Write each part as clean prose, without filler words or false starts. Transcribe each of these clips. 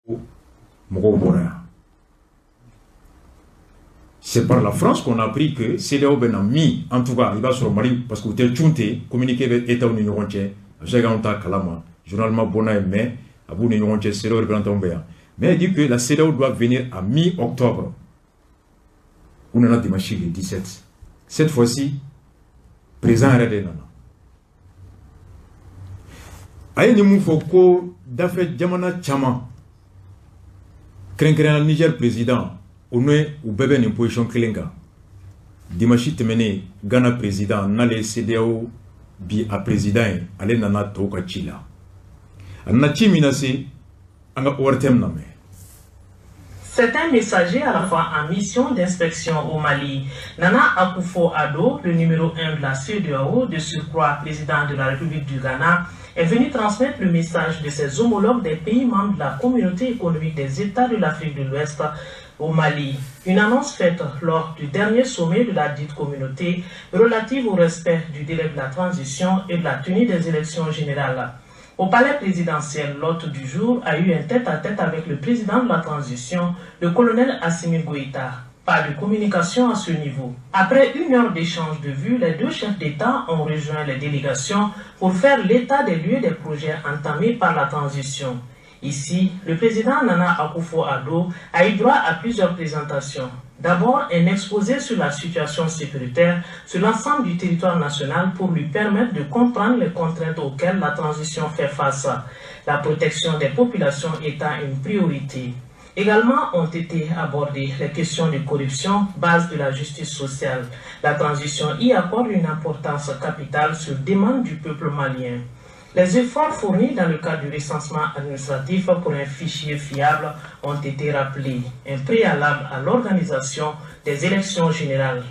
Mɔgɔw bɔra yan. C'est par la France qu'on a appris que CEDEAO bɛ na min. En tout cas, i b'a sɔrɔ Mali, parce que u tɛ cun ten, communiqué bɛ États ni ɲɔgɔn cɛ, a bɛ se ka kɛ anw t'a kalama, journal ma bɔ n'a ye, mais a b'u ni ɲɔgɔn cɛ, CEDEAO représentant bɛ yan. Mais il dit que la CEDEAO doit venir à mi-octobre. U nana dimanche le 17. Cette fois-ci, président yɛrɛ de nana. A ye nin mun fɔ ko dafɛ jamana caman, kɛrɛnkɛrɛnnenya Niger président, o n'u bɛɛ bɛ nin position kelen kan. Dimanche tɛmɛnen, Ghana président, n'ale ye CEDEAO bi a président ye, ale nana tɔw ka ci la. A nana ci min na se, an ka ORTM lamɛn. C'est un messager à la fois en mission d'inspection au Mali. Nana Akufo-Addo, le numéro 1 de la CEDEAO, de surcroît président de la République du Ghana, est venu transmettre le message de ses homologues des pays membres de la Communauté économique des États de l'Afrique de l'Ouest au Mali. Une annonce faite lors du dernier sommet de la dite communauté relative au respect du délai de la transition et de la tenue des élections générales. Au palais présidentiel, l'hôte du jour a eu un tête-à-tête avec le président de la transition, le colonel Assimi Goïta. Pas de communication à ce niveau. Après une heure d'échange de vues, les deux chefs d'État ont rejoint les délégations pour faire l'état des lieux des projets entamés par la transition. Ici, le président Nana Akufo-Addo a eu droit à plusieurs présentations. D'abord, un exposé sur la situation sécuritaire sur l'ensemble du territoire national pour lui permettre de comprendre les contraintes auxquelles la transition fait face, la protection des populations étant une priorité. Également ont été abordées les questions de corruption, base de la justice sociale. La transition y accorde une importance capitale sur demande du peuple malien. Les efforts fournis dans le cadre du recensement administratif pour un fichier fiable ont été rappelés, un préalable à l'organisation des élections générales.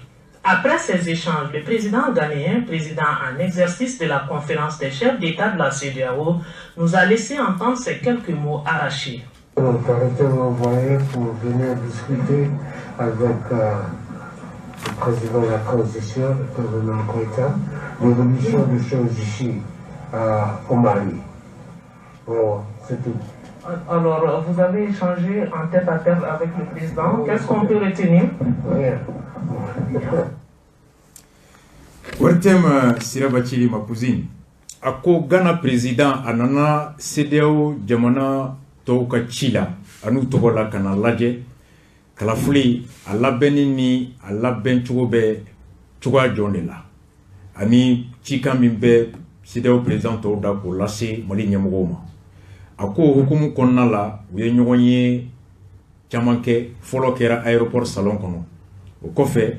Après ces échanges, le président ghanéen, président en exercice de la conférence des chefs d'État de la CEDEAO, nous a laissé entendre ces quelques mots arrachés. On a été envoyé pour venir discuter avec le président de la transition, le président Goïta, l'évolution des choses ici au Mali. Bon, c'est tout. Alors, vous avez échangé en tête à tête avec le président. Qu'est-ce qu'on peut retenir? Rien. ORTM, Siraba Cili, ma cousine, a ko Ghana président a nana CEDEAO jamana tɔw ka ci la, a n'u tɔgɔ la, ka na lajɛ kalafili a labɛnni ni a labɛn cogo bɛ cogoya jɔn de la, ani cikan min bɛ CEDEAO président tɔw da k'o lase Mali ɲɛmɔgɔw ma. A ko o hukumu kɔnɔna la, u ye ɲɔgɔn ye caman kɛ. Fɔlɔ kɛra aéroport salon kɔnɔ. O kɔfɛ,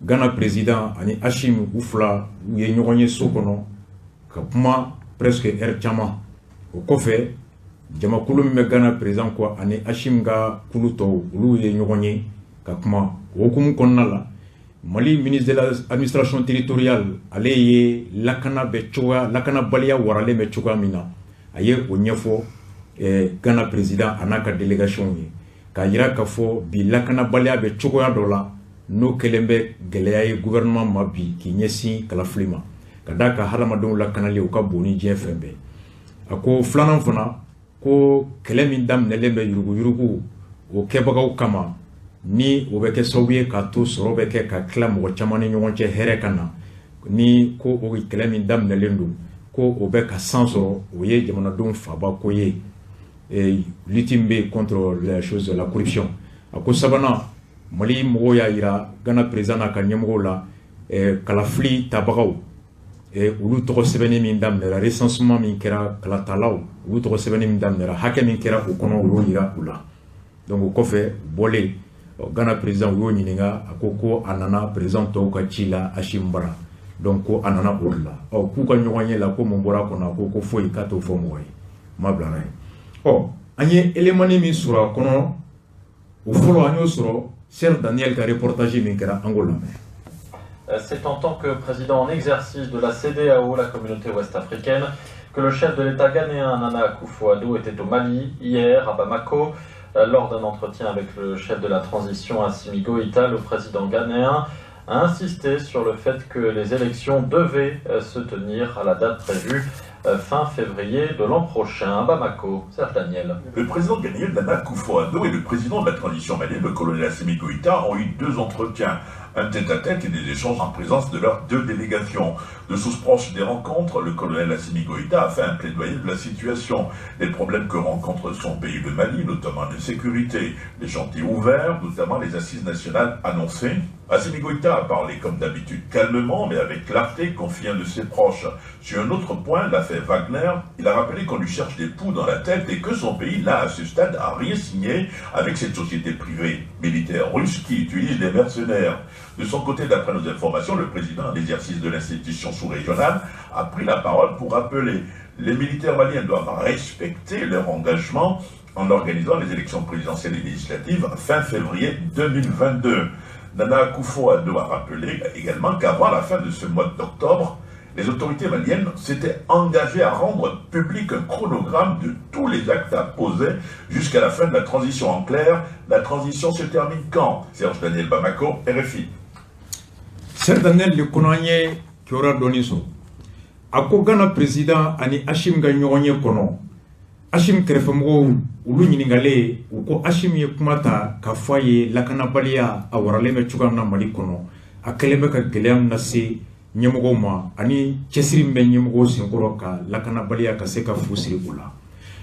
Ghana président ani Assimi, u fila, u ye ɲɔgɔn ye so kɔnɔ ka kuma presque heure caman. O kɔfɛ, jamakulu min bɛ Ghana président kɔ ani Assimi ka kulu tɔw, olu ye ɲɔgɔn ye ka kuma. O hukumu kɔnɔna la, Mali ministre de l'Administration territoriale, ale ye lakana bɛ cogoya, lakanabaliya waralen bɛ cogoya min na, a ye o ɲɛfɔ Ghana président a n'a ka délégation ye, k'a yira k'a fɔ bi lakanabaliya bɛ cogoya dɔ la, n'o kɛlen bɛ gɛlɛya ye gouvernement ma bi k'i ɲɛsin kalafili ma, ka d'a kan hadamadenw lakanali, o ka bon ni diɲɛ fɛn bɛɛ. A ko filanan fana, ko kɛlɛ min daminɛlen bɛ yuruguyurugu o kɛbagaw kama, ni o bɛ kɛ sababu ye k'a to sɔrɔ bɛ kɛ ka tila mɔgɔ caman ni ɲɔgɔn cɛ, hɛrɛ ka na, ni ko o kɛlɛ min daminɛlen don, ko o bɛ ka san sɔrɔ, o ye jamanadenw faba ko ye, lutte min bɛ contre la chose de la corruption. A ko sabanan, Mali mɔgɔw y'a yira Ghana président n'a ka ɲɛmɔgɔw la, kalafili tabagaw, olu tɔgɔ sɛbɛnni min daminɛra, recensement min kɛra, kalatalaw, olu tɔgɔ sɛbɛnni min daminɛra, hakɛ min kɛra o kɔnɔ, u y'o yira u la. Donc o kɔfɛ bɔlen, Ghana président, u y'o ɲininka, a ko ko a nana président tɔw ka ci la Assimi bara, donc ko a nana o de la. Ɔ, k'u ka ɲɔgɔn ye la, ko mun bɔra a kɔnɔ? A ko ko foyi, k'a t'o fɔ mɔgɔ ye, ma bilara ye. Ɔ, an ye élément min sɔrɔ a kɔnɔ, o fɔlɔ, an y'o sɔrɔ Serge Daniel ka reportage min kɛra, an k'o lamɛn. C'est en tant que président en exercice de la CEDEAO, la Communauté ouest-africaine, que le chef de l'État ghanéen Nana Akufo-Addo était au Mali hier à Bamako. Lors d'un entretien avec le chef de la transition Assimi Goïta, le président ghanéen a insisté sur le fait que les élections devaient se tenir à la date prévue. fin février de l'an prochain. À Bamako, Serge Daniel. Le président ghanéen Nana Akufo-Addo et le président de la transition malienne, le colonel Assimi Goïta, ont eu deux entretiens, un tête-à-tête et des échanges en présence de leurs deux délégations. De sources proches des rencontres, le colonel Assimi Goïta a fait un plaidoyer de la situation, les problèmes que rencontre son pays, le Mali, notamment l'insécurité, les chantiers ouverts, notamment les assises nationales annoncées. Assimi Goïta a parlé comme d'habitude calmement, mais avec clarté, confiant de ses proches. Sur un autre point, l'affaire Wagner, il a rappelé qu'on lui cherche des poux dans la tête et que son pays n'a à ce stade à rien signé avec cette société privée militaire russe qui utilise des mercenaires. De son côté, d'après nos informations, le président en exercice de l'institution sous-régionale a pris la parole pour rappeler les militaires maliens doivent respecter leur engagement en organisant les élections présidentielles et législatives fin février 2022. Nana Akufo-Addo a rappelé également qu'avant la fin de ce mois d'octobre, les autorités maliennes s'étaient engagées à rendre public un chronogramme de tous les actes à poser jusqu'à la fin de la transition. En clair, la transition se termine quand? Serge Daniel, Bamako, RFI. Serge Daniel, le kɔnɔ an ye kibaruya dɔɔni sɔrɔ. A ko Ghana président ani Assimi ka ɲɔgɔn ye kɔnɔ, Assimi kɛrɛfɛmɔgɔw olu ɲininkalen, u ko Assimi ye kuma ta k'a fɔ a ye lakanabaliya a waralen bɛ cogoya min na Mali kɔnɔ, a kɛlen bɛ ka gɛlɛya min lase ɲɛmɔgɔw ma ani cɛsiri min bɛ ɲɛmɔgɔw senkɔrɔ ka lakanabaliya ka se ka fu siri o la.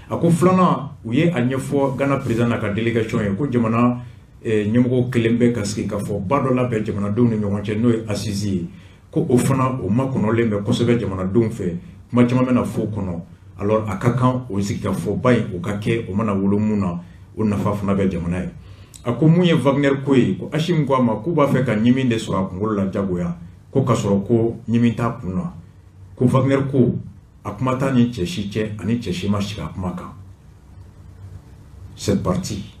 A ko filanan, u ye a ɲɛfɔ Ghana président n'a ka délégation ye ko jamana ɲɛmɔgɔw kelen bɛ ka sigi k'a fɔ ba dɔ labɛn jamanadenw ni ɲɔgɔn cɛ, n'o ye assise ye, ko o fana o makɔnɔlen bɛ kosɛbɛ jamanadenw fɛ, kuma caman bɛna fɔ o kɔnɔ. Alors a ka kan o sigikafɔba in o ka kɛ, o mana wolo mun na, o nafa fana bɛ jamana ye. A ko mun ye Wagner ko ye, ko Assimi ko a ma k'u b'a fɛ ka ɲimi de sɔrɔ a kunkolo la jagoya, ko k'a sɔrɔ ko ɲimi t'a kun na, ko Wagner ko a kuma t'a ni cɛ si cɛ, ani cɛ si ma sigi a kuma kan. Cette partie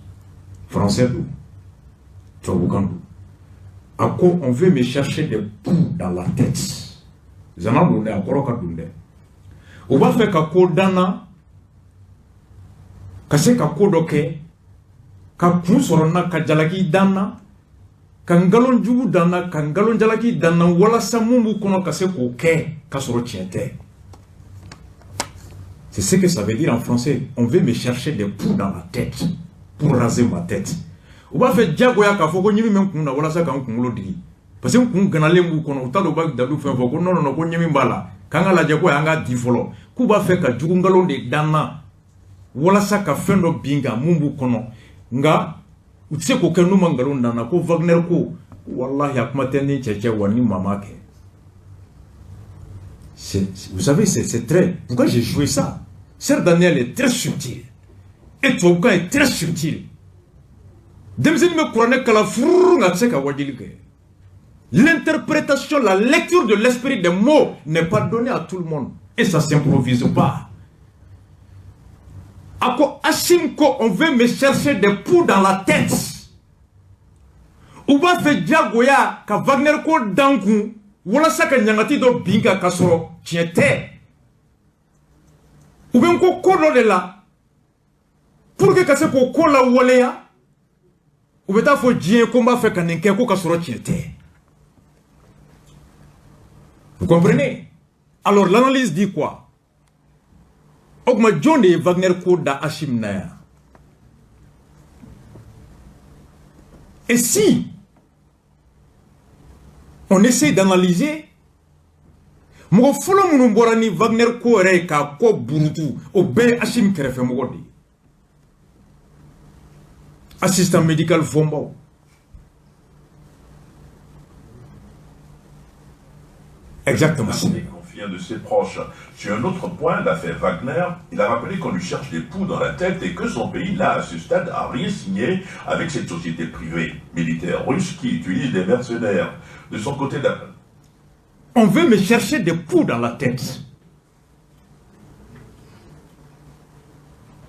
français don, tubabukan don. A ko on veut me chercher des poux dans la tête. Zana don dɛ, a kɔrɔ ka don dɛ. U b'a fɛ ka ko danna, ka se ka ko dɔ kɛ, ka kun sɔrɔ n na, ka jalaki dan na, ka nkalon jugu dan na, ka nkalon jalaki dan na, walasa mun b'u kɔnɔ ka se k'o kɛ k'a sɔrɔ tiɲɛ tɛ. C'est ce que ça veut dire en français. On veut me chercher des poux dans la tête pour raser ma tête. U b'a fɛ diyagoya k'a fɔ ko ɲimi bɛ n kun na walasa ka n kunkolo digi. Parce que n kun ganalen b'u kɔnɔ, u t'a dɔn u b'a dalu fɛn fɔ ko non non non, ko ɲimi b'a la, k'an ka lajɛ ko an k'a di fɔlɔ. K'u b'a fɛ ka jugu nkalon de dan n na walasa ka fɛn dɔ bin kan mun b'u kɔnɔ, nka u tɛ se k'o kɛ n'u ma nkalon dan n na. Ko Wagner ko walahi a kuma tɛ ni cɛ cɛ wa ni maa ma kɛ. Vous savez, c'est très... Pourquoi j'ai joué ça? Serge Daniel est très subtil. Et tubabukan est très subtil. Denmisɛnnin bɛ kuranɛ kalan fururu, nka a tɛ se ka wajuli kɛ. L'interprétation, la lecture de l'esprit des mots n'est pas donnée à tout le monde. Et ça ne s'improvise pas. A ko Assimi ko on veut me chercher des poux dans la tête. U b'a fɛ diyagoya ka Wagner ko dan kun walasa ka ɲangati dɔ bin kan k'a sɔrɔ tiɲɛ tɛ. U bɛ n ko ko dɔ de la pour que ka se k'o ko lawaleya, u bɛ taa fɔ diɲɛ ko n b'a fɛ ka nin kɛ, ko ka sɔrɔ tiɲɛ tɛ. Vous comprenez? Alors l'analyse dit quoi? O tuma jɔn de ye Wagner ko da Assimi na yan? Et si on essaie d'analyser, mɔgɔ fɔlɔ minnu bɔra ni Wagner ko yɛrɛ ye k'a kɔ burutu, o bɛɛ ye Assimi kɛrɛfɛmɔgɔ de ye. Assistant médical Fombaw. Exactement. Confiant de ses proches. Sur un autre point, l'affaire Wagner, il a rappelé qu'on lui cherche des poux dans la tête et que son pays n'a à ce stade à rien signé avec cette société privée militaire russe qui utilise des mercenaires. De son côté, on veut me chercher des poux dans la tête.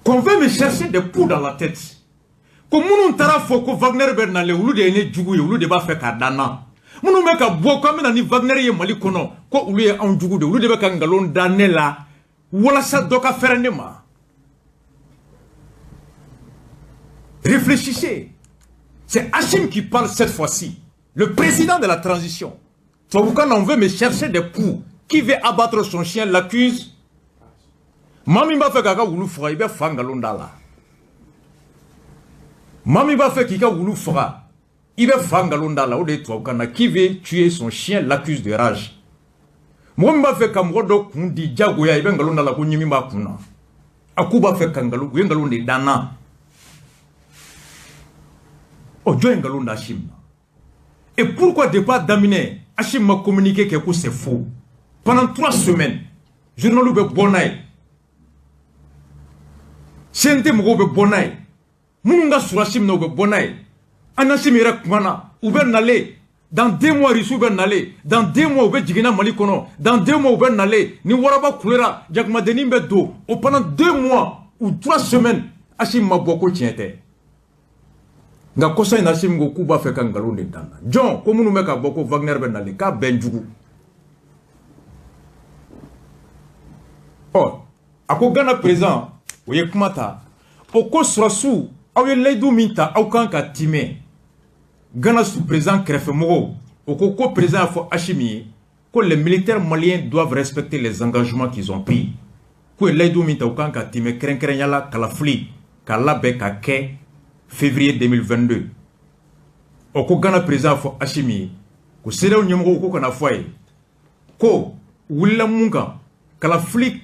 Qu'on veut me chercher des poux dans la tête. Ko minnu taara fɔ ko Wagner bɛ nalen, olu de ye ne jugu ye, olu de b'a fɛ k'a dan na. Minnu bɛ ka bɔ k'an bɛna ni Wagner ye Mali kɔnɔ, ko olu ye anw jugu de, olu de bɛ ka nkalon da ne la walasa dɔ ka fɛrɛ ne ma. Réfléchissez. C'est Assimi qui parle cette fois-ci, le président de la transition. Tubabukan na, on veut me chercher des coups. Qui veut abattre son chien l'accuse. Maa min b'a fɛ k'a ka wulu faga, i bɛ fa nkalon da la. Maa min b'a fɛ k'i ka wulu faga, i bɛ fa nkalon da la. O de ye tubabukan na: qui veut tuer son chien l'accuse de rage. Mɔgɔ min b'a fɛ ka mɔgɔ dɔ kun di jagoya, i bɛ nkalon da la ko ɲimi b'a kun na. A k'u b'a fɛ ka nkalon, u ye nkalon de da n na. Ɔ, jɔn ye nkalon da Assimi na? Et pourquoi depuis a daminɛ, Assimi ma communiqué kɛ ko c'est faux? Pendant 3 semaines, journal bɛ bɔ n'a ye, CNT mɔgɔw bɛ bɔ n'a ye, minnu ka surun Assimi na, u bɛ bɔ n'a ye. An Assimi yɛrɛ kumana, u bɛ nalen dans 2 mois, Rusiw bɛ nalen dans 2 mois, u bɛ jiginna Mali kɔnɔ dans 2 mois, u bɛ nalen ni waraba kulera, jakumadennin bɛ don o. Pendant 2 mois ou 3 semaines, Assimi ma bɔ ko tiɲɛ tɛ. Nka kɔsa in na, Assimi ko k'u b'a fɛ ka nkalon de dan na. Jɔn ko minnu bɛ ka bɔ ko Wagner bɛ nalen, k'a bɛn jugu? Ɔ, a ko Ghana président, o ye kuma ta, o ko sɔrɔsiw, aw ye layidu min ta, aw kan ka timɛ. Ghana président kɛrɛfɛmɔgɔw, o ko ko président y'a fɔ Assimi ye ko les militaires maliens doivent respecter les engagements qu'ils ont pris, k'u ye layidu min ta, u kan ka timɛ, kɛrɛnkɛrɛnya la kalafili k'a labɛn ka kɛ février 2022. Ɔ, ko Ghana président y'a fɔ Assimi ye ko CEDEAO ɲɛmɔgɔw ko kana fɔ a ye ko wulila mun kan, kalafili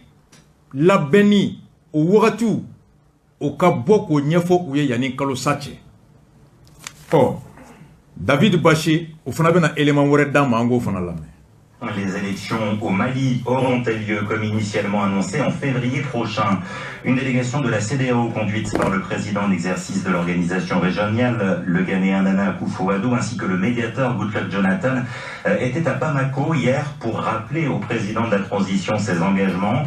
labɛnni o wagatiw, o ka bɔ k'o ɲɛfɔ u ye yanni kalo sa cɛ. Ɔ, David Baché, o fana bɛna élément wɛrɛ d'an ma, an k'o fana lamɛn. Les élections au Mali auront-elles lieu comme initialement annoncé en février prochain? Une délégation de la CEDEAO conduite par le président en exercice de l'organisation régionale, le Ghanéen Nana Akufo-Addo, ainsi que le médiateur Goodluck Jonathan, était à Bamako hier pour rappeler au président de la transition ses engagements.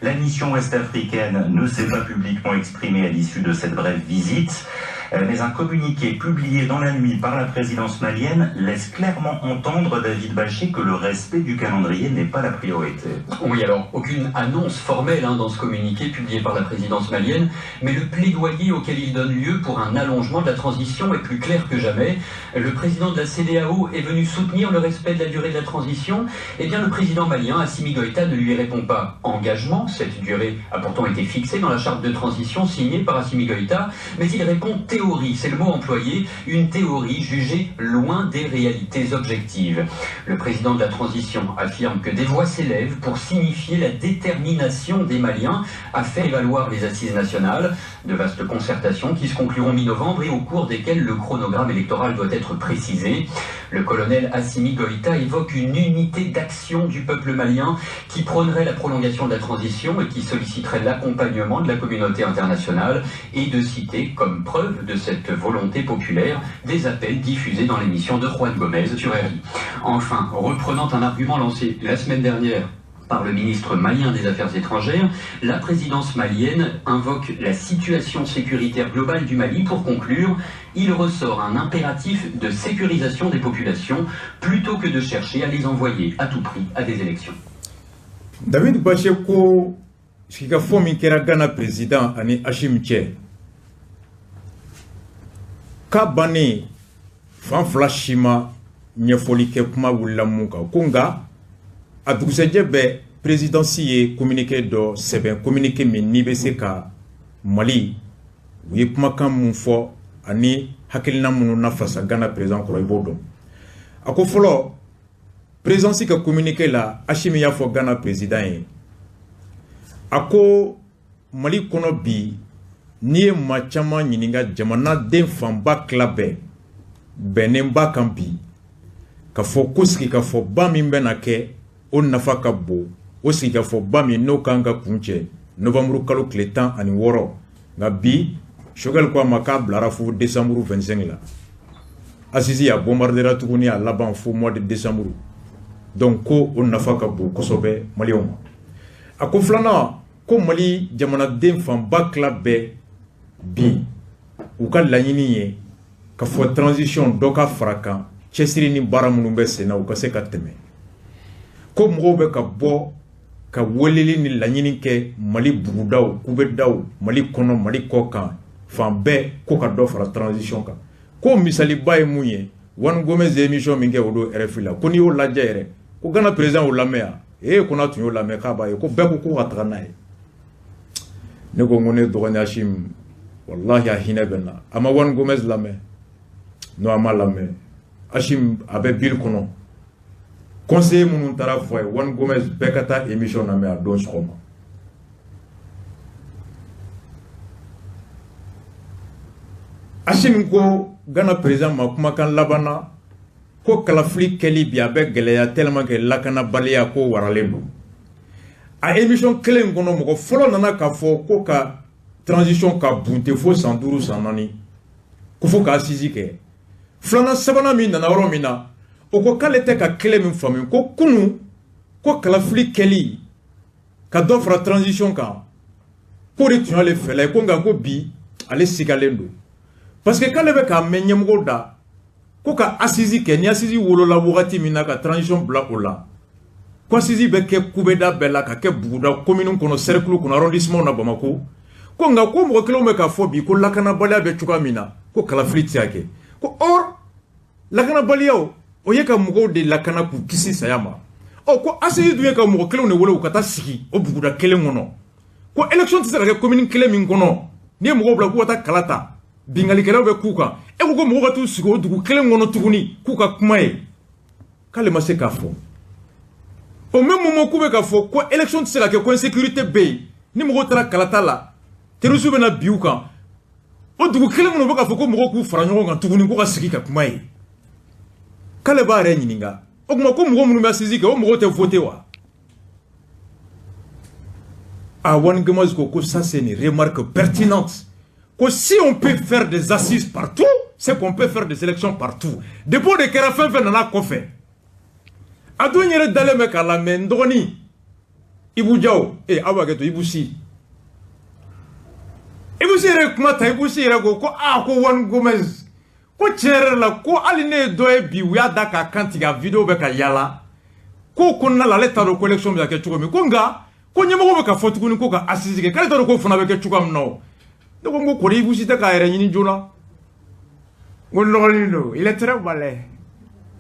La mission ouest-africaine ne s'est pas publiquement exprimée à l'issue de cette brève visite. Mais un communiqué publié dans la nuit par la présidence malienne laisse clairement entendre, David Baché, que le respect du calendrier n'est pas la priorité. Oui, alors aucune annonce formelle, hein, dans ce communiqué publié par la présidence malienne, mais le plaidoyer auquel il donne lieu pour un allongement de la transition est plus clair que jamais. Le président de la CEDEAO est venu soutenir le respect de la durée de la transition. Eh bien, le président malien, Assimi Goïta, ne lui répond pas engagement. Cette durée a pourtant été fixée dans la charte de transition signée par Assimi Goïta, mais il répond théorie, c'est le mot employé, une théorie jugée loin des réalités objectives. Le président de la transition affirme que des voix s'élèvent pour signifier la détermination des Maliens à faire valoir les assises nationales, de vastes concertations qui se concluront mi-novembre et au cours desquelles le chronogramme électoral doit être précisé. Le colonel Assimi Goïta évoque une unité d'action du peuple malien qui prônerait la prolongation de la transition et qui solliciterait l'accompagnement de la communauté internationale, et de citer comme preuve de cette volonté populaire des appels diffusés dans l'émission de Juan Gomez sur RI. Enfin, reprenant un argument lancé la semaine dernière par le ministre malien des Affaires étrangères, la présidence malienne invoque la situation sécuritaire globale du Mali pour conclure: il ressort un impératif de sécurisation des populations plutôt que de chercher à les envoyer à tout prix à des élections. David Baché ko sigikafɔ min kɛra Ghana président ani Assimi cɛ, k'a bannen, fan fila si ma ɲɛfɔli kɛ kuma wulila mun kan. Ko nka a dugusɛjɛ bɛɛ, présidence ye communiqué dɔ sɛbɛn, communiqué min n'i bɛ se ka Mali, u ye kumakan mun fɔ ani hakilina minnu nafasa Ghana président kɔrɔ, i b'o dɔn. A ko fɔlɔ, présidence ka communiqué la, Assimi y'a fɔ Ghana président ye, a ko Mali kɔnɔ bi, n'i ye maa caman ɲininka, jamanaden fanba tila bɛɛ bɛnnen ba kan bi ka fɔ ko sigikafɔba min bɛna kɛ, o nafa ka bon. O sigikafɔba min n'o kan ka kun cɛ novembre kalo tile 16, nka bi Choguel ko a ma k'a bilara fo décembre 25 la. Assises a bombardera tuguni, a laban fo mois de décembre. Donc ko o nafa ka bon kosɛbɛ maliyɛnw ma. A ko filanan, ko Mali jamanaden fanba tila bɛɛ bi, u ka laɲini ye ka fɔ transition dɔ ka fara kan, cɛsiri ni baara minnu bɛ sen na, u ka se ka tɛmɛ. Ko mɔgɔw bɛ ka bɔ ka weleli ni laɲini kɛ Mali bugudaw, kubedaw, Mali kɔnɔ, Mali kɔ kan, fan bɛɛ, ko ka dɔ fara transition kan. Ko misaliba ye mun ye? Juan Gomez ye émission min kɛ o don RFI la, ko n'i y'o lajɛ yɛrɛ, ko Ghana président y'o lamɛn yan. Ee, ko n'a tun y'o lamɛn, k'a b'a ye ko bɛɛ ko ko ka taga n'a ye. Ne ko n ko ne dɔgɔnin Assimi, walahi a hinɛ bɛ n na. A ma Juan Gomez lamɛn? Non, a ma lamɛn. Assimi a bɛ bili kɔnɔ, conseiller minnu taara fɔ a ye, Juan Gomez bɛɛ ka taa émission lamɛn a don sɔgɔma. Assimi ko Ghana président ma kumakan laban na ko kalafili kɛli bi a bɛ gɛlɛya tellement que lakanabaliya ko waralen don. A émission kelen in kɔnɔ, mɔgɔ fɔlɔ nana k'a fɔ ko ka transition ka bunte fo san 5, san 4, ko fo ka assise kɛ. Filanan, sabanan min nana yɔrɔ min na, o ko k'ale tɛ ka kelen min faamu, ko kunun ko kalafili kɛli ka dɔ fara transition kan, k'o de tun y'ale fɛla ye, ko nka ko bi ale sigalen don, parce que k'ale bɛ k'a mɛn ɲɛmɔgɔw da ko ka assise kɛ. Ni assise wolola wagati min na ka transition bila o la, ko assise bɛ kɛ kubeda bɛɛ la, ka kɛ buguda, commune kɔnɔ, cercle kɔnɔ, arrondissement na Bamako. Ko nka ko mɔgɔ kelenw bɛ k'a fɔ bi ko lakanabaliya bɛ cogoya min na, ko kalafili tɛ se ka kɛ. Ko or lakanabaliyaw, o ye ka mɔgɔw de lakana k'u kisi saya ma. Ɔ ko assise dun ye ka mɔgɔ kelenw de wele u ka taa sigi o buguda kelen kɔnɔ. Ko élection tɛ se ka kɛ commune kelen min kɔnɔ, n'i ye mɔgɔw bila k'u ka taa kala ta, binkalikɛlaw bɛ k'u kan. E ko ko mɔgɔw ka t'u sigi o dugu kelen kɔnɔ tuguni k'u ka kuma ye, k'ale ma se k'a fɔ. Au même moment k'u bɛ k'a fɔ ko élection tɛ se ka kɛ, ko insécurité bɛ yen, ni mɔgɔw taara kalata la, terroristes bɛna bin u kan, o dugu kelen kɔnɔ, u bɛ k'a fɔ ko mɔgɔw k'u fara ɲɔgɔn kan tuguni k'u ka sigi ka kuma ye. K'ale b'a yɛrɛ ɲininka, o tuma ko mɔgɔ minnu bɛ assise kɛ, o mɔgɔw tɛ voter wa? Ah, Juan Gomez ko ko ça, c'est une remarque pertinente, ko si on peut faire des assises partout, c'est qu'on peut faire des élections partout. Depuis o de kɛra, fɛn fɛn nana kɔfɛ, a dun yɛrɛ dalen bɛ k'a lamɛn. N dɔgɔnin Ibou Diaw, aw b'a kɛ to Ibou Si, Ibou Si yɛrɛ ye kuma ta. Ibou Si yɛrɛ ko ko aa, ko Juan Gomez ko tiɲɛ yɛrɛ la, ko hali ne ye dɔ ye bi, u y'a da k'a kan tigɛ, a vidéo bɛ ka yala ko kɔnɔna la, ale t'a dɔn ko élection bɛ ka kɛ cogo min. Ko nka ko ɲɛmɔgɔ bɛ ka fɔ tuguni ko ka assise kɛ, k'ale t'a dɔn ko fana bɛ kɛ cogoya min na. O ne ko n ko kɔni Ibou Si tɛ k'a yɛrɛ ɲini joona. N ko n dɔgɔnin don, il est très malin,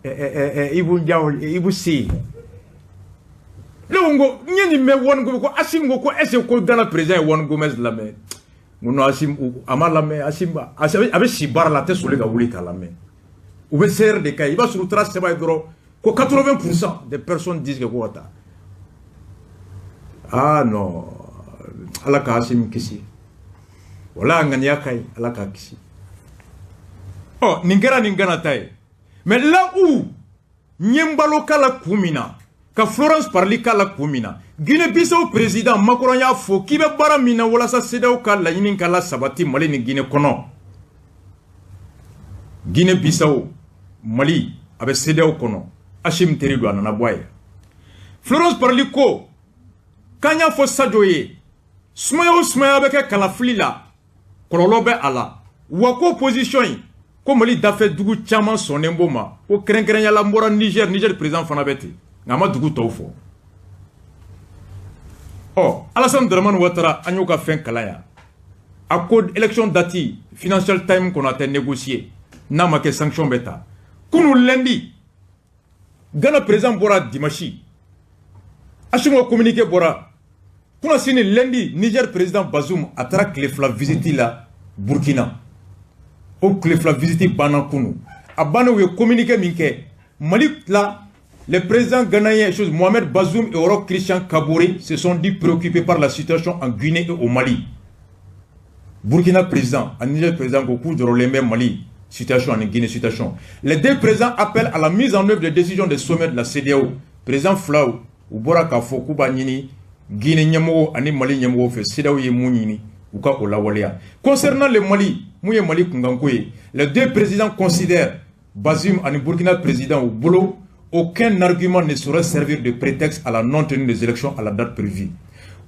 Ibou Diaw, Ibou Si. Ne ko n ko n ye nin mɛn Juan Gomez ko Assimi ko ko est ce que ko Ghana président ye Juan Gomez lamɛn? N ko non, Assimi a ma lamɛn. Assimi a bɛ si baara la, a tɛ soli ka wuli k'a lamɛn. U bɛ CR de kɛ, i b'a sɔrɔ u taara sɛbɛn ye dɔrɔn ko 80% des personnes disent que ko ka taa. Ah non, Ala ka Assimi kisi, wala a ŋaniya ka ɲi, Ala k'a kisi. Ɔ nin kɛra nin Ghana ta ye. Mais là où n ye Embalo k'a la kun min na, ka Florence Parly k'a la kun min na, Guinée-Bissau président Macron y'a fɔ k'i bɛ baara min na walasa CEDEAO ka laɲini ka la sabati Mali ni Guinée kɔnɔ. Guinée-Bissau, Mali a bɛ CEDEAO kɔnɔ, Assimi teri don, a nana bɔ a ye. Florence Parly ko k'an y'a fɔ Sadio ye, sumaya o sumaya bɛ kɛ kalafili la, kɔlɔlɔ bɛ a la wa. Ko position in ko Mali dafɛ dugu caman sɔnnen b'o ma, ko kɛrɛnkɛrɛnya la n bɔra Niger, Niger président fana bɛ ten, nka a ma dugu tɔw fɔ. Ɔ Alassane Dramane Ouattara, an y'o ka fɛn kalan yan. A ko élection date, Financial Times kɔnɔ, a tɛ négocier, n'a ma kɛ sanction bɛ ta. Kunun lundi, Ghana président bɔra dimanche, Assimi ka communiqué bɔra kunasini lundi. Niger président Bazoum a taara tile 2 visite la Burkina. O tile 2 visite banna kunu. A bannen, u ye communiqué min kɛ Mali la, les présidents ghanéens chose, Mohamed Bazoum et Roch Christian Kaboré se sont dit préoccupés par la situation en Guinée et au Mali. Burkina président ani Niger président ko k'u jɔrɔlen bɛ Mali situation ani Guinée situation. Les deux présidents appellent à la mise en œuvre des décisions des sommets de la CEDEAO. Président filaw u bɔra k'a fɔ k'u b'a ɲini Guinée ɲɛmɔgɔw ani Mali ɲɛmɔgɔw fɛ, CEDEAO ye mun ɲini, u ka o lawaleya. Concernant le Mali, mun ye Mali kunkanko ye, les deux présidents considèrent, Bazoum ani Burkina président u bolo, aucun argument ne saurait servir de prétexte à la non-tenue des élections à la date prévue.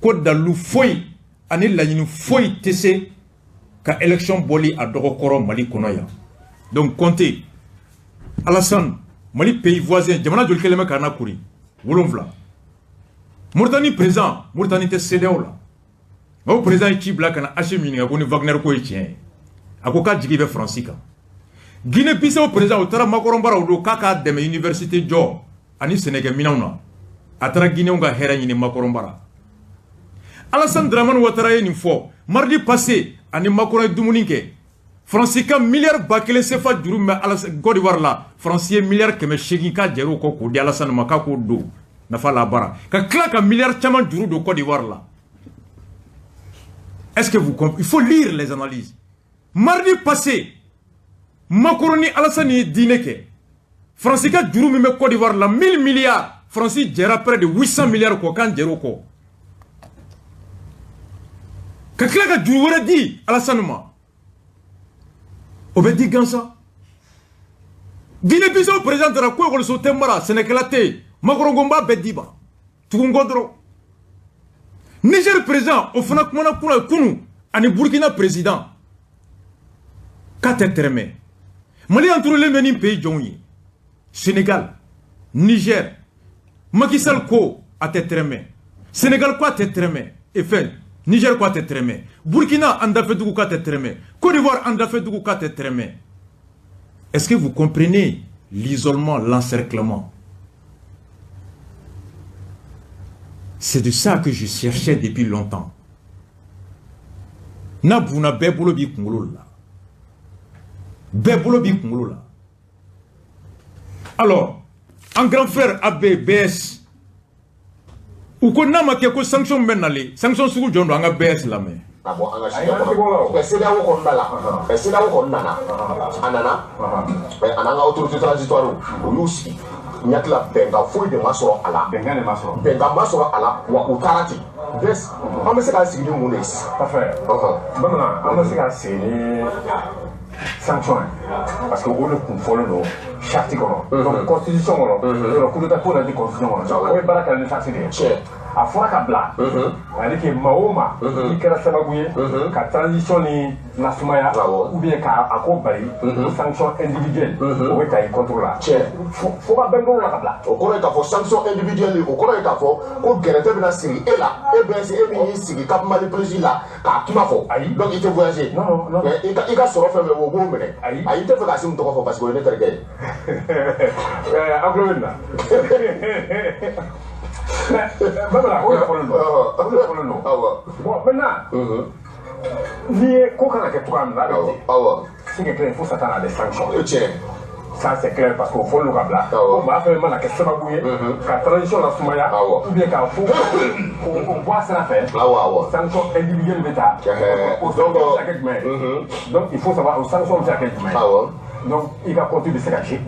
Ko dalu foyi ani laɲini foyi tɛ se ka élection bɔli a dɔgɔkɔrɔ Mali kɔnɔ yan. Donc comptez, Alassane, Mali pays voisin jamana joli kɛlen bɛ k'an lakori? 7. Mauritanie président, Mauritanie tɛ CEDEAO la, nka o président ye ci bila ka na Assimi ɲininka ko ni Wagner ko ye tiɲɛ ye. A ko k'a jigi bɛ Faransi kan. Guinée Bissau président, o taara Macron bara o don k'a k'a dɛmɛ université jɔ ani sɛnɛkɛminɛnw na. A taara Guinéenw ka hɛrɛ ɲini Macron bara. Alassane Dramane Ouattara ye nin fɔ. Mardi passé, ani Macron ye dumuni kɛ. Faransi ka miliyari 1000 CFA juru min bɛ Côte d'Ivoire la, Faransi ye miliyari 800 k'a jɛr'o kɔ k'o di Alassane ma k'a k'o don nafa la baara, ka tila ka miliyari caman juru don Côte d'Ivoire la. Est-ce que vous comprenez? Il faut lire les analyses. Mardi passé, Macron ni Alassane ye dîner kɛ. Faransi ka juru min bɛ Côte d'Ivoire la, 1000 milliards, Faransi jɛra près de 800 milliards kɔ, k'an jɛr'o kɔ. Ka tila ka juru wɛrɛ di Alassane ma. O bɛ di gansan. Guinée-Bissau président taara ko ekɔliso tɛ mara, sɛnɛkɛla tɛ yen. Macron ko n b'a bɛɛ d'i ma. Tugu n kɔ dɔrɔn. Niger président, o fana kumana kunun ani Burkina président k'a tɛ tɛrɛmɛ. Mali entouré bɛ ni pays jɔnw ye? Sénégal, Niger. Macky Sall ko a tɛ tɛrɛmɛ. Sénégal ko a tɛ tɛrɛmɛ. Et fɛn Niger ko a tɛ tɛrɛmɛ. Burkina an dafɛdugu k'a tɛ tɛrɛmɛ. Côte d'Ivoire an dafɛdugu k'a tɛ tɛrɛmɛ. Est-ce que vous comprenez l'isolement, l'encerclement? C'est de ça que je cherchais depuis longtemps. N'a bunna bɛɛ bolo b'i kunkolo la. Bɛɛ bolo b'i kunkolo la. Alors, an grand frère Abbé BS, u ko n'a ma kɛ ko sanction bɛ nalen, sanction sugu jɔn don? An ka BS lamɛn. Ka bɔ an ka sijɛ kɔnɔ, mais CEDEAO kɔnɔna la, mais CEDEAO kɔni nana, a nana, a n'an ka autorité transitoire, u y'u sigi. N hakili la, bɛnkan foyi de ma sɔrɔ a la. Bɛnkan de ma sɔrɔ. Bɛnkan ma sɔrɔ a la, wa u taara ten. Bɛs, an bɛ se k'an sigi ni mun de ye sisan? Parfait. Bamanan, an bɛ se k'an sigi ni sanction ye, parce que o de kun fɔlen don charte kɔnɔ. Donc constitution kɔnɔ, yɔrɔ coup d'état ko la di constitution kɔnɔ. O ye baara kɛra ni charte de ye. Tiɲɛ. A fɔra ka bila. C'est-à-dire que maa o maa, i kɛra sababu ye ka transition ni lasumaya, ou bien k'a a ko bali, o sanction individuelle, o bɛ ta i contre la. Tiɲɛ. Fo ka bɛn la ka bila. O kɔrɔ ye k'a fɔ sanction individuelle, o kɔrɔ ye k'a fɔ ko gɛrɛntɛ bɛna siri e la, e bɛ se, e min y'i sigi Cap Mali Plus la k'a kuma fɔ. Ayi. Donc i tɛ voyager. Non, non, non. Mais i ka sɔrɔ fɛn fɛn, o b'o minɛ. Ayi. Ayi, i tɛ fɛ ka Assimi tɔgɔ fɔ parce que o ye ne terikɛ ye. An tulo bɛ nin na. Mais Bamanan, o de fɔlen don. O de fɔlen don. Bon, maintenant, n'i ye ko kan ka kɛ cogoya min na, a bɛ ten. C'est clair, il faut s'attendre à des sanctions. Tiɲɛ. Ça c'est clair, parce que o fɔlen don ka bila. Ko maa fɛn mana kɛ sababu ye ka transition lasumaya, ou bien k'a fɔ k'o bɔ a sira fɛ. Awɔ awɔ. Sanction individuelle bɛ ta. O sanction bɛ se ka kɛ jumɛn ye? Donc il faut savoir o sanction bɛ se ka kɛ jumɛn ye. Donc i ka compte bɛ se ka geler.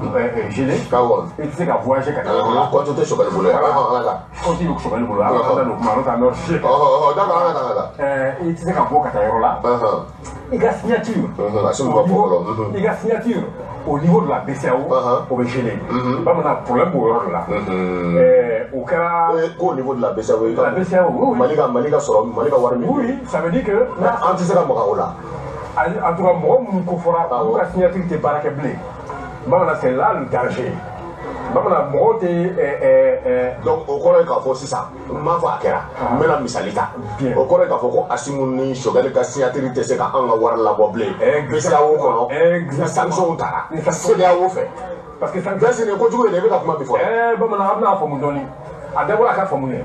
I tɛ se ka voyager ka taa yɔrɔ la. Compte tɛ Choguel bolo yan. An ka taa. Compte bɛ Choguel bolo. An ka taa n'o kuma, n'o tɛ an bɛ yɔrɔ si. D'accord, an ka taa, an ka taa. I tɛ se ka bɔ ka taa yɔrɔ la. I ka signature. Assimi b'a fɔ fɔlɔ. I ka signature au niveau de la BCEAO, o bɛ geler. Bamanan, problème b'o yɔrɔ de la. O kɛra. Ko au niveau de la BCEAO. La BCEAO, oui, oui. Mali ka sɔrɔ, Mali ka wari min. Oui, ça veut dire que. An tɛ se ka maga o la. En tout cas, mɔgɔ minnu ko fɔra, olu ka signature tɛ baara kɛ bilen. Bamanan, c'est là le danger. Bamanan, mɔgɔw tɛ. Donc o kɔrɔ ye k'a fɔ sisan, n m'a fɔ a kɛra, n bɛna misali ta. O kɔrɔ ye k'a fɔ ko Assimi ni Choguel ka signature tɛ se ka an ka wari labɔ bilen. BCEAO kɔnɔ, ni sanction taara CEDEAO fɛ. Parce que sanction. Bɛɛ nin kojugu ye dɛ, i bɛ ka kuma min fɔ. Bamanan, a bɛna faamu dɔɔni. A dabɔra a ka faamu ye.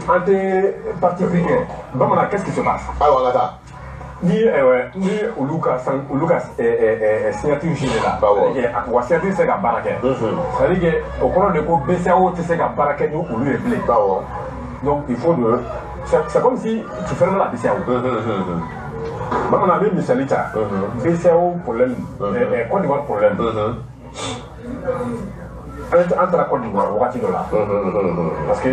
An tɛ parti pris kɛ. Bamanan, qu'est-ce qui se passe? Ayiwa, an ka taa. Ni olu ka san olu ka signature gelé la, c'est-à-dire que wa signature tɛ se ka baara kɛ, c'est-à-dire que o kɔrɔ de ko BCEAO tɛ se ka baara kɛ ni olu ye bilen. Donc il faut de c'est comme si tu fermes la BCEAO. Bamanan, an bɛ misali ta. BCEAO problème, Côte d'Ivoire problème. An taara Côte d'Ivoire wagati dɔ la, parce que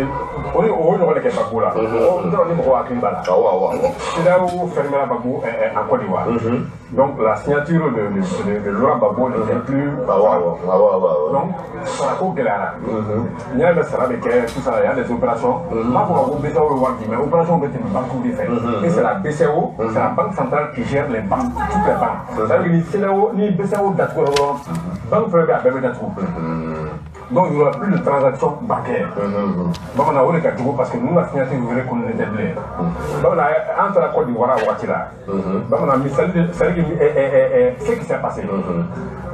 o ni o ɲɔgɔn de kɛ Gbagbo la. Mɔgɔ n t'a dɔn ni mɔgɔw hakili b'a la. Awɔ awɔ awɔ. CEDEAO fermera Gbagbo en Côte d'Ivoire. Donc la signature de Laurent Gbagbo n'était plus. Awɔ awɔ awɔ awɔ. Donc sarako gɛlɛyara. N'i y'a mɛn sara bɛ kɛ, tout ça, il y a des opérations. N b'a fɔ ka ko BCEAO bɛ wari di, mais opération bɛ tɛmɛ banque de fɛ. Et c'est la BCEAO, c'est la banque centrale qui gère les banques, toutes les banques. C'est-à-dire que ni CEDEAO, ni BCEAO datugura dɔrɔn, banque fɛn bɛ a bɛɛ bɛ datugu. Donc il n'y aura plus de transactions bancaires. Bamanan, o de ka jugu, parce que ninnu ka signature reconnu tɛ bilen. Bamanan, an taara Côte d'Ivoire a waati la. Bamanan, misali de, c'est-à-dire que ce qui s'est passé.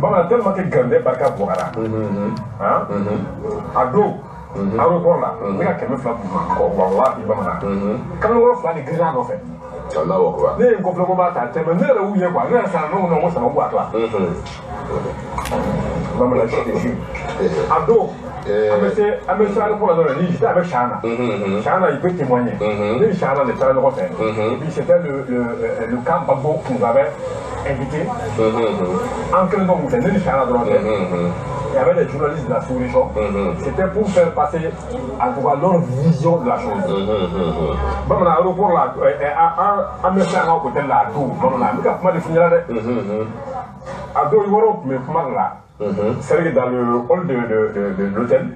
Bamanan, tellement que gɛrɛndɛ barika bɔgara. Han? A don aéroport la, ne ka 200 d'u ma kɔ, walahi Bamanan. Kamalenkɔrɔ fila de girinna a nɔfɛ. Allahu akbar. Ne ye n kɔfilɛ ko n b'a ta tɛmɛ, ne yɛrɛ y'u ye quoi, ne yɛrɛ sara, ne ko non, ko sama ko a tila. Bamanan si tɛ si. A don an bɛ se aéroport la dɔrɔn, ni j'étais avec Chahana. Chahana, il peut témoigner. Ne ni Chahana de taara ɲɔgɔn fɛ. Et puis c'était le camp Gbagbo qui nous avait invité. An kelen dɔn mun tɛ, ne ni Chahana dɔrɔn tɛ. Il y avait des journalistes de la sous-région. C'était pour faire passer, en tout cas, leur vision de la chose. Bamanan, aéroport la, an bɛ se an ka hôtel la a don, bamanan, n bɛ ka kuma de f'i ɲɛna dɛ. A don yɔrɔw tun bɛ kuma de la. C'est-à-dire que dans le hall de l'hôtel,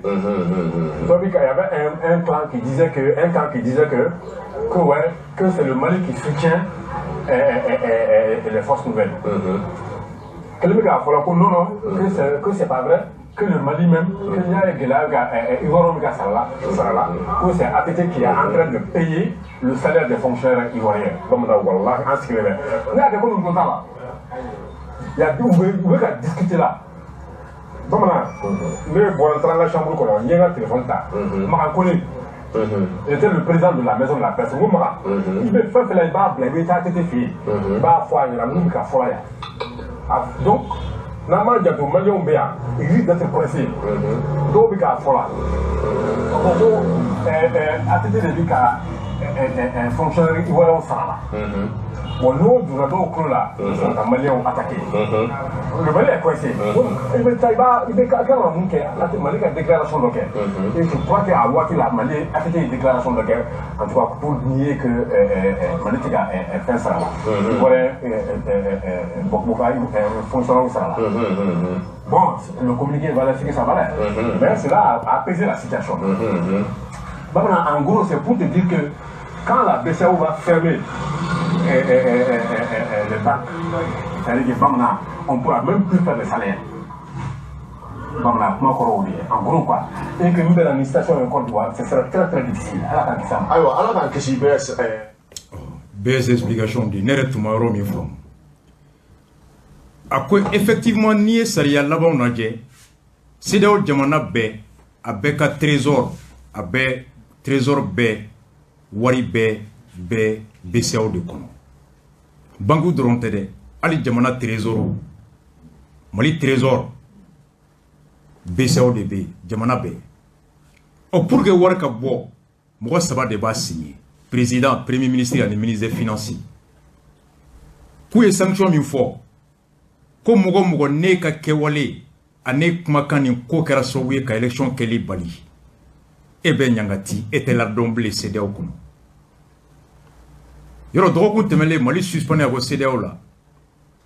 donc il y avait un clan qui disait que, un camp qui disait que ouais, que c'est le Mali qui soutient les forces nouvelles. Kelen bɛ k'a fɔ la ko non non, que c'est pas vrai, que le Mali même, que n'i y'a ye gɛlɛya ka Ivoiriens bɛ ka sara la, ko c'est ATT qui est en train de payer le salaire des fonctionnaires ivoiriens. Bamanan, walahi, an sigilen bɛ. Ne y'a kɛ komi n ko t'a la. Il y a u bɛ ka discuter la. Bamanan, ne bɔra, n taara n ka chambre kɔnɔ, n ye n ka téléphone ta. Makan Kone, il était le président de la maison de la presse. N ko Makan, i bɛ fɛn fɛn la, i b'a bila, i bɛ taa ATT fɛ yen. I b'a fɔ a ɲɛna mun bɛ ka fɔ yan. Ah, donc n'an m'a janto, Maliyɛnw bɛ yan, ils risquent d'être coincés. Dɔw bɛ k'a fɔ la. A ko ko ATT de bɛ ka fonctionnaire ivoirien sara la. Bon, n'o donna dɔw tulo la, u sɔn ka Maliyɛnw attaquer. Le Mali est coincé. Donc i bɛ taa, i b'a i bɛ ka kan ka mun kɛ? Mali ka déclaration dɔ kɛ. Et je crois que a waati la, Mali ATT ye déclaration dɔ kɛ, en tout cas pour nier que Mali tɛ ka fɛn sara la. Ivoirien bɔka fonctionnaire sara la. Bon, le communiqué valait ce que ça valait. Mais cela a apaisé la situation. Bamanan, en gros, c'est pour te dire que quand la BCEAO va fermer les banques, c'est-à-dire que bamanan, on ne pourra même plus faire de salaire. Bamanan, kuma kɔrɔ o de ye, en gros quoi. Et que nous bɛ na ni situation in Côte d'Ivoire, ce sera très très difficile. Ala k'an kisi a ma. Ayiwa, Ala k'an kisi bɛɛ. Bɛɛ explication di, ne yɛrɛ tun ma yɔrɔ min faamu. A ko effectivement, n'i ye sariya labanw lajɛ, CEDEAO jamana bɛɛ, a bɛɛ ka trésor, a bɛɛ trésor bɛɛ wari bɛɛ bɛɛ BCEAO de kɔnɔ. Banque dɔrɔn tɛ dɛ, hali jamana trésor, Mali trésor, BCEAO de bɛ yen, jamana bɛɛ. Ɔ, pour que wari ka bɔ, mɔgɔ saba de b'a signer: président, premier ministre ani ministre des finances. K'u ye sanction min fɔ, ko mɔgɔ mɔgɔ ne ka kɛwale ani kumakan nin ko kɛra sababu ye ka élection kɛli bali, e bɛ ɲangati, e tɛ ladɔn bilen CEDEAO kɔnɔ. Yɔrɔ dɔgɔkun tɛmɛlen, Mali suspendu a bɔ CEDEAO la,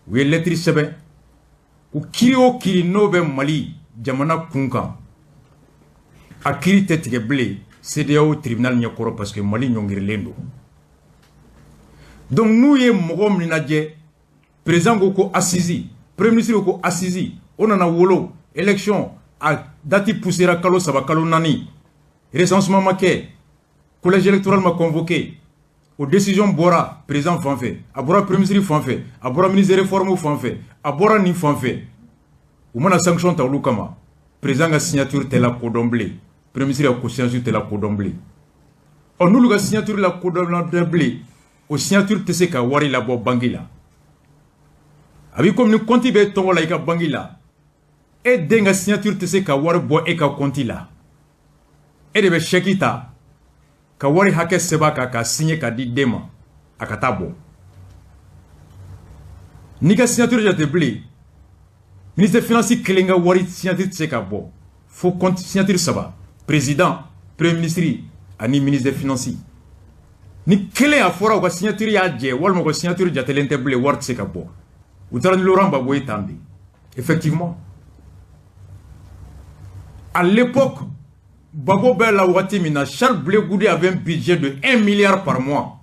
u ye lettre sɛbɛn ko kiiri o kiiri n'o bɛ Mali jamana kun kan, a kiiri tɛ tigɛ bilen CEDEAO tribunal ɲɛkɔrɔ, parce que Mali ɲɔngirilen don. Donc n'u ye mɔgɔ min lajɛ, président ko ko assise, premier ministre ko ko assise, o nana wolo élection a date poussera kalo 3, kalo 4, recensement ma kɛ, collège électoral ma convoqué. O décision bɔra président fan fɛ, a bɔra premier ministre fan fɛ, a bɔra ministre des réformes fan fɛ, a bɔra nin fan fɛ. U mana sanction ta olu kama, président ka signature tɛ la kodɔn bilen, premier ministre ka signature tɛ la kodɔn bilen. Ɔ, n'olu ka signature la kodɔn bilen, o signature tɛ se ka wari labɔ banque la. A b'i komi ni compte bɛ tɔgɔ la i ka banque la, e den ka signature tɛ se ka wari bɔ e ka compte la. E de bɛ chèque ta ka wari hakɛ sɛbɛn a kan ka signer ka di den ma, a ka taa bɔ. N'i ka signature jate bilen, ministre des finances kelen ka wari signature tɛ se ka bɔ, fo compte signature saba: président, premier ministre ani ministre des finances. Ni kelen a fɔra u ka signature y'a jɛ walima u ka signature jatelen tɛ bilen, wari tɛ se ka bɔ. U taara ni Laurent Gbagbo ye tan de. Effectivement, à l'époque, Gbagbo bɛ la waati min na, Charles Blé Goudé avait un budget de 1 milliard par mois.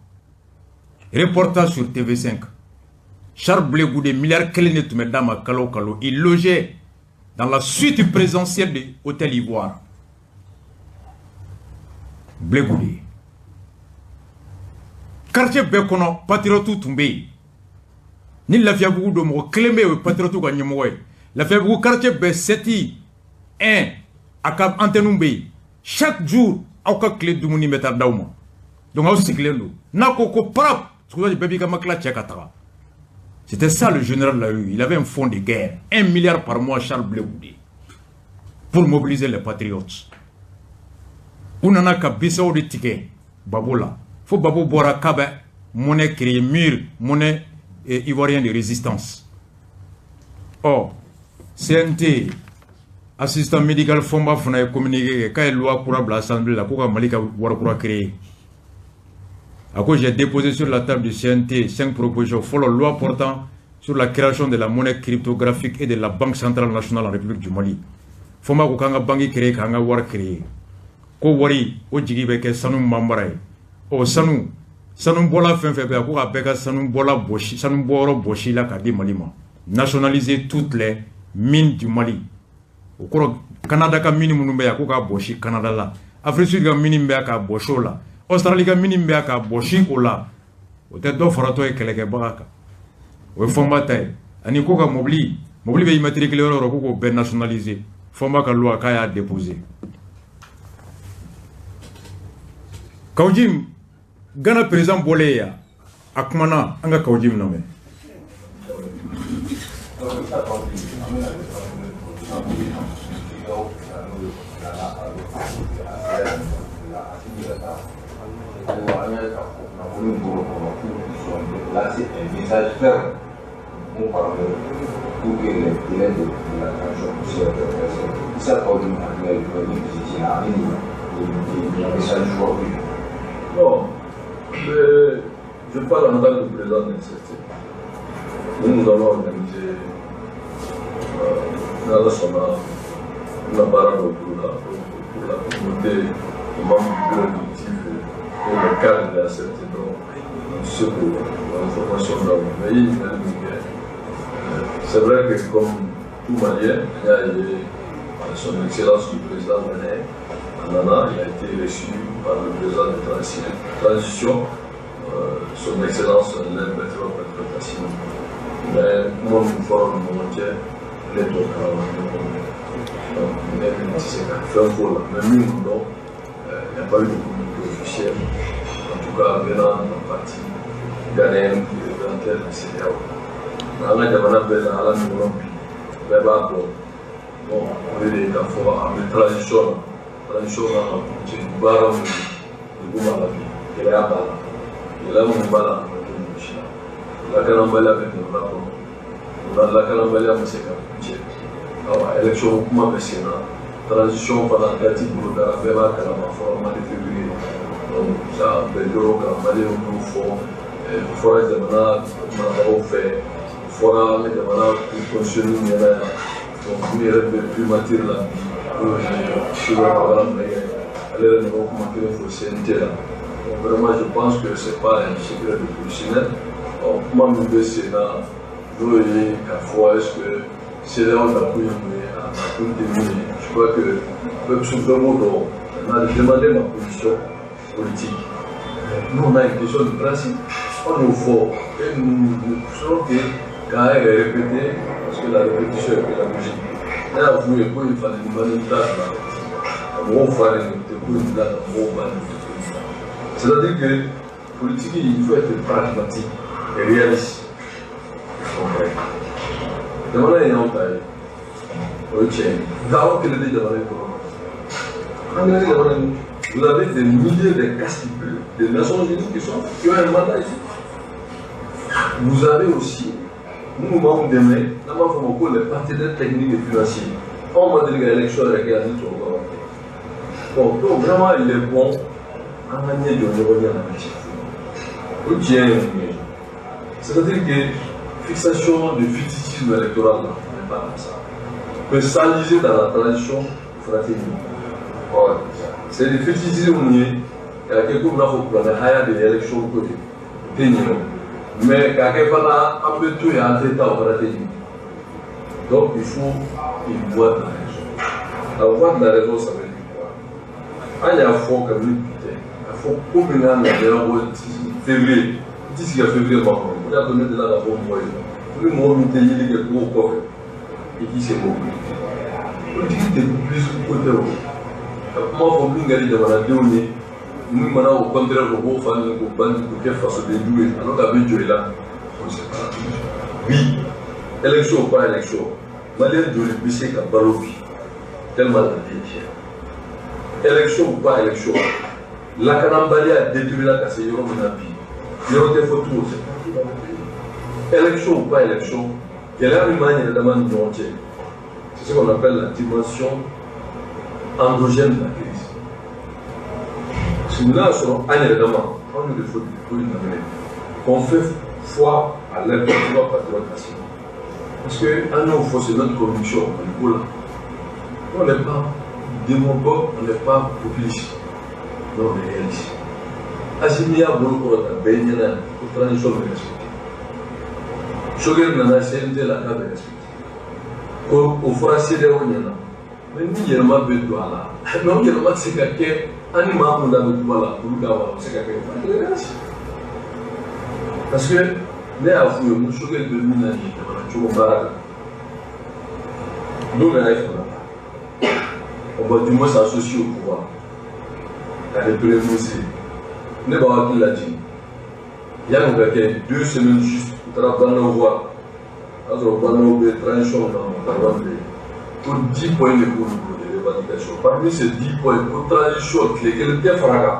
Reportage sur TV5. Charles Blé Goudé, milliard kelen de tun bɛ d'a ma kalo o kalo. Il logeait dans la suite présidentielle de Hôtel Ivoire. Blé Goudé. Quartier bɛɛ kɔnɔ, patriote tun bɛ yen. Ni Lafiyabugu don, mɔgɔ kelen bɛ yen, o ye patriote ka ɲɛmɔgɔ ye. Lafiyabugu quartier bɛɛ, 7 1, a ka antenne bɛ yen. Chaque jour, aw ka tile dumuni bɛ taa d'aw ma. Donc aw sigilen don. N'a ko ko parap, Bɛɛ b'i ka makila cɛ ka taga. C'était ça le général Layou. Il avait un fonds de guerre. 1 milliard par mois, Charles Blé Goudé, pour mobiliser les patriotes. U nana ka BCEAO de tigɛ Gbagbo la. Fo Gbagbo bɔra k'a bɛ monnaie créer, MIR, monnaie ivoirienne de résistance. Ɔ, CNT assistant médical Fɔnba fana ye communiqué kɛ k'a ye loi kura bila assemblée la ko ka Mali ka wari kura créer. A ko: j'ai déposé sur la table du CNT cinq propositions. Fɔlɔ, loi portant sur la création de la monnaie cryptographique et de la Banque centrale nationale en République du Mali. Fɔnba ko k'an ka banque créer, k'an ka wari créer. Ko wari o jigi bɛ kɛ sanu manbara ye. Ɔ, sanu bɔla fɛn fɛn bɛ yan, ko ka bɛɛ ka sanu bɔla bɔsi, sanu bɔyɔrɔ bɔsi la k'a di Mali ma. Nationaliser toutes les mines du Mali. O kɔrɔ, Canada ka mine minnu bɛ yan, ko k'a bɔsi Canada la. Afrique Sud ka mine bɛ yan, k'a bɔsi o la. Australie ka mine bɛ yan, k'a bɔsi o la. O tɛ dɔ faratɔ ye kɛlɛkɛbaga kan. O ye Fɔnba ta ye. Ani ko ka mobili bɛ immatriculé yɔrɔ o yɔrɔ, ko k'o bɛɛ nationaliser. Fɔnba ka loi, k'a y'a déposé. Kaou Djim, Ghana président bɔlen yan, a kumana. An ka Kaou Djim lamɛn. Lancer un message ferme pour parler pour que les délais de la transition puissent être respectés. Issa Kaou Djim a une visite à un message aujourd'hui. Bon, mais je parle en tant que président de l'ICT. Nous, nous allons organiser dans la baara dɔ pour la communauté, les membres du bureau exécutif et les cadres de la CNT. Donc, ce pour l'information d'abord. Mais il y a c'est vrai que comme tout Malien, il y a son Excellence le président ghanéen, Nana, il a été reçu par le président de transition, son Excellence l'aide maître Assimi. Mais moi, nous formons le entier, les deux donc, ne tɛ se ka fɛn f'o la, mais min dɔn, il n'y a pas eu de communiqué officiel, en tout cas venant de la partie ghanéenne qui représentait la CEDEAO. Nka an ka jamana bɛɛ la ala min kɔnɔ bi, bɛɛ b'a dɔn. Bon, o de ye k'a fɔ an bɛ transition na, transition kan ka kuncɛ ni baara mun ye, degun b'a la bi, gɛlɛya b'a la. Gɛlɛya mun b'a la, a ma kɛ mɔgɔ si la. Lakanabaliya bɛ jamana kɔnɔ, o lakanabaliya ma se ka kuncɛ. Awa, élection kuma bɛ sen na, transition fana date bolodara, bɛɛ b'a kalama, fɔra mois de février. Donc ça bɛɛ yɔrɔ kan, maliyɛnw y'o fɔ, o fɔra jamana marabagaw fɛ, o fɔra an ka jamana constitutionnel ɲɛna yan. Donc min yɛrɛ bɛ primature la bi, n'o ye Choguel Kokalla Maïga ye, ale yɛrɛ nana o kuma kelen fɔ CNT la. Donc vraiment, je pense que c'est pas un secret de polichinelle. Ɔ, kuma min bɛ sen na, n'o ye k'a fɔ est ce que CEDEAO nakun ye mun ye, a nakun tɛ mun ye, je crois que bɛɛ bɛɛ b'o dɔn. On a demandé ma position politique. Nous, on a une question de principe. On est fort et nous ne poussons que k'a yɛrɛ répéter, parce que la répétition est pédagogique. Ne y'a f'u ye ko il fallait ni mani da fila ka mɔgɔw fa de tɛ ko in bila ka mɔgɔw ba nin tɛ ko in bila. C'est-à-dire que politique, il faut être pragmatique et réaliste. Jamana in y'anw ta ye, o ye tiɲɛ ye, nka aw kelen tɛ jamana in kɔnɔ, an kelen tɛ jamana in. Vous avez des milliers de casques bleus des Nations Unies qui ont un mandat ici. Vous avez aussi minnu b'anw dɛmɛ, n'an b'a fɔ o ma ko les partenaires techniques et financiers. Anw ma deli ka élection yɛrɛ kɛ yan ni tubabu ka wari tɛ. Bon, donc vraiment, il est bon an ka ɲɛ jɔ ɲɔgɔn ɲɛ na ka tiɲɛ fɔ. O tiɲɛ ye mun ye? C'est-à-dire que fixation de fétichisme électoral là, on n'est pas comme ça. Que s'enliser dans la transition, fana tɛ ɲɛ. C'est du fétichisme mun ye k'a kɛ komi n'a fɔ kuranɛ haya de ye élection ko ye, o tɛ ɲɛ o. Mais k'a kɛ fana an bɛ to yen, an tɛ taa, o fana tɛ ɲɛ. Donc il faut une voie de la raison. La voie de la raison, ça veut dire quoi? An y'a fɔ kabini bi tɛ, k'a fɔ ko min kan ka ɲɛnabɔ février, i ti sigi ka février makɔnɔ. O de y'a to ne delila k'a fɔ mɔgɔ ye ko ni mɔgɔ min tɛ yeli kɛ kungo kɔfɛ, i k'i sen bɔ politique. Politique tɛ populisme ko tɛ o. Ka kuma fɔ min ka di jamanadenw ye. Min mana o contraire fɔ, k'o fa ni k'o ba ni k'o kɛ fasoden jugu ye, alors k'a bɛ jɔ i la. On sait pas. Bi, élection ou pas élection, Malien joli bɛ se ka balo bi, tellement la vie est chère. Élection ou pas élection, lakanabaliya détruit la ka se yɔrɔ min na bi, yɔrɔ tɛ fɔ tugun, c'est partout dans le pays. Élection ou pas élection, gɛlɛya min b'an yɛrɛ dama ni ɲɔgɔn cɛ, c'est ce qu'on appelle la dimension endogène de la crise. Parce que n'a y'a sɔrɔ an yɛrɛ dama, anw de fɔ ko in daminɛ, qu'on fait foi à l'impératif patriote Assimi. Parce que an y'o fɔ, c'est notre conviction Maliko la. On n'est pas démagogue, on n'est pas populiste, mais on est réaliste. Assimi y'a bolo kɔrɔta bɛɛ ɲɛna yan ko transition bɛ respecté. Choguel nana CNT la k'a bɛ respecté. Ko o fɔra CEDEAO ɲɛna. Mais ni yɛlɛma bɛ don a la, mais o yɛlɛma tɛ se ka kɛ an ni maa mun da bɛ kuma la, olu ka wa o bɛ se ka kɛ o réaliste. Parce que ne y'a f'u ye n ko Choguel bɛ min na nin ye jamana cogo baara la. Don min a ye fanga ta, on va du moins s'associer au pouvoir. Ka kɛ premier ministre ye. Ne b'aw hakili lajigin, yanni o ka kɛ, 2 semaines juste, u taara Bah N'Daw voir. O y'a sɔrɔ Bah N'Daw bɛ transition na, Moctar bɛ yen. Ko 10 points de b'olu bolo de revendication. Parmi ces 10 points, ko transition tile kelen tɛ fara kan.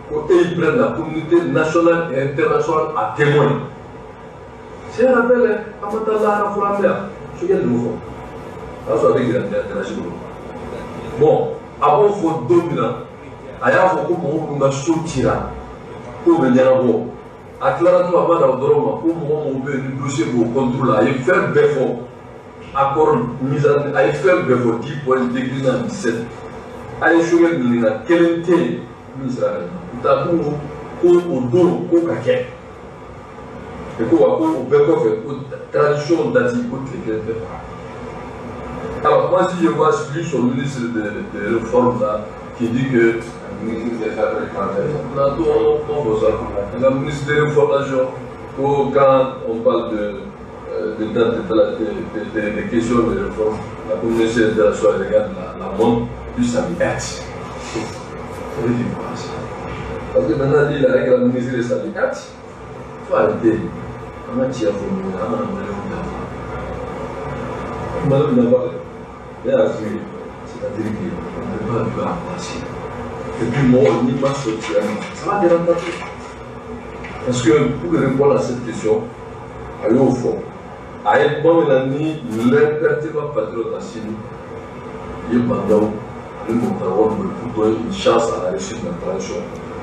Ko et ils prennent la communauté nationale et internationale à témoin. C'est un rappel, hein, an ma taa lahara fɔlɔ, an bɛ yan. Choguel de y'o fɔ. O y'a sɔrɔ a bɛ gɛrɛ bolo. Bon, a b'o fɔ don min na, a y'a fɔ ko mɔgɔ minnu ka so cira, k'o bɛ ɲɛnabɔ. A tilara tun a ma dan o dɔrɔn ma, ko mɔgɔ mɔgɔ bɛ yen ni dossier b'o contre la, a ye fɛn bɛɛ fɔ. Accord mise en, a ye fɛn bɛɛ fɔ, 10 points décliné en 17. A ye Choguel ɲininka, kelen tɛ yen min sera ka ɲɛ. U taa ko ko o don ko ka kɛ. Et ko wa ko o bɛɛ kɔfɛ, ko transition date, ko tile kelen tɛ fara. Alors moi, si je vois lui, son ministre de réforme là, qui dit que Ministre des Affaires étrangères. La ministre de réformation, ko quand on parle de date de questions de réforme, la communauté internationale regarde la montre, lui ça lui hâte. Ça veut dire quoi, ça? Parce que maintenant, il a la ministre de ça lui hâte. Il faut arrêter. An ka tiɲɛ fɔ ɲɔgɔn ye, an kana Maliyɛnw dafa. Maliyɛnw dafa dɛ. Ne y'a f'u ye, c'est-à-dire que on ne peut pas vivre à moitié. Et puis mɔgɔ n'i ma sɔn tiɲɛ ma, ça va te rattraper. Parce que pour répondre à cette question, a y'o fɔ. A ye kuma min na ni l'impertinent patriote Assimi ye Bah N'Daw ani Moctar Ouane pour donner une chance à la réussite de la transition.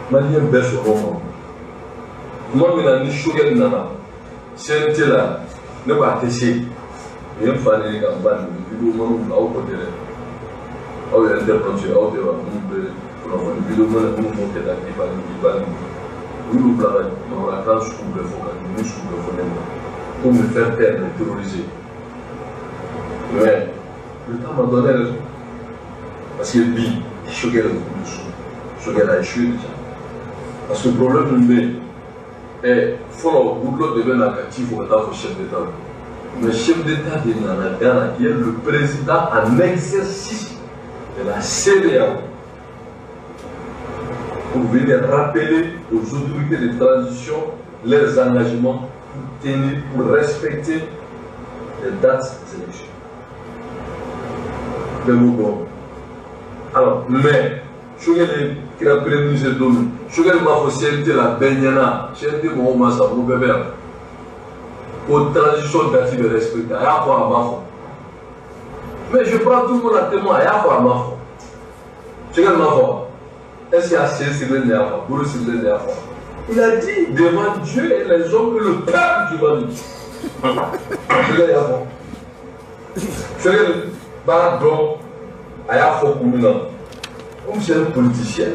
Maliyɛn bɛɛ sɔnna o ma. Kuma min na ni Choguel nana CNT la, ne ko a tɛ se. U ye n fa neni ka n ba neni, vidéo maniw bila aw kɔ tɛ dɛ. Aw yɛrɛ internautes, aw tɛ wa minnu bɛ kunnafoni vidéo mana minnu b'o kɛ tan k'i fa neni k'i ba neni. U y'u bila ka manamanakan sugu bɛɛ fɔ, ka ninnu sugu bɛɛ fɔ ne ma. Pour me faire taire, me terroriser. Mais le temps m'a donné raison. Parce que bi, Choguel est beaucoup dessous. Choguel a échoué déjà. Parce que problème min bɛ yen, ɛ fɔlɔ Goodluck de bɛ na ka ci fɔ ka taa fɔ chef d'État la. Mais chef d'État de nana Ghana, qui est le président en exercice de la CEDEAO, pour venir rappeler aux autorités de transition leurs engagements pour tenir, pour respecter les dates des élections. Bɛɛ b'o dɔn. Alors, mais Choguel kɛra premier ministre don min, Choguel m'a fɔ CNT la bɛɛ ɲɛna, CNT mɔgɔw ma sa ko bɛɛ bɛ yan, ko transition date bɛ respecté. A y'a fɔ, a ma fɔ? Mais je prends tout le monde à témoin, a y'a fɔ, a ma fɔ? Choguel m'a fɔ? Est-ce que a sen sirilen de y'a fɔ, bolo sirilen de y'a fɔ? Il a dit devant Dieu et les hommes et le peuple du Mali. Choguel y'a fɔ. Choguel b'a dɔn a y'a fɔ kun min na. Comme c'est un politicien,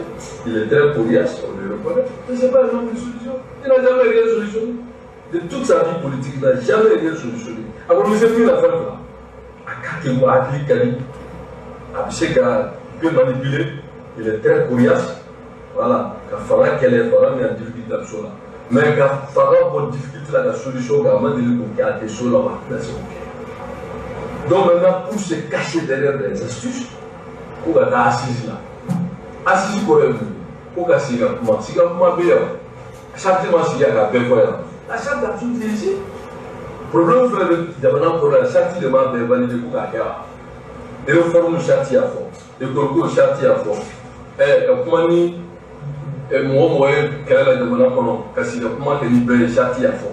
il est très coriace, on le reconnaît. Mais ce n'est pas un homme de solution. Il n'a jamais rien solutionné. De toute sa vie politique, il n'a jamais rien solutionné. Alors, nous avons mis la fin là. A ka kɛ hakili ka di, a bɛ se ka peut manipuler, il est très coriace. Voilà, ka fanga kɛlɛ, fanga min a difficulté a bɛ s'o la. Mais ka fanga bɔ difficulté la, ka solution kɛ, a ma deli k'o kɛ, a tɛ s'o la wa, a tɛna se k'o kɛ. Donc maintenant, pour se cacher derrière des astuces, ko ka taa assise la. Assise kɔrɔ ye mun ye? Ko ka sigi ka kuma, sigi ka kuma bɛ yan, charte ma sigi yan ka bɛɛ fɔ yan. La charte a tout dit ici. Problème fɛn bɛ jamana kɔnɔ yan, charte de b'a bɛɛ valider ko k'a kɛ wa. Réforme charte y'a fɔ, école ko charte y'a fɔ, ka kuma ni mɔgɔ mɔgɔ ye kɛlɛ la jamana kɔnɔ, ka sigi ka kuma kɛ ni bɛɛ ye, charte y'a fɔ.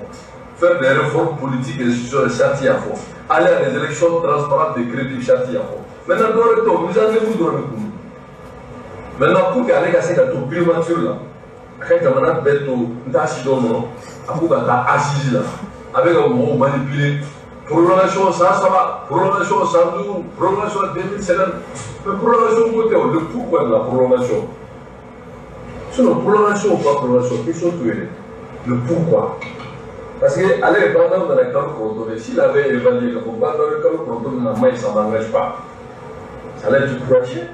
Faire des réformes politiques et institutionnelles, charte y'a fɔ. Aller à des élections transparentes et crédibles, charte y'a fɔ. Maintenant, dɔwɛrɛ tɛ o, mise en œuvre dɔrɔn de kun. Maintenant, pour que ale ka se ka to primature la, a ka jamana bɛɛ to n t'a si dɔn nɔ, a ko ka taa assise la, a bɛ ka mɔgɔw manipuler. Prolongation san 3, prolongation san 5, prolongation 2050. Mais prolongation ko tɛ o, le pourquoi de la prolongation. Sinon, prolongation ou pas prolongation, question t'o ye dɛ. Le pourquoi. Parce que ale ye Bah N'Daw nana kalo 9 de, s'il avait évalué k'a fɔ Bah N'Daw ye kalo 9 min na a ma ɲi, ça m'engage pas. Ça allait être courageux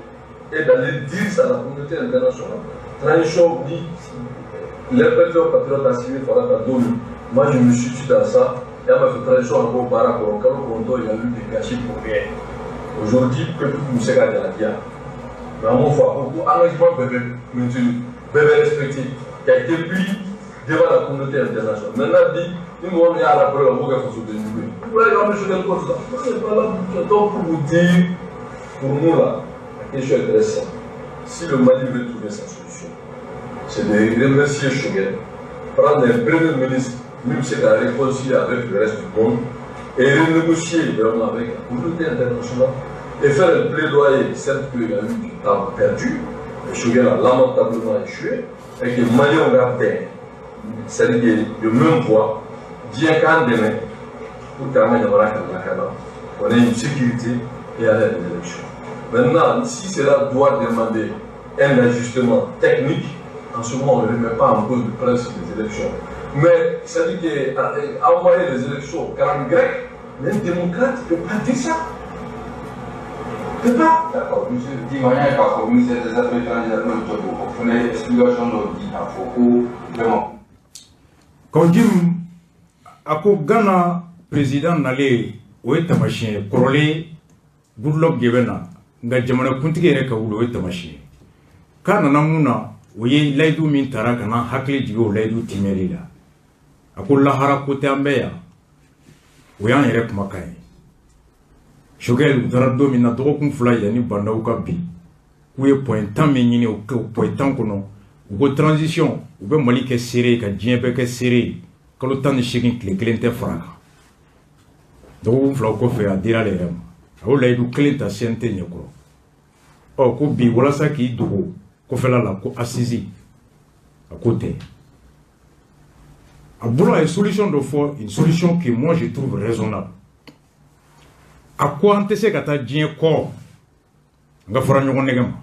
et d'aller dire ça à la communauté internationale. Transition dit, l'imperfect patriote Assimi Fara don min, moi je me situe dans ça. Et an b'a fɛ transition ka bɔ baara kɔrɔ kalo 9, il y a eu des gâchis pour rien. Aujourd'hui, peuple tun bɛ se ka jalaki yan. Mais an m'o fɔ, a ko ko engagement bɛɛ bɛ maintenu, bɛɛ bɛ respecté, qui a été pris devant la communauté internationale. Maintenant dit, ni mɔgɔ min y'a rappelé ka b'o kɛ fasoden jugu ye. Vous voyez, an bɛ Choguel ko sisan. Moi, c'est pas là donc pour vous dire, pour nous là, la question est très simple. Si le Mali veut trouver sa solution, c'est de remercier Choguel, prendre un premier ministre, même si c'est à réconcilier avec le reste du monde, et renégocier vraiment avec la communauté internationale, et faire un plaidoyer, certes qu'il y a eu du temps perdu, mais Choguel a lamentablement échoué, et que Maliens ont bɛn, c'est-à-dire de même voix, diɲɛ k'an dɛmɛ pour qu'an ka jamana ka lakana, on ait une sécurité et aller à des élections. Maintenant, si cela doit demander un ajustement technique, en ce moment, on ne remet pas en cause le principe des élections. Mais c'est-à-dire qu'envoyer les élections au calendrier grec, mais un démocrate ne peut pas dire ça. Ne peut pas. D'accord. Monsieur Dimania k'a fɔ ministère des Affaires étrangères n'o ye Jɔbu, o fana ye explication dɔ di k'a fɔ ko vraiment. Kaou Djim a ko Ghana président nalen, o ye tamasiyɛn ye. Kɔrɔlen Goodluck de bɛ na, nka jamanakuntigi yɛrɛ ka wuli, o ye tamasiyɛn ye. K'a nana mun na? O ye layidu min tara ka na hakili jigin o layidu timɛli la. A ko lahara ko tɛ, an bɛ yan, o y'an yɛrɛ kumakan ye. Choguel, u taara don min na, dɔgɔkun 2 yanni Bah N'Daw ka bin, k'u ye point 10 min ɲini, o point 10 kɔnɔ, u ko transition, u bɛ Mali kɛ seere ye ka diɲɛ bɛɛ kɛ seere ye, kalo 18, tile kelen tɛ fara kan. Dɔgɔkun 2 kɔfɛ, a dira ale yɛrɛ ma, a y'o layidu kelen ta CNT ɲɛkɔrɔ. Ɔ ko bi, walasa k'i dogo kɔfɛla la ko assise, a ko tɛ. A bolo, a ye solution dɔ fɔ, une solution que moi je trouve raisonnable. A ko an tɛ se ka taa diɲɛ kɔ, an ka fara ɲɔgɔn nɛgɛ ma,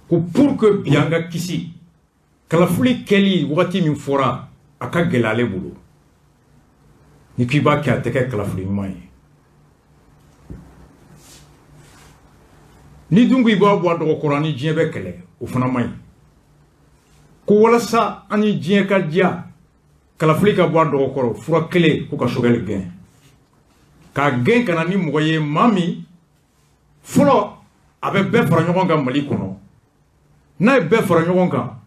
ko pour que bi an ka kisi kalafili kɛli wagati min fɔra, a ka gɛlɛ ale bolo. Ni k'i b'a kɛ, a tɛ kɛ kalafili ɲuman ye. Ni dun ko i b'a bɔ a dɔgɔkɔrɔ, ani diɲɛ bɛ kɛlɛ, o fana man ɲi. Ko walasa an ni diɲɛ ka diya, kalafili ka bɔ a dɔgɔkɔrɔ, fura kelen, ko ka Choguel gɛn, k'a gɛn ka na ni mɔgɔ ye, maa min fɔlɔ a bɛ bɛɛ fara ɲɔgɔn kan Mali kɔnɔ. N'a ye bɛɛ fara ɲɔgɔn kan,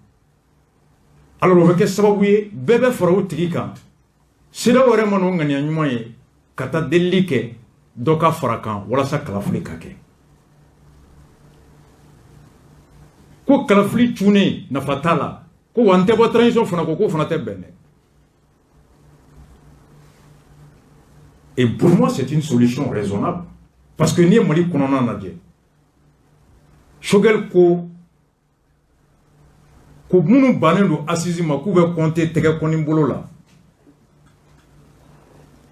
alors o bɛ kɛ sababu ye bɛɛ bɛ fara o tigi kan. CEDEAO yɛrɛ ma n'o ŋaniya ɲuman ye ka taa delili kɛ dɔ ka fara kan walasa kalafili ka kɛ. Ko kalafili cunnen nafa t'a la, ko wa n tɛ bɔ transition fana ko k'o fana tɛ bɛn dɛ. Et pour moi, c'est une solution raisonnable, parce que n'i ye Mali kɔnɔna lajɛ, Choguel ko ko minnu bannen don assise ma, k'u bɛ compter tɛgɛ kɔni bolo la,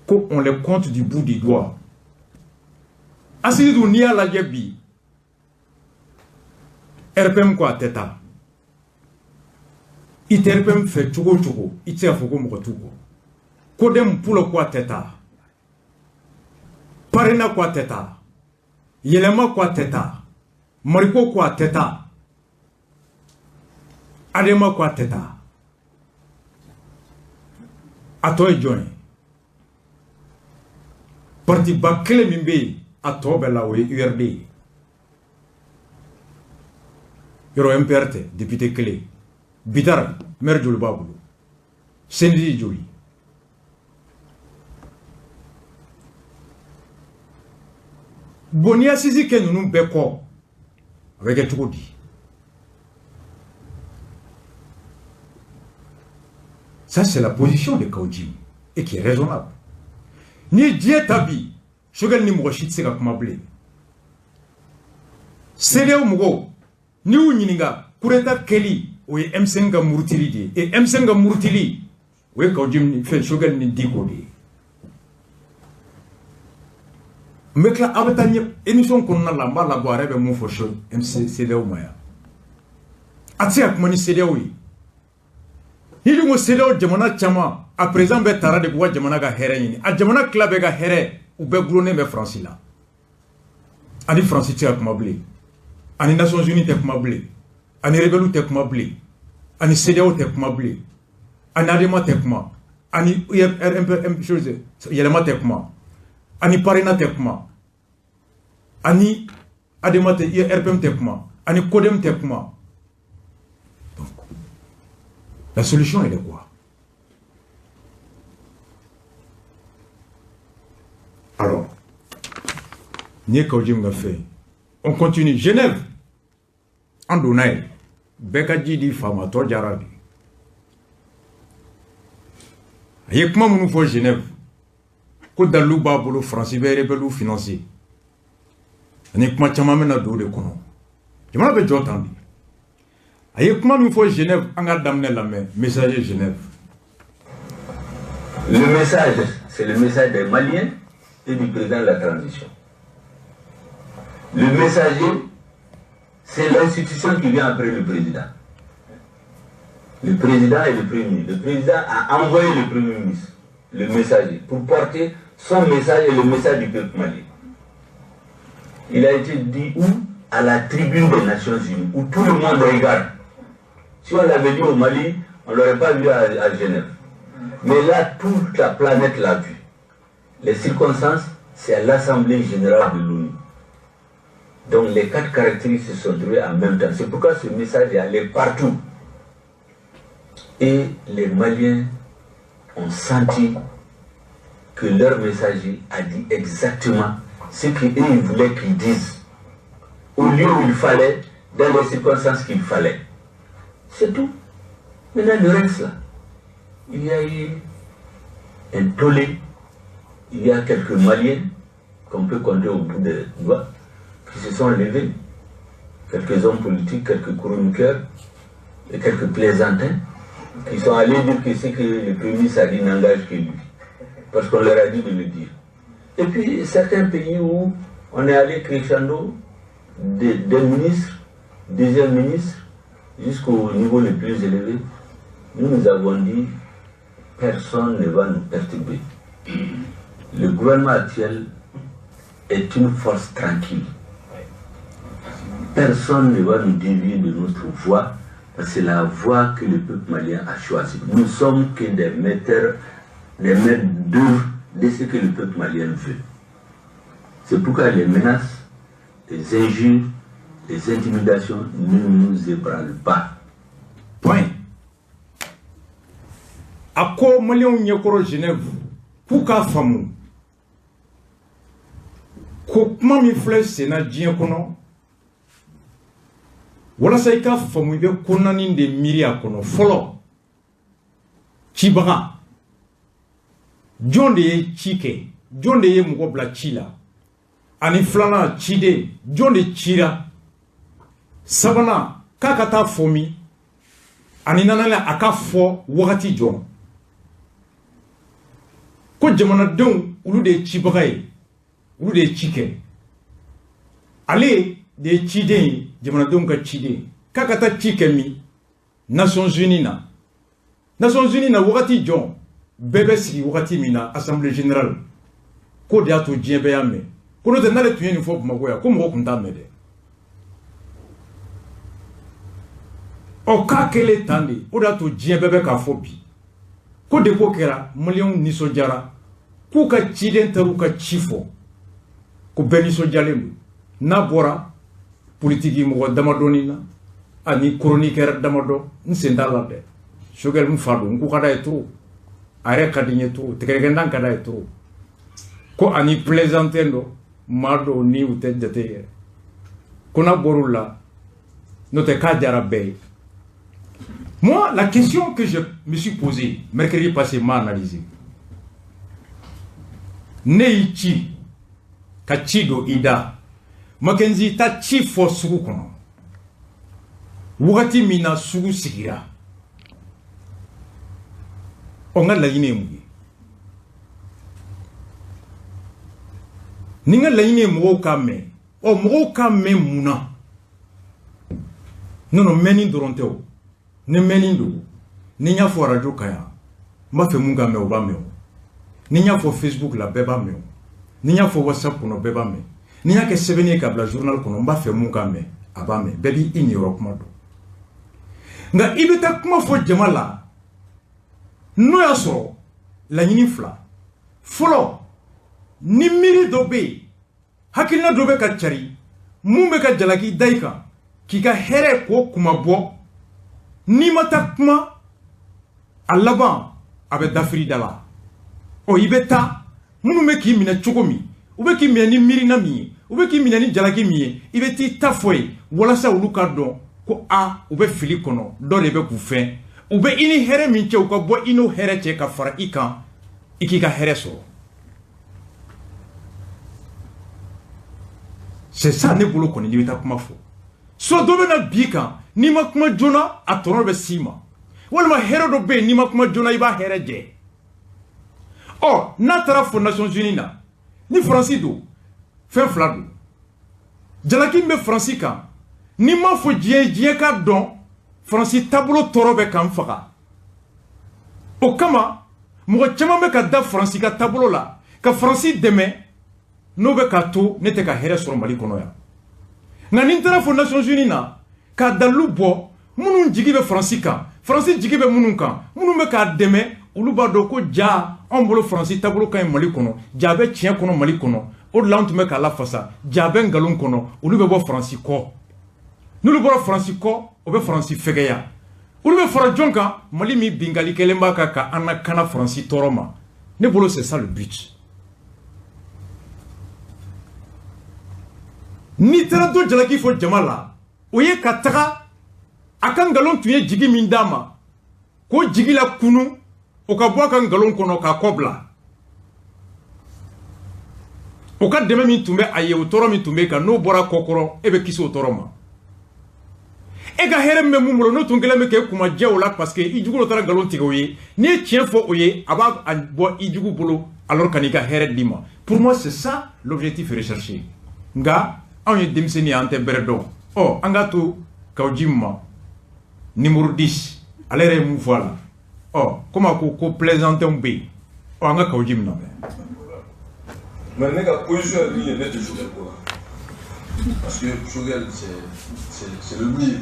ko on les compte du bout du doigt. Assise dun, n'i y'a lajɛ bi, RPM ko a tɛ taa. I tɛ RPM fɛ cogo o cogo, i tɛ se k'a fɔ ko mɔgɔ t'u kɔ. CODEM Pulo ko a tɛ taa, PARENA ko a tɛ taa, Yɛlɛma ko a tɛ taa, Mariko ko a tɛ taa, ADEMA ko a tɛ taa. A tɔ ye jɔn ye? Partiba kelen min bɛ yen a tɔ bɛɛ la, o ye URD ye. Yɔrɔ MPR tɛ député kelen. Bittar, maire joli b'a bolo? CNJ joli? Bon, n'i assises kɛ ninnu bɛɛ kɔ, a bɛ kɛ cogo di? Ça, c'est la position de Kaou Djim et qui est raisonnable. N'i ye diɲɛ ta bi, Choguel ni mɔgɔ si tɛ se ka kuma bilen. CEDEAO mɔgɔw, n'i y'u ɲininka, coup d'état kɛli, o ye M5 ka murutili de ye, et M5 ka murutili, o ye Kaou Djim ni fɛn Choguel ni Dicko de ye. N bɛ tila, aw bɛ taa ɲɛ émission kɔnɔna la, n b'a labɔ, a yɛrɛ bɛ mun fɔ MC CEDEAO ma yan. A tɛ se ka kuma ni CEDEAO ye. Ni dun ko CEDEAO jamana caman, a président bɛɛ taara de k'u ka jamana ka hɛrɛ ɲini, a jamana tila bɛɛ ka hɛrɛ, u bɛɛ gulonnen bɛ Faransi la. Ani Faransi tɛ se ka kuma bilen, ani Nations Unies tɛ kuma bilen, ani rebelles tɛ kuma bilen, ani CEDEAO tɛ kuma bilen, ani ADEMA tɛ kuma, ani RMP chose yɛlɛma tɛ kuma, ani PARENA tɛ kuma, ani ADEMA tɛ, RPM tɛ kuma, ani CODEM tɛ kuma. Donc la solution, elle est quoi? Alors, n'i ye Kaou Djim ka fɛn, on continue. Genève, an donna yen, bɛɛ ka ji di fa ma, tɔ jara de. A ye kuma minnu fɔ Genève, ko dalilu b'a bolo, Faransi bɛ rebelle financer, ani kuma caman bɛna don o de kɔnɔ. Jamana bɛ jɔ tan de. A ye kuma min fɔ Genève, an ka daminɛ lamɛn, messager Genève. Le message, c'est le message des Maliens et du président de la transition. Le messager, c'est l'institution qui vient après le président. Le président est le premier ministre. Le président a envoyé le premier ministre, le messager, pour porter son message et le message du peuple malien. Il a été dit où? À la tribune des Nations Unies, où tout le monde regarde. Si on l'avait dit au Mali, on ne l'aurait pas vu à Genève. Mais là, toute la planète l'a vu. Les circonstances, c'est à l'Assemblée générale de l'ONU. Donc les quatre caractéristiques se sont trouvées en même temps. C'est pourquoi ce message est allé partout. Et les Maliens ont senti que leur messager a dit exactement ce qu'eux ils voulaient qu'ils disent, au lieu où il fallait, dans les circonstances qu'il fallait. C'est tout. Maintenant, le reste, là, il y a eu un tollé, il y a quelques Maliens qu'on peut compter au bout des doigts, qui se sont levés, quelques hommes politiques, quelques chroniqueurs et quelques plaisantins, qui sont allés dire que ce que le Premier ministre a dit n'engage que lui, parce qu'on leur a dit de le dire. Et puis, certains pays où on est allé crescendo, des ministres, deuxième ministre, jusqu'au niveau le plus élevé, nous nous avons dit, personne ne va nous perturber. Le gouvernement actuel est une force tranquille. Personne ne va nous dévier de notre voie, parce que c'est la voie que le peuple malien a choisie. Nous ne sommes que des metteurs, des maîtres d'œuvre de ce que le peuple malien veut. C'est pourquoi les menaces, les injures, les intimidations ne nous ébranlent pas. Point. A ko Maliyɛnw ɲɛkɔrɔ Genève, k'u k'a faamu ko kuma min filɛ senna diɲɛ kɔnɔ, walasa i ka faamu, i bɛ ko naani de miiri a kɔnɔ. Fɔlɔ, cibaga, jɔn de ye ci kɛ, jɔn de ye mɔgɔ bila ci la? Ani filanan, ciden, jɔn de cira? Sabanan, k'a ka taa fɔ min? Ani naaninan, a ka fɔ wagati jɔn? Ko jamanadenw, olu de ye cibaga ye, olu de ye ci kɛ, ale de ye ciden ye, jamanadenw ka ciden, k'a ka taa ci kɛ min? Nations Unies na. Nations Unies na, wagati jɔn, bɛɛ bɛ sigi wagati min na, Assemblée générale, k'o de y'a to diɲɛ bɛɛ y'a mɛn. Ko n'o tɛ, n'ale tun ye nin fɔ Bamakɔ yan, ko mɔgɔ tun t'a mɛn dɛ. Ɔ, k'a kɛlen tan de, o de y'a to diɲɛ bɛɛ bɛ k'a fɔ bi ko de ko kɛra, Maliyɛnw nisɔndiyara k'u ka ciden taar'u ka ci fɔ, ko bɛɛ nisɔndiyalen don. N'a bɔra politiki mɔgɔ damadɔni na, Ani chroniqueur damadɔ n sen t'a la dɛ. Choguel n fa don, n ko ka d'a ye trop, a yɛrɛ ka di n ye trop, tigɛrɛkɛndan ka d'a ye trop. Ko ani plaisantin dɔ maa dɔw ni u tɛ jate yɛrɛ, ko n'a bɔr'u la, n'o tɛ k'a diyara bɛɛ ye. Moi, la question que je me suis posée mercredi passé m'a analysé. Ne y'i ci ka ci don i da, Mackenzie, ta ci fɔ sugu kɔnɔ wagati min na sugu sigira, ɔ, n ka laɲini ye mun ye? Ni n ka laɲini ye mɔgɔw k'a mɛn, ɔ, mɔgɔw k'a mɛn mun na? Non, non, mɛnni dɔrɔn tɛ o. Ni mɛnni don, ni n y'a fɔ radio kan yan, n b'a fɛ mun ka mɛn, o b'a mɛn o. Ni n y'a fɔ Facebook la, bɛɛ b'a mɛn o. Ni n y'a fɔ WhatsApp kɔnɔ, bɛɛ b'a mɛn. Ni n y'a kɛ sɛbɛnni ye ka bila journal kɔnɔ, n b'a fɛ mun ka mɛn, a b'a mɛn. Bɛɛ b'i niyɔrɔ kuma dɔn. Nka i bɛ taa kuma fɔ jama la, n'o y'a sɔrɔ laɲini fila. Fɔlɔ, ni miiri dɔ bɛ yen, hakilina dɔ bɛ ka cari, mun bɛ ka jalaki da i kan k'i ka hɛrɛ k'o kuma bɔ, n'i ma taa kuma, a laban a bɛ dafiri da la. Ɔ, i bɛ taa minnu bɛ k'i minɛ cogo min, u bɛ k'i minɛ ni miirina min ye, u bɛ k'i minɛ ni jalaki min ye, i bɛ t'i ta fɔ yen walasa olu ka dɔn ko a u bɛ fili kɔnɔ, dɔ de bɛ k'u fɛn, u bɛ i ni hɛrɛ min cɛ, u ka bɔ i n'o hɛrɛ cɛ ka fara i kan, i k'i ka hɛrɛ sɔrɔ. C'est ça ne bolo kɔni, n'i bɛ taa kuma fɔ. So dɔ bɛ na bi kan, n'i ma kuma joona, a tɔnɔ bɛ s'i ma, walima hɛrɛ dɔ bɛ yen, n'i ma kuma joona, i b'a hɛrɛ jɛ. Ɔ, n'a taara fɔ Nations Unies na, ni Faransi don, fɛn fila don. Jalaki min bɛ Faransi kan, n'i ma fɔ diɲɛ, diɲɛ k'a dɔn Faransi taabolo tɔɔrɔ bɛ k'an faga. O kama mɔgɔ caman bɛ ka da Faransi ka taabolo la ka Faransi dɛmɛ, n'o bɛ k'a to ne tɛ ka hɛrɛ sɔrɔ Mali kɔnɔ yan. Nka ni n taara fɔ Nations Unies na k'a dalilu bɔ, minnu jigi bɛ Faransi kan, Faransi jigi bɛ minnu kan, minnu bɛ k'a dɛmɛ, olu b'a dɔn ko ja anw bolo Faransi taabolo ka ɲi Mali kɔnɔ, ja bɛ tiɲɛ kɔnɔ Mali kɔnɔ, o de la an tun bɛ k'a lafasa, ja bɛ nkalon kɔnɔ, olu bɛ bɔ Faransi kɔ. N'olu bɔra Faransi kɔ, o bɛ Faransi fɛgɛya. Olu bɛ fara jɔn kan? Mali min bingali kɛlen b'a kan ka an lakana Faransi tɔɔrɔ ma. Ne bolo, c'est ça le but. N'i taara dɔ jalaki fɔ jama la, o ye ka taga a ka nkalon tun ye jigi min d'a ma, k'o jigi la kunu, o ka bɔ a ka nkalon kɔnɔ k'a kɔ bila. O ka dɛmɛ min tun bɛ a ye, o tɔɔrɔ min tun bɛ kan, n'o bɔra kɔ kɔrɔ, e bɛ kisi o tɔɔrɔ ma. E ka hɛrɛ min bɛ mun bolo, n'o tun kɛlen bɛ k'e kunma jɛ o la, parce que i jugu dɔ taara nkalon tigɛ o ye, n'i ye tiɲɛ fɔ o ye, a b'a bɔ i jugu bolo, alors ka n'i ka hɛrɛ d'i ma. Pour moi, c'est ça l'objectif recherché. Nka anw ye denmisɛnnin ye, an tɛ bɛrɛ dɔn. Ɔ, an k'a to Kaou Djim ma, numéro 10, ale yɛrɛ ye mun fɔ a la? Ɔ, komi a ko ko plaisantinw bɛ yen, ɔ, an ka Kaou Djim lamɛn. Mais ne ka position ye min ye, ne tɛ Choguel ko la, parce que Choguel, c'est le mien.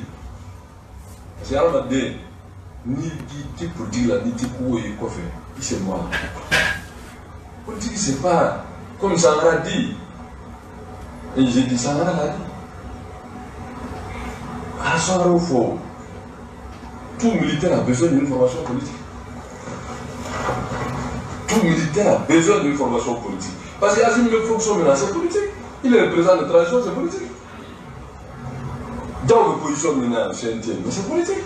Parce que hadamaden, n'i tɛ politique la, n'i tɛ ko ye kɔfɛ, i sen bɔ a la. Politique, c'est pas comme Sankara dit, et j'ai dit, Sankara l'a dit, ah, Sankara fɔ, tout militaire a besoin d'une formation politique. Tout militaire a besoin d'une formation politique. Parce que Assimi bɛ fonction min na, c'est politique. Il est le président de transition, c'est politique. Diaw bɛ position min na CNT, mais c'est politique.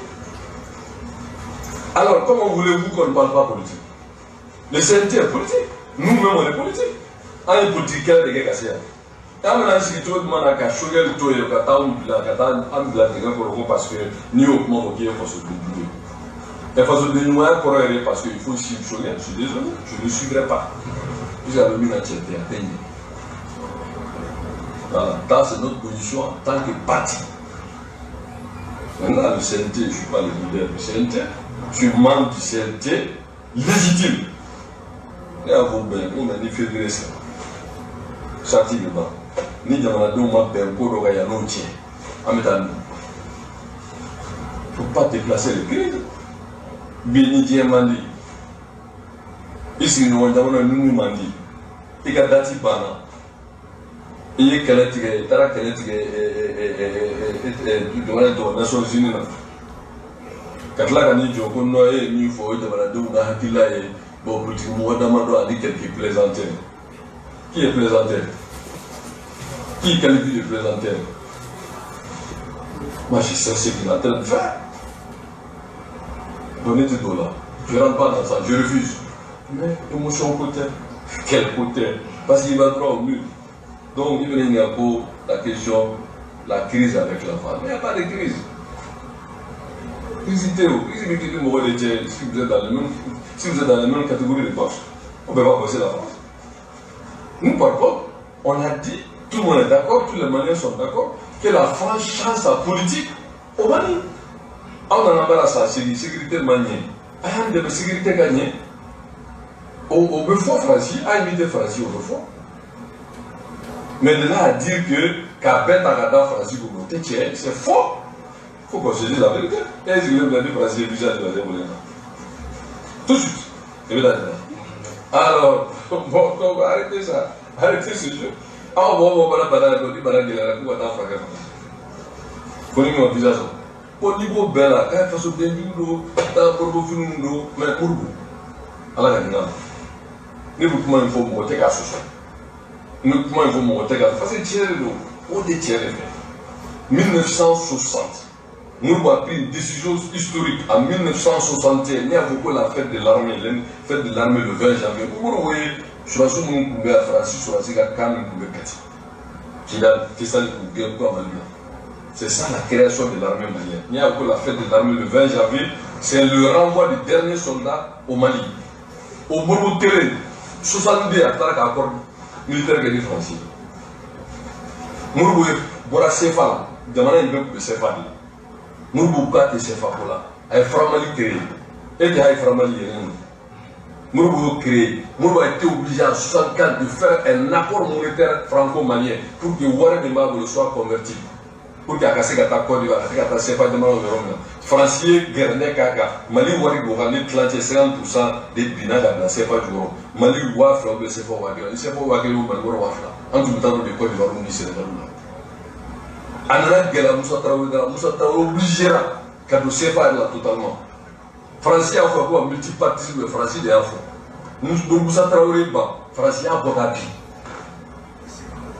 Alors, comment voulez-vous qu'on ne parle pas politique? Le CNT est politique. Nous-mêmes, on est politique. An ye politique kɛlɛ de kɛ ka se yan. An bɛna an sigi cogo jumɛn na ka Choguel to yen, ka taa anw bila, ka taa an bila dingɛ kɔnɔ, ko parce que n'i y'o kuma fɔ k'i ye fasoden jugu ye? Ɛ, fasoden ɲumanya kɔrɔ yɛrɛ, parce que il faut suivre Choguel. Je suis désolé, je ne suivrai pas. Puisque a bɛ min na, tiɲɛ tɛ, a tɛ ɲɛ. Voilà, ça c'est notre position en tant que parti. Maintenant, le CNT, je ne suis pas le leader du CNT, je suis membre du CNT légitime. Ne y'a fɔ bɛn ko mɛ ni février sera, charte bɛ ban, ni jamanadenw ma bɛn ko dɔ kan yan n'o tiɲɛ, an bɛ taa nin. Faut pas déplacer les crises. Bi ni diɲɛ man di, i sigiɲɔgɔn jamana ni mun man di, i ka date banna. I ye kɛlɛ tigɛ, i taara kɛlɛ tigɛ jamana tɔgɔ Nations Unies na, ka tila ka n'i jɔ ko non, e ye min fɔ, o ye jamanadenw ka hakilila ye. Bon, politique mɔgɔ damadɔ ani quelques plaisantins. Qui est plaisantin? Qui qualifie de plaisantin? Moi, je sais ce qu'il est en train de faire. Donnez du dos là. Je ne rentre pas dans ça, je refuse. Mais émotion côté. Quel côté? Parce qu'il va droit au mur. Donc, il y a la question, la crise avec la femme. Mais il n'y a pas de crise. Crise, crise, si vous êtes dans le même, si vous êtes dans la même catégorie de poste, on ne peut pas passer la France. Nous, par contre, on a dit, tout le monde est d'accord, tous les Maliens sont d'accord, que la France change sa politique au Mali. On en a marre, sa sécurité manière. A y'an sécurité gagnée. O bɛ fɔ Faransi, a imité Faransi, o bɛ fɔ. Mais de là à dire que k'a bɛɛ ta ka da Faransi kun, o tɛ tiɲɛ, c'est faux. Faut qu'on se dise la vérité. E sigilen filɛ ni Faransi ye visa di ma, bolo na. Tout de suite. I bɛ taa. Alors, bon, donc arrêtez ça. Arrêtez ce jeu. Aw mɔgɔ mɔgɔ bana bana dɔn ni bana gɛlɛyara k'u ka taa furakɛ Faransi. Ko ni ma visa sɔrɔ. Ko n'i b'o bɛɛ la, k'a ye fasoden jugu don, taa bolokofiniw don, mais Modibo, Ala ka hinɛ a la. Ne bɛ kuma in fɔ, mɔgɔ tɛ k'a sɔsɔ. Ne bɛ kuma in fɔ, mɔgɔ tɛ k'a, parce que tiɲɛ de don. O de tiɲɛ de fɛ. 1960, Modibo a pris une décision historique en 1961. N'i y'a fɔ ko la fête de l'armée, la fête de l'armée le 20 janvier. Modibo ye sɔrɔdasi minnu tun bɛ yan, Faransi sɔrɔdasi ka camp min tun bɛ Kati, Kidal, Tessali, k'u gɛn k'u ka Mali la. C'est ça la création de l'armée malienne. N'i y'a fɔ ko la fête de l'armée le 20 janvier, c'est le renvoi du dernier soldat au Mali. O Modibo kelen, 62, a taara ka accord militaire kɛ ni Faransi ye. Modibo ye bɔra CFA la, jamana in bɛɛ tun bɛ CFA de la. Modibo k'a tɛ CFA ko la, a ye Franc Mali créé. E tɛ hali Franc Mali yɛrɛ ye. Modibo y'o créé. Modibo a été obligé en 64 de faire un accord monétaire franco-malien pour que wari min b'a bolo soit converti, pour que a ka se ka taa Côte d'Ivoire, a ka se ka taa CFA jamanaw yɔrɔ min na. Faransi ye gɛrɛndɛ k'a kan, Mali wari don kan ni tilancɛ 50% de binna ka bila CFA jukɔrɔ. Mali 2000 ou bien CFA 1000, ni CFA 1000 o Mali wari 2000, an tun bɛ taa n'o de Côte d'Ivoire ni Sénégal la. A nana gɛlɛya Musa Tarawele da la, Musa Tarawele obligéra ka don CFA yɛrɛ la totalement. Faransi y'a fɔ ko ka multipartisme, Faransi de y'a fɔ. Musa Tarawele ban, Faransi y'a bɔ ka bin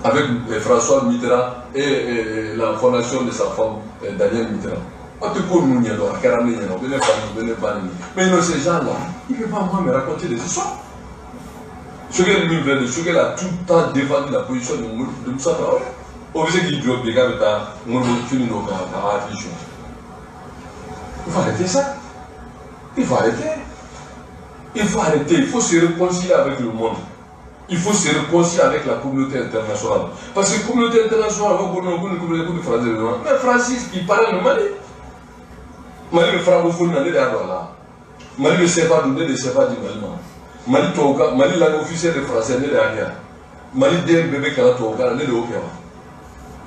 avec François Mitterrand et la fondation de sa femme Danielle Mitterrand. Aw tɛ ko ninnu ɲɛdɔn, a kɛra ne ɲɛna, u bɛ ne fa nin, u bɛ ne ba nin. Mais non, ces gens-là, ils ne peuvent pas moi me raconter des histoires. Choguel min filɛ nin ye, Choguel a tout le temps défendu la position de Moussa Traoré. O bɛ se k'i jɔ bi k'a bɛ taa Modibo fini dɔ kan ka hakili sɔn. Il faut arrêter ça. Il faut arrêter. Il faut arrêter. Il faut se réconcilier avec le monde. Il faut se réconcilier avec la communauté internationale. Parce que la communauté internationale, on va dire que Français, mais Francis qui parle le Mali. Mali bɛ francophone na, ne de y'a dɔn a la. Mali bɛ CFA dun, ne de CFA di Mali ma. Mali tubabukan, Mali langue officielle de français, ne de y'a kɛ yan. Mali den bɛɛ bɛ kalan tubabukan na, ne de y'o kɛ wa.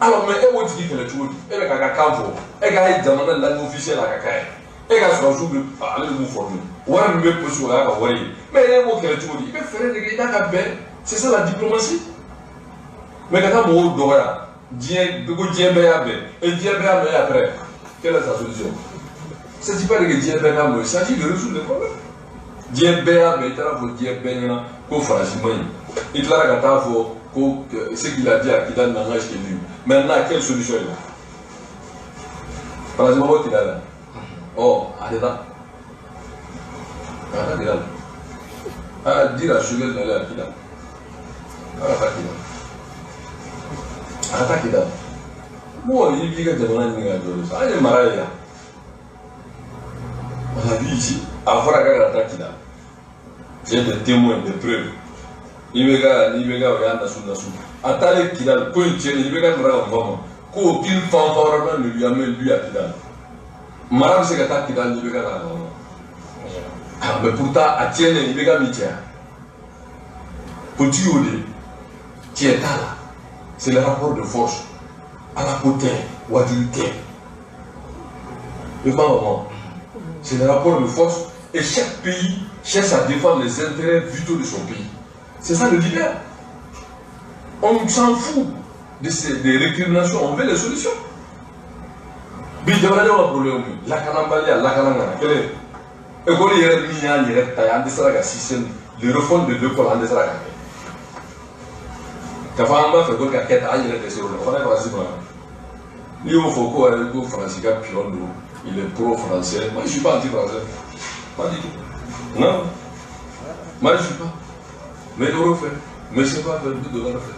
Alors, mais e b'o tigi kɛlɛ cogo di? E bɛ k'a ka kan fɔ, e k'a ye jamana langue officielle a ka kan ye. E ka sɔrɔdasiw bɛ ale de b'u former. Wari min bɛ poste o y'a ka wari ye. Mais e b'o kɛlɛ cogo di? I bɛ fɛɛrɛ de kɛ i n'a ka bɛn. C'est ça la diplomatie. Mais ka taa mɔgɔw dɔgɔya, diɲɛ ko diɲɛ bɛɛ y'a bɛn. Et diɲɛ bɛɛ y'a mɛn après, quelle est sa solution? Il ne s'agit pas de que diɲɛ bɛɛ k'a mɛn, il s'agit de résoudre les problèmes. Diɲɛ bɛɛ y'a mɛn, i taara fɔ diɲɛ bɛɛ ɲɛna ko Faransi man ɲi. I tilara ka taa fɔ ko ce qu'il a dit à Kidal n'engage que lui. Maintenant, quelle solution il a? Faransi ma bɔ Kidal la. Ɔ, a tɛ taa. A ka taa Kidal. A dire à Choguel d'aller à Kidal. A ka taa Kidal. A ka taa Kidal. Mɔgɔ i b'i ka jamana ɲini ka jɔ de sa. An ye mara ye yan. On a vu ici, a fɔra k'a ka taa Kidal. J'ai des témoins, des preuves. IBK ni IBK o y'a nasu nasu. A taalen Kidal, ko in tiɲɛnen, IBK nana ka mun fɔ a ma? Ko aucune fanfare ne lui amène lui à Kidal. Mara bɛ se ka taa Kidal ni IBK ka na. Ah, mais pourtant a tiɲɛnen, IBK min cɛ. Politique y'o de ye. Tiɲɛ t'a la. C'est le rapport de force. Ala ko tɛ, wajibi tɛ. I kuma ma, c'est le rapport de force et chaque pays cherche à défendre les intérêts vitaux de son pays. C'est ça le leader. On s'en fout. de ces des récriminations, on veut les solutions. Bi jamanadenw ka problème ye lakanabaliya, lakana ŋana kelen, école yɛrɛ min y'an yɛrɛ ta ye, an dɛsɛra ka système de refonte de l'école, an dɛsɛra ka kɛ. K'a fɔ an b'a fɛ école ka kɛ tan, an yɛrɛ dɛsɛr'o la. O fana ye Faransi fana. N'i y'o fɔ ko yɛrɛ ko Faransi ka pion don, il est pro français. Moi, je suis pas anti français, pas du tout, non, moi je suis pas. Mais euro fɛ, mais CFA fɛ, n bɛ dollar fɛ.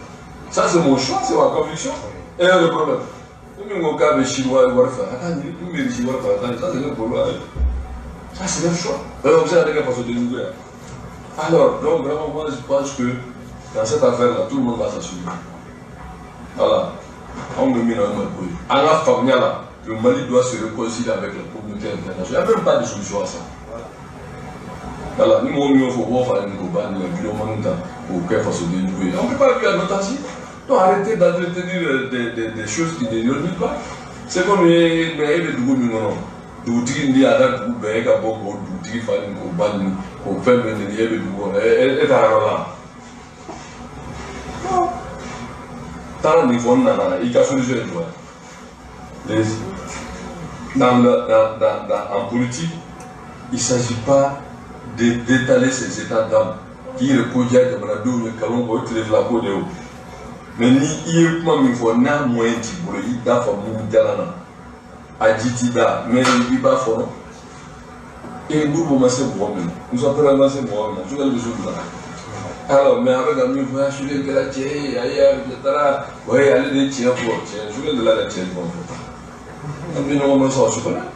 Ça, c'est mon choix, c'est ma conviction. Et le problème, ni min ko k'a bɛ chinois wari fɛ, a k'a ɲini. Min bɛ Russie wari fɛ, a k'a ɲini. Ça, c'est leur problème, ça, c'est leur choix. O bɛ se ka ne kɛ fasoden jugu ye. Alors donc vraiment, moi je pense que dans cette affaire là, tout le monde va s'assumer. Voilà. Anw bɛ min na, o ye Maliko ye. An ka faamuya la, le Mali doit se réconcilier avec la communauté internationale. Il n'y a même pas de solution à ça. Voilà. Ni mɔgɔ min y'o fɔ, u b'o fa nin k'o ba nin ka vidéo ta k'o kɛ fasoden jugu ye. On peut pas vivre en autarcie. Donc arrêtez d'entretenir des choses qui ne nulle part. C'est comme e bɛ dugu min kɔnɔ, dugutigi ni a ka dugu bɛɛ, e ka bɔ k'o dugutigi fa nin k'o ba nin k'o fɛn bɛɛ neni, e bɛ dugu kɔnɔ, e taara yɔrɔ la. Non. Taara nin fɔ n nana, i ka solution ye jumɛn ye? Dans le, dans, dans, dans, en politique, il ne s'agit pas de d'étaler ses états d'âme k'i yɛrɛ ko diya jamanadenw ye nkalon kɔ, o ye tile fila ko de ye o. Mais ni i ye kuma min fɔ, n'a moyen t'i bolo, i da fa mugu jalan na, a ji t'i da, mais i b'a fɔ non. E Modibo ma se mɔgɔ min na, Musa Traoré ma se mɔgɔ min na, Choguel bɛ se olu la. Alors, mais a bɛ ka min fɔ, a Choguel kɛra cɛ ye, ayi, a taara, ouais, ale de ye tiɲɛ fɔ. Tiɲɛ, Choguel de la ka tiɲɛ jumɛn fɔ? An bɛ ɲɔgɔn dɔn sa, o se connaît.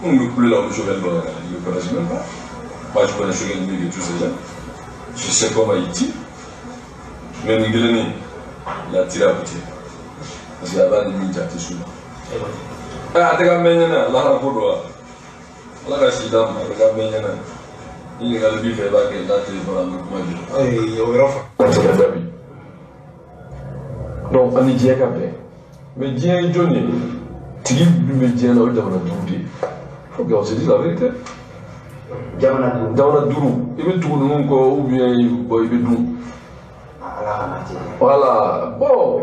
Minnu bɛ kule la, o bɛ Choguel dɔn yɛrɛ, ils le connaissent même pas. Moi, je connais Choguel mieux que tous ces gens. Je sais comment il tire. Mais nin kelen nin, il a tiré à côté. Parce que a b'a ni min cɛ, a tɛ s'u ma. Ɛ, a tɛ ka mɛn ɲɛna, lahara ko don wa? Ala ka si d'an ma, a bɛ ka mɛn ɲɛna. Ni ɲininkali b'i fɛ, i b'a kɛ, n'a tɛ yen fana, an bɛ kuma jɔ. Ayi, o yɔrɔ fa. A tɛ ka jaabi. Donc an ni diɲɛ ka bɛn. Mais diɲɛ ye jɔn ye? Tigi min bɛ diɲɛ na, o ye jamana 5 de ye. Faut qu'on se dise la vérité. Jamana 5. Jamana 5. I bɛ tugu ninnu kɔ ou bien bon, i bɛ dun. Ala kana cɛ. Voilà. Bon,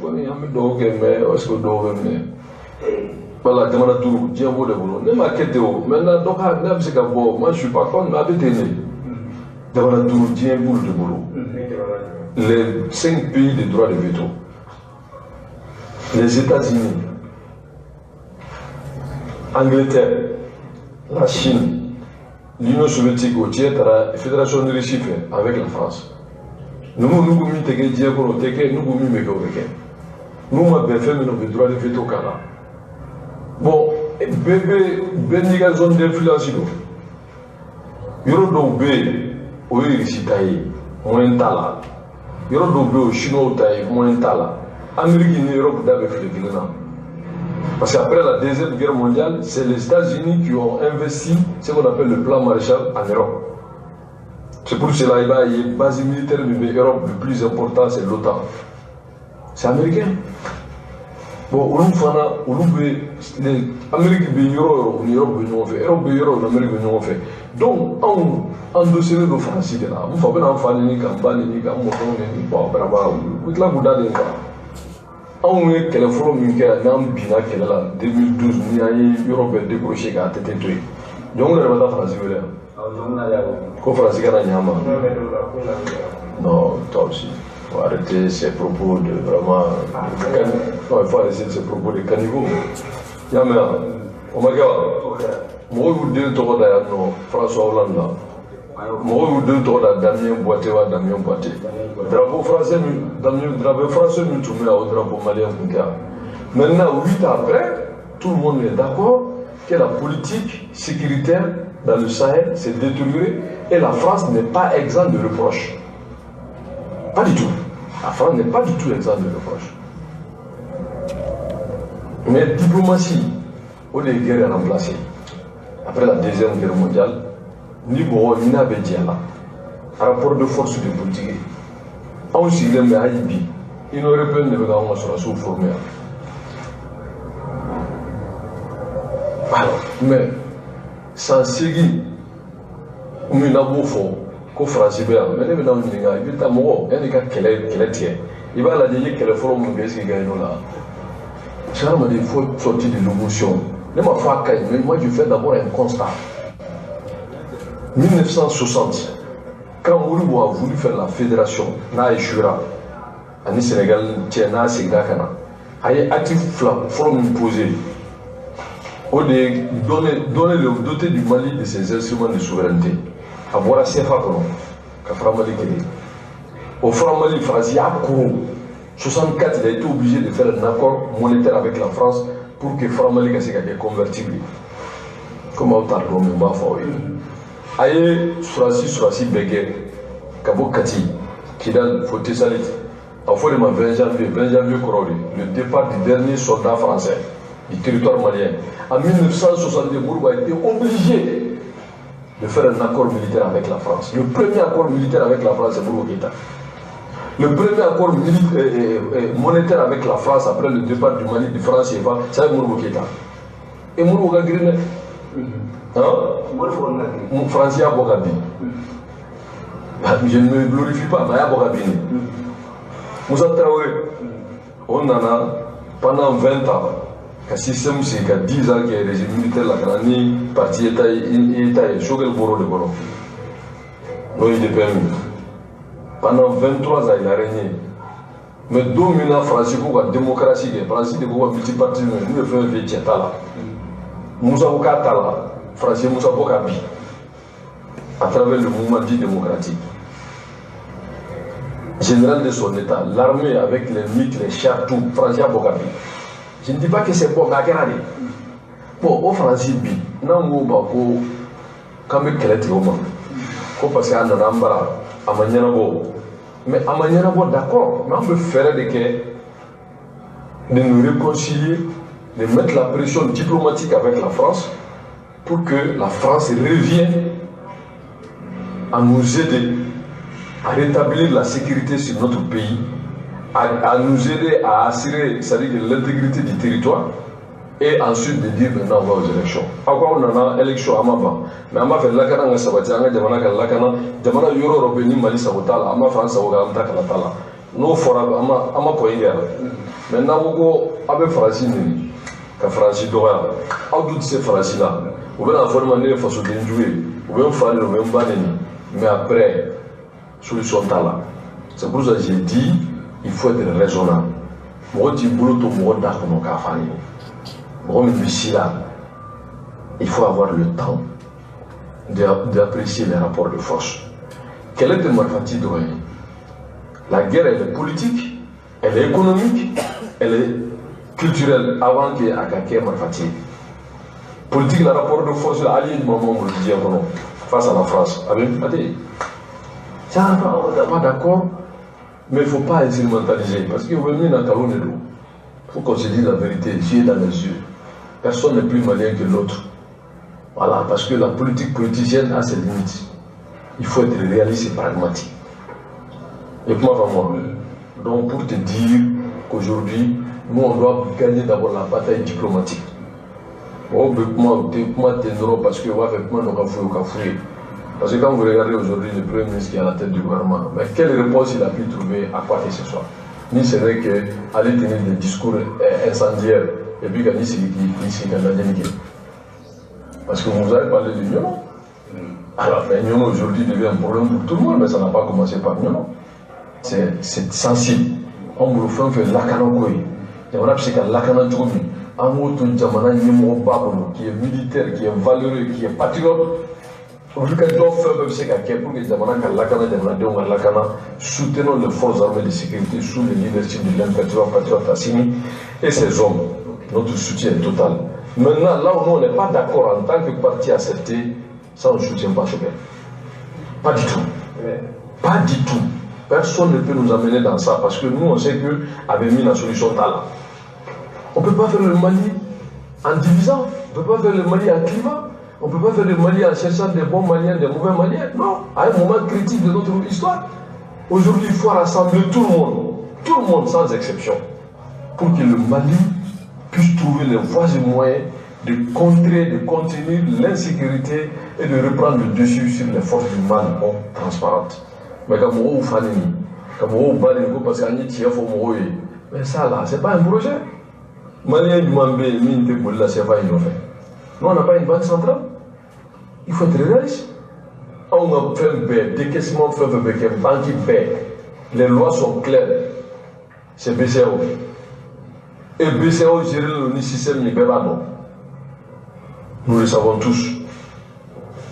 kɔni an bɛ dugawu kɛ, mais est-ce que dugawu bɛ minɛ? Voilà, jamana 5, diɲɛ b'o de bolo. Ne m'a kɛ ten o. Maintenant, dɔ ka n'a bɛ se ka bɔ, moi je suis pas contre, mais a bɛ ten de. Jamana 5, diɲɛ b'olu de bolo. Les cinq pays de droit de veto. Les États-Unis, Angleterre, la Chine, l'Union soviétique, o tiɲɛ taara Fédération de Russie fɛ avec la France. Ninnu n'u ko min tɛ kɛ diɲɛ kɔnɔ, o tɛ kɛ, n'u ko min bɛ kɛ, o bɛ kɛ. N'u ma bɛn fɛn min na, u bɛ droit de veto k'a la. Bon, bɛɛ bɛ bɛɛ n'i ka zone d'influence don. Yɔrɔ dɔw bɛ yen, o ye Russie ta ye, moyen t'a la. Yɔrɔ dɔw bɛ yen, o ye Chinois ta ye, moyen t'a la. Amérique ni Europe da bɛ fili kelen na. Parce qu'après la Deuxième Guerre mondiale, c'est les États-Unis qui ont investi ce qu'on appelle le plan Marshall en Europe. C'est pour cela qu'il y a une base militaire de l'Europe le plus important, c'est l'OTAN. C'est américain. Bon, olu fana, olu bɛ Amérique bɛ yɔrɔ o yɔrɔ, u ni Europe bɛ ɲɔgɔn fɛ. Europe bɛ yɔrɔ o yɔrɔ, Amérique bɛ ɲɔgɔn fɛ. Donc anw endossé don Faransi de la. N fa bɛna n fa neni, ka n ba neni, ka n mɔkɛw neni. Bon, vraiment, u bɛ tila k'u da de quoi. Anw ye kɛlɛ fɔlɔ min kɛ, n'an binna kɛlɛ la 2012, ni an ye yɔrɔ bɛɛ décroché k'a ATT to yen, jɔn yɛrɛ bɛ taa Faransi wele yan ko Faransi kana ɲɛ an ma? Non, toi aussi, faut arrêter ces propos de vraiment de, non, il faut arrêter ces propos de caniveau. I y'a mɛn wa? O ma kɛ wa? Mɔgɔw y'u den tɔgɔ da yan nɔ François Hollande la. Mɔgɔw y'u den tɔgɔ da Damien Boité wa Damien Boité. Drapeau français min, Damien, drapeau français min tun bɛ yan, o drapeau malien tun tɛ yan. Maintenant, 8 ans après, tout le monde est d'accord que la politique sécuritaire dans le Sahel s'est détériorée et la France n'est pas exempte de reproches. Pas du tout. La France n'est pas du tout exempte de reproches. Mais diplomatie, o de ye guerre remplacé. Après la Deuxième Guerre mondiale, ni mɔgɔ ni n'a bɛ diɲɛ la, rapport de force de politique ye. Anw sigilen bɛ hali bi, Union européenne de bɛ k'anw ka sɔrɔdasiw former yan. Alors, mais san 8 min na, b'o fɔ ko Faransi bɛ yan, mais ne bɛ n'aw ɲininka, i bɛ taa mɔgɔ yanni i ka kɛlɛ kɛlɛ tigɛ, I b'a lajɛ i ye kɛlɛ fɔlɔ minnu kɛ, est-ce que i gagné o la? Parce que hadamaden, il faut sortir de l'émotion. Ne m'a fɔ a ka ɲi, mais moi je fais d'abord un constat. 1960, quand Modibo a voulu faire la fédération, n'a échoué ani Sénégal cɛ, n'a seginna ka na, a ye acte fila fɔlɔ min posé, o de ye donner le doter du Mali de ses instruments de souveraineté. A bɔra CFA kɔnɔ ka franc Mali créer. O franc Mali, Faransi y'a koro. 64, il a été obligé de faire un accord monétaire avec la France pour que franc Mali ka se ka kɛ convertible. Comme aw t'a dɔn, mais n b'a fɔ aw ye, a ye surasi bɛɛ kɛ ka bɔ Kati, Kidal fo Tessalit. A fɔ de ma 20 janvier. 20 janvier kɔrɔ de, le départ du dernier soldat français du territoire malien. En 1962, Modibo a été obligé de faire un accord militaire avec la France. Le premier accord militaire avec la France, c'est Modibo Keïta. Le premier accord monétaire avec la France après le départ du Mali du franc CFA, c'est avec Modibo Keïta. Et Modibo ka girin dɛ. Hein? Faransi y'a bɔ ka bin. Je ne me glorifie pas, mais a y'a bɔ ka bin de. Moussa Traoré, o nana pendant 20 ans ka système sigi, ka 10 ans kɛ régime militaire la, ka na ni parti état ye, Choguel bɔr'o de kɔnɔ, n'o ye UDPM ye. Pendant 23 ans, il a régné. Mais don min na Faransi ko ka démocratie kɛ, Faransi de ko ka multipartisme, n'u ye fɛn fɛn cɛ t'a la, Musa ko k'a t'a la, Faransi ye Musa bɔ ka bin à travers le mouvement dit démocratique. Général de son état, l'armée avec les MiG, les chars, tout, Faransi y'a bɔ ka bin. Je ne dis pas que c'est bon, mais a kɛra de. Bon, o Faransi bi, n'an ko ma ko k'an bɛ kɛlɛ tigɛ o ma, ko parce que a nana an bara, a ma ɲɛnabɔ. Mais a ma ɲɛnabɔ, d'accord, mais an bɛ fɛɛrɛ de kɛ de nous réconcilier, de mettre la pression diplomatique avec la France pour que la France revienne à nous aider à rétablir la sécurité sur notre pays, à nous aider à assurer, c'est-à-dire l'intégrité du territoire, et ensuite de dire maintenant on va aux élections. Aw ko aw nana élection, an ma ban, mais an b'a fɛ lakana ka sabati, an ka jamana ka lakana, jamana yɔrɔ yɔrɔ bɛ ni Mali sago t'a la, an b'a fɛ an sago kan, an bɛ taa kala t'a la. N'o fɔra, an ma point kɛ. Mais n'aw ko ko aw bɛ Faransi neni, ka Faransi dɔgɔya, aw dun tɛ se Faransi la, u bɛna fɔ ne ma ne ye fasoden jugu ye, u bɛ n fa neni, u bɛ n ba neni, mais après solution t'a la. C'est pour ça que j'ai dit il faut être raisonnable. Mɔgɔ t'i bolo to mɔgɔ da kɔnɔ k'a f'a ye. Mɔgɔ min bɛ si la, il faut avoir le temps d'apprécier les rapports de force. Kɛlɛ tɛ marifa ci dɔrɔn ye. La guerre, elle est politique, elle est économique, elle est culturelle avant que a ka kɛ marifa ci ye. Politique la, rapport de force la, allié jumɛn b'anw bolo diɲɛ kɔnɔ face à la France? A bɛ a tɛ. Ça, on pas d'accord, mais il ne faut pas instrumentaliser parce que u bɛ min na, nkalon de don. Il faut qu'on se dise la vérité, yeux dans les yeux. Personne n'est plus malien que l'autre. Voilà, parce que la politique politicienne a ses limites. Il faut être réaliste et pragmatique. Et comment va moi? Donc pour te dire qu'aujourd'hui, nous on doit gagner d'abord la bataille diplomatique. Mɔgɔw bɛ kuma, u tɛ kuma ten dɔrɔn parce que u b'a fɛ kuma dɔ ka f'u ye, u ka f'u ye. Parce que quand vous regardez aujourd'hui le Premier ministre qui est à la tête du gouvernement, mais quelle réponse il a pu trouver à quoi que ce soit? Ni c'est vrai que aller tenir des discours incendiaires et puis ka n'i sigi k'i sigi ka lajɛli kɛ. Parce que vous avez parlé de Niono. Alors, mais Niono aujourd'hui devient un problème pour tout le monde, mais ça n'a pas commencé par Niono. C'est sensible. Anw bolo fɛn fɛn lakana ko ye, jamana bɛ se ka lakana cogo min, an k'o to jamana ɲɛmɔgɔba bolo, qui est militaire, qui est valeureux, qui est patriote, olu ka dɔ fɛn bɛɛ bɛ se ka kɛ pour que jamana ka lakana, jamanadenw ka lakana. Soutenons les forces armées de sécurité sous le leadership de l'imperturbable patriote Assimi et ses hommes. Notre soutien est total. Maintenant, là où nous on n'est pas d'accord en tant que parti accepté, ça, on ne soutient pas Choguel. Pas du tout, pas du tout. Personne ne peut nous amener dans ça parce que nous, on sait que avait mis la solution là. On ne peut pas faire le Mali en divisant, on ne peut pas faire le Mali en clivant, on ne peut pas faire le Mali en cherchant des bons Maliens, des mauvais Maliens. Non, à un moment critique de notre histoire. Aujourd'hui, il faut rassembler tout le monde sans exception, pour que le Mali puisse trouver les voies et moyens de contrer, de contenir l'insécurité et de reprendre le dessus sur les forces du mal transparentes. Mais comme mɔgɔw fa neni, Ka mɔgɔw ba de ko parce que an ye tiɲɛ fɔ mɔgɔw ye. Mais ça là, c'est pas un projet. Malien jumɛn bɛ yen min tɛ boli la CFA in nɔfɛ? Nous, on n'a pas une banque centrale. Il faut être réaliste. Anw ka fɛn bɛɛ, décaissement fɛn fɛn bɛ kɛ, banque bɛɛ, les lois sont claires. C'est BCEAO. Et BCEAO géré don ni système min, bɛɛ b'a dɔn. Nous le savons tous.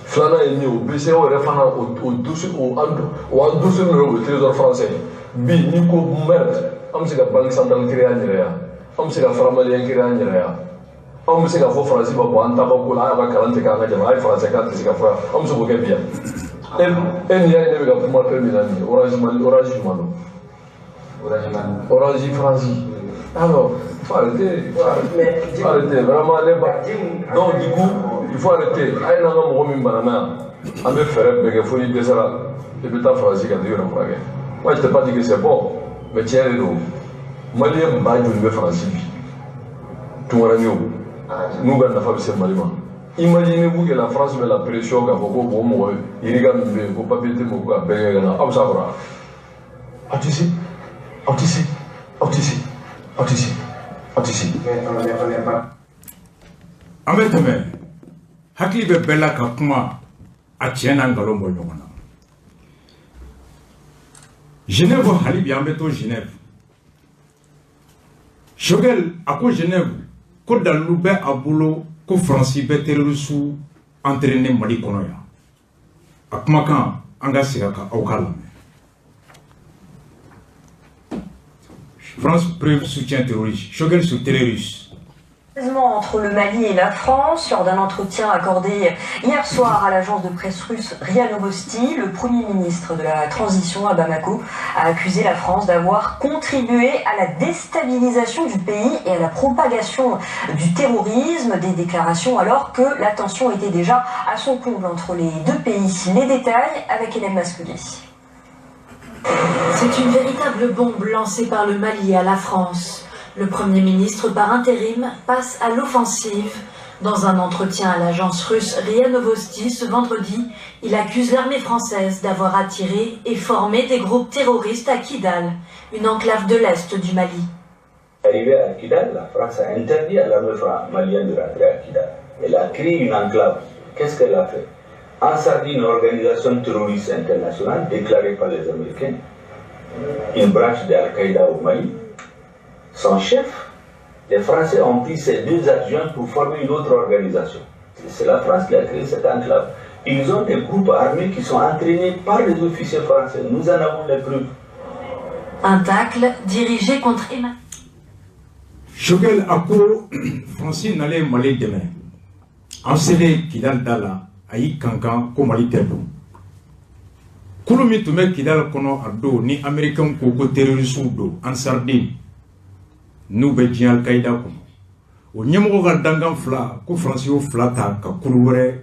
Filanan ye min ye, o BCEAO yɛrɛ fana, o dossier, o endossé don au trésor français. Bi n'i ko merde, an bɛ se ka banque centrale créer an yɛrɛ ye, an bɛ se ka franc malien créer an yɛrɛ ye, anw bɛ se k'a fɔ Faransi ma bɔ an taaba ko la, an y'a ka kalan tɛ k'an ka jamana, a ye faransɛ kan tɛ se ka fɔ yan, an bɛ se k'o kɛ bi yan. E nin y'a ye, ne bɛ ka kuma fɛn min na nin ye, Orange Mali, Orange jumɛn don? Orange France. Alors, il faut arrêter, il faut arrêter, vraiment, ne ba. Donc du coup, il faut arrêter. A ye n'an ka mɔgɔ min banana yan, an bɛ fɛɛrɛ bɛɛ kɛ fo n'i dɛsɛra, i bɛ taa Faransi ka t'i yɛrɛ furakɛ. Moi, je t'ai pas dit que c'est bon, mais tiɲɛ de don. Malien ba joli bɛ Faransi bi? Tunkarankew n'u ka nafa bɛ se Mali ma. Imaginez-vous que la France met la pression k'a fɔ ko o mɔgɔ yirika min bɛ yen ko papier tɛ mɔgɔ ka bɛɛ kɛ ka na, aw bɛ s'a kɔrɔ wa? Aw tɛ se, aw tɛ se, aw tɛ se, aw tɛ se, aw tɛ se. An bɛ tɛmɛ. Hakili bɛ bɛɛ la ka kuma a tiɲɛ n'a nkalon bɔ ɲɔgɔn na. Genève, hali bi an bɛ to Genève. Choguel a ko Genève ko dalilu bɛ a bolo ko Faransi bɛ terroriste entraîner Mali kɔnɔ yan. A kumakan, an ka segin a kan, aw k'a lamɛn. France preuve soutien terroriste. Choguel sur terroriste. Entre le Mali et la France, lors d'un entretien accordé hier soir à l'agence de presse russe RIA Novosti, le Premier ministre de la Transition à Bamako a accusé la France d'avoir contribué à la déstabilisation du pays et à la propagation du terrorisme. Des déclarations alors que la tension était déjà à son comble entre les deux pays. Les détails avec Hélène Masquelier. C'est une véritable bombe lancée par le Mali à la France. Le Premier ministre par intérim passe à l'offensive. Dans un entretien à l'agence russe RIA Novosti ce vendredi, il accuse l'armée française d'avoir attiré et formé des groupes terroristes à Kidal, une enclave de l'Est du Mali. Arrivée à Kidal, la France a interdit à l'armée malienne de rentrer à Kidal. Elle a créé une enclave. Qu'est-ce qu'elle a fait? Ansardine, une organisation terroriste internationale déclarée par les Américains, une branche d'Al-Qaïda au Mali. Son chef, les Français ont pris ses deux adjoints pour former une autre organisation. C'est la France qui a créé cette enclave. Ils ont des groupes armés qui sont entraînés par les officiers français. Nous en avons les preuves. Un tacle dirigé contre Emmanuel. Choguel a ko Faransi nalen Mali dɛmɛ, an selen Kidal da la, a y'i kankan ko Mali tɛ don. Kulu min tun bɛ Kidal kɔnɔ a don ni Américain ko ko terroriste don, Ansardine, n'u bɛ diɲɛ Al-Qaïda kɔnɔ, o ɲɛmɔgɔ ka dankan fila, ko Faransi y'o fila ta ka kulu wɛrɛ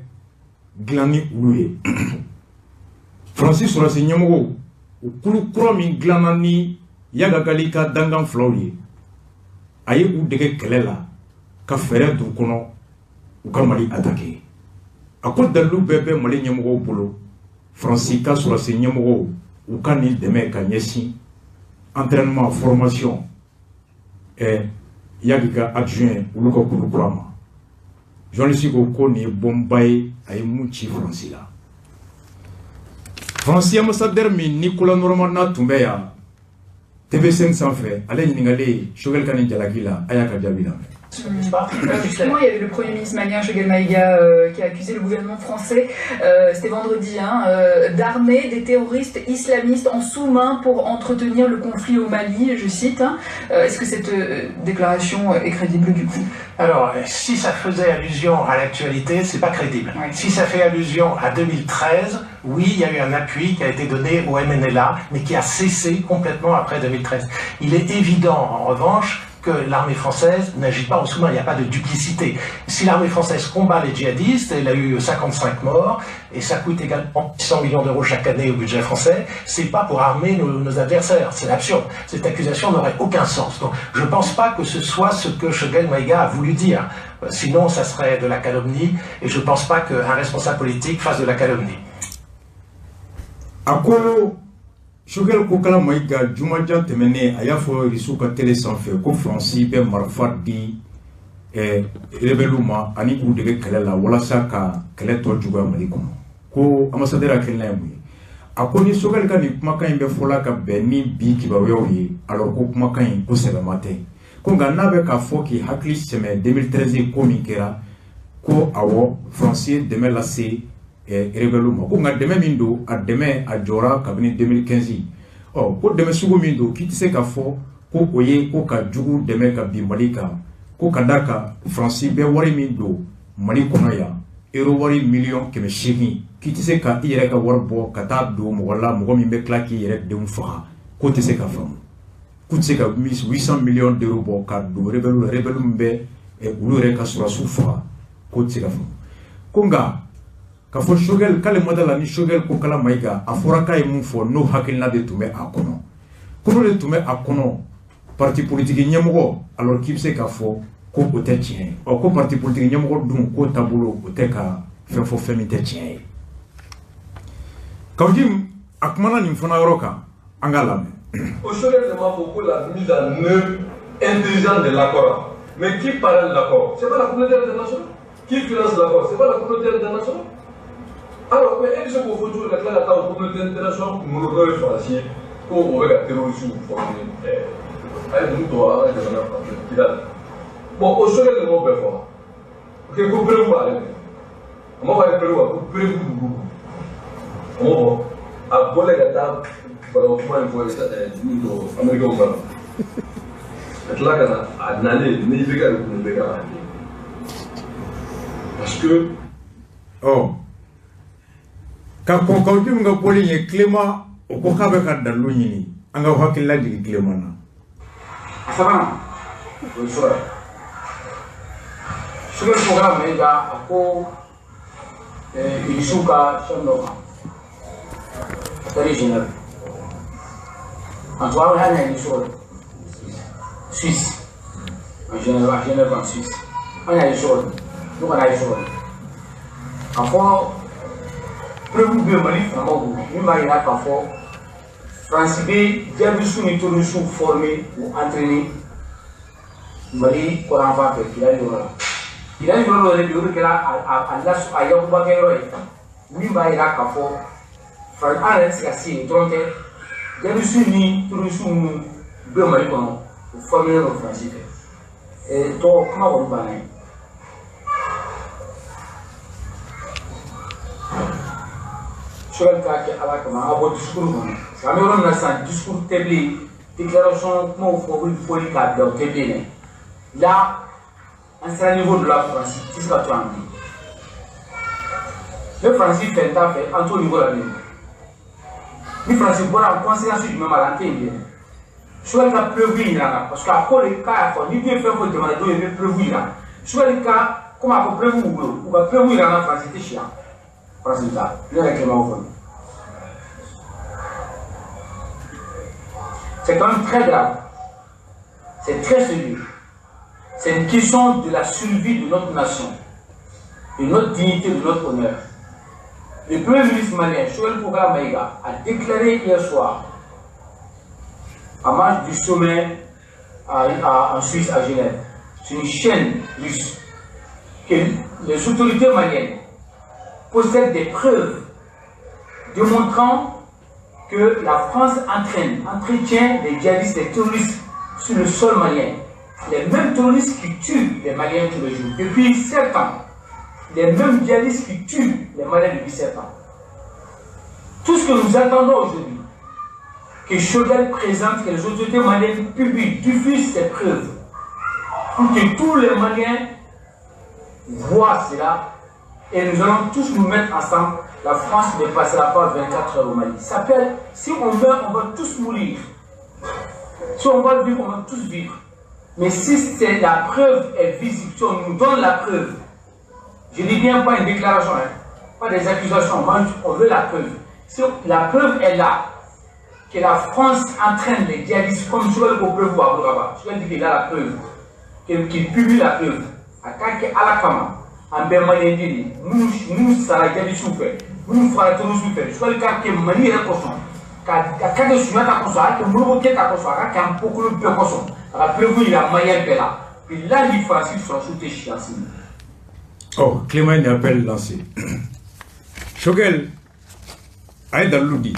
dilan ni olu ye. Faransi sɔrɔsi ɲɛmɔgɔw, o kulu kura min dilanna ni Iyad Ag Ghali ka dankan filaw ye, a ye u dege kɛlɛ la ka fɛɛrɛ d'u kɔnɔ u ka Mali attaquer. A ko dalilu bɛɛ bɛ Mali ɲɛmɔgɔw bolo, Faransi ka sɔrɔsi ɲɛmɔgɔw u ka nin dɛmɛ ka ɲɛsin entraînement, formation Iyad ka adjoint olu ka kulu kura ma. Journaliste ko ko nin ye bɔnba ye a ye mun ci Faransi la. Faransi ambassadeur min Nicolas Normand n'a tun bɛ yan TV5 sanfɛ, ale ɲininkalen Choguel ka nin jalaki la, a y'a ka jaabi lamɛn. Justement, il y avait le Premier ministre malien Choguel Maïga qui a accusé le gouvernement français, c'était vendredi, hein, d'armer des terroristes islamistes en sous-main pour entretenir le conflit au Mali, je cite. Hein. Est-ce que cette déclaration est crédible du coup? Alors, si ça faisait allusion à l'actualité, c'est pas crédible. Ouais. Si ça fait allusion à 2013, oui, il y a eu un appui qui a été donné au MNLA, mais qui a cessé complètement après 2013. Il est évident, en revanche, que l'armée française n'agit pas en sous-main, il n'y a pas de duplicité. Si l'armée française combat les djihadistes, elle a eu 55 morts, et ça coûte également 100 millions d'euros chaque année au budget français, c'est pas pour armer nos adversaires, c'est absurde. Cette accusation n'aurait aucun sens. Donc je ne pense pas que ce soit ce que Choguel Maïga a voulu dire. Sinon, ça serait de la calomnie, et je ne pense pas qu'un responsable politique fasse de la calomnie. A ko Choguel Kokalla Maïga, jumajan tɛmɛnen, a y'a fɔ Irisiw ka télé sanfɛ ko Faransi bɛ marifa di rebelles ma ani k'u dege kɛlɛ la walasa ka kɛlɛ tɔ juguya Mali kɔnɔ. Ko ambassadeur hakilina ye mun ye? A ko ni Choguel ka nin kumakan in bɛ fɔla ka bɛn ni bi kibaruyaw ye, alors ko kumakan in ko sɛbɛma tɛ. Ko nka n'a bɛ k'a fɔ k'i hakili sɛmɛ 2013 ko min kɛra, ko awɔ, Faransi ye dɛmɛ lase rebelles ma. Ko nka dɛmɛ min don, a dɛmɛ a jɔra kabini 2015. Ɔ ko dɛmɛ sugu min don, k'i tɛ se ka fɔ ko o ye ko ka jugu dɛmɛ ka bin Mali kan. Ko ka d'a kan, Faransi bɛ wari min don Mali kɔnɔ yan, euro wari 800 millions, k'i tɛ se ka i yɛrɛ ka wari bɔ ka taa don mɔgɔ la, mɔgɔ min bɛ tila k'i yɛrɛ denw faga, k'o tɛ se ka faamu. K'u tɛ se ka 800 millions d'euros bɔ ka don rebelle la, rebelle min bɛ olu yɛrɛ ka sɔrɔdasiw faga, k'o tɛ se ka faamu. Ko nka k'a fɔ Choguel k'ale ma da la ni Choguel Kokalla Maïga a fɔra k'a ye mun fɔ, n'o hakilina de tun bɛ a kɔnɔ, ko n'o de tun bɛ a kɔnɔ, parti politique ɲɛmɔgɔ, alors k'i bɛ se k'a fɔ ko o tɛ tiɲɛ ye. Ɔ ko parti politique ɲɛmɔgɔ dun k'o taabolo o tɛ ka fɛn fɔ fɛn min tɛ tiɲɛ ye. Kaou Djim a kumana nin fana yɔrɔ kan, an k'a lamɛn. Au Choguel de m'a fɔ ko la mise en œuvre intelligente de l'accord. Mais qui parle de l'accord? C'est pas la communauté internationale. Qui finance l'accord? C'est pas la communauté internationale. Alors, mais e bɛ se k'o fɔ cogo di ka tila ka taa o communauté internationale kunkolo dɔ ye Faransi ye ko o bɛ ka terroriste former, a ye ninnu tɔgɔ an ka jamana fan fɛ Kidal. Bon, o Choguel de m'o bɛɛ fɔ. Ok, ko preuve b'ale bolo. A ma fɔ a ye preuve, ko preuve b'u bolo. A m'o fɔ. A bɔlen ka taa bagaw kuma in fɔ min tɔgɔ Américains ka ka tila ka na a nalen ni IBK de kun bɛ ka na parce que Ɔ ka kɔn Kaou Djim ka bɔli ye, Clément o ko k'a bɛ ka dalilu ɲini. An ka hakili lajigin Clément na. A sabanan, o ye sɔrɔ ye. Choguel Kokalla Maïga a ko Irisiw ka chaîne dɔ kan, a taara Genève, en tout cas hali n'a ye sɔrɔ Suisse, en Genève, à Genève en Suisse, an y'a ye sɔrɔ ne kɔni y'a ye sɔrɔ k'a fɔ preuve bɛ Mali faamaw bolo min b'a yira k'a fɔ Faransi bɛ djihadistes ni terroristes former ou entraîner Mali kɔrɔnfan fɛ, Kidali yɔrɔ la. Kidali yɔrɔ dɔ de bɛ yen, o de kɛra a las a yakubakɛyɔrɔ ye, min b'a yira k'a fɔ Faransi an yɛrɛ tɛ se ka se yen dɔrɔn tɛ. Djihadistes ni terroristes minnu bɛ Mali kɔnɔ, u former don Faransi fɛ. Tɔgɔ kuma kɔni banna ye. Choguel k'a kɛ Ala kama, an ka bɔ discours kɔnɔ, parce que an bɛ yɔrɔ min na sisan, discours tɛ bilen, déclaration kumaw fɔ fɔli k'a bila o tɛ bilen dɛ. Là, an sera niveau dɔ la, Faransi tɛ se ka to yan bilen. Ne Faransi fɛ n t'a fɛ, an t'o niveau la bilen. Ni Faransi bɔra, conséquence jumɛn b'a la? An tɛ yen bilen. Choguel ka preuve yira n na, parce que a ko de k'a y'a fɔ n'i dun ye fɛn fɔ jamanadenw ye, i bɛ preuve yira. Choguel ka komi a ko preuve b'u bolo, u ka preuve yira n na. Faransi tɛ si yan, Faransi ta ne yɛrɛ Clément fɔ. C'est quand même très grave. C'est très sérieux. C'est une question de la survie de notre nation, de notre dignité, de notre honneur. Le Premier ministre malien, Choguel Kokalla Maïga, a déclaré hier soir, à marge du sommet en Suisse, à Genève, sur une chaîne russe, que les autorités maliennes possèdent des preuves démontrant que la France entretient des djihadistes, des terroristes sur le sol malien. Les mêmes terroristes qui tuent les Maliens tous les jours, depuis 7 ans. Les mêmes djihadistes qui tuent les Maliens depuis 7 ans. Tout ce que nous attendons aujourd'hui, que Choguel présente, que les autorités maliennes publient, diffusent ces preuves, pour que tous les Maliens voient cela, et nous allons tous nous mettre ensemble. La France ne passera pas 24 heures au Mali. Ça s'appelle, si on meurt, on va tous mourir. Si on va vivre, on va tous vivre. Mais si c'est la preuve est visible, si on nous donne la preuve, je dis bien pas une déclaration, hein, pas des accusations, moi, on veut la preuve. Si la preuve est là, que la France entraîne les djihadistes comme Choguel ko preuve à Bouraba, Choguel dit qu'il a la preuve, qu'il publie la preuve, a k'a kɛ Ala kama, an bɛɛ maliyɛn den de ye, minnu sara djihadistes fɛ, minnu fagara terroristes fɛ, Choguel k'a kɛ Mali yɛrɛ kosɔn. Ka kɛ Sunjata kosɔn, a ka kɛ Modibo Keyita kosɔn, a ka kɛ an bɔkolo bɛɛ kosɔn, a ka preuve yira maliyɛn bɛɛ la. Bilahi Faransi sɔrɔsiw tɛ si yan sini. Oh, Clément ye appel lancé. Choguel a ye dalilu di.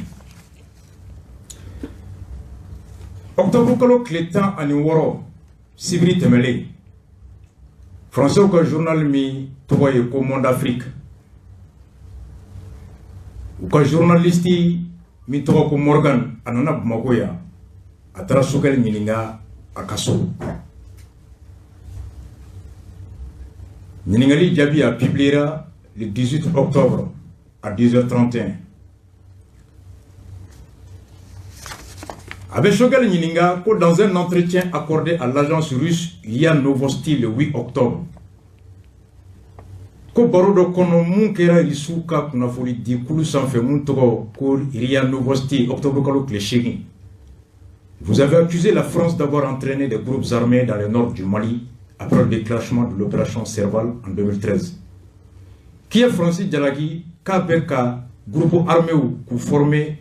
Octobre kalo tile 16 sibiri tɛmɛlen, Français ka journal min tɔgɔ ye ko Monde Afrique, u ka journaliste min tɔgɔ ko Morgan, a nana Bamakɔ yan, a taara Choguel ɲininka a ka so. Ɲininkali jaabi a publiera le 18 octobre à 10h31. A bɛ Choguel ɲininka ko dans un entretien accordé à l'agence russe RIA Novosti le 8 octobre, ko baro dɔ kɔnɔ mun kɛra Rusiw ka kunnafoni di kulu sanfɛ mun tɔgɔ ko RIA Novosti octobre kalo tile 8, vous avez accusé la France d'avoir entraîné des groupes armés dans le nord du Mali après le déclenchement de l'opération Serval en 2013. K'i ye Faransi jalaki k'a bɛ ka groupe armé k'u former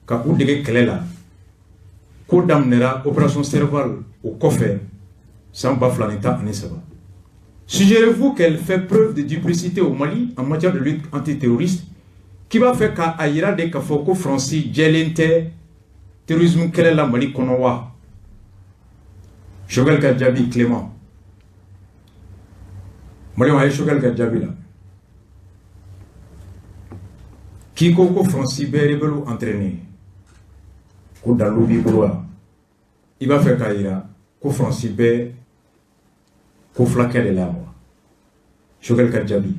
ka u dege kɛlɛ la, ko daminɛra opération Serval o kɔfɛ san 2013. Suggérez-vous qu'elle fait preuve de duplicité au Mali en matière de lutte antiterroriste, k'i b'a fɛ k'a yira de k'a fɔ ko Faransi jɛlen tɛ terrorisme kɛlɛ la Mali kɔnɔ wa? Choguel ka jaabi, Clément. Maliyɛnw, a ye Choguel ka jaabi la. K'i ko ko Faransi bɛ rebelle entraîner, ko dalilu b'i bolo wa? I b'a fɛ k'a yira ko Faransi bɛ ko fulakɛ de la wa? Choguel ka jaabi.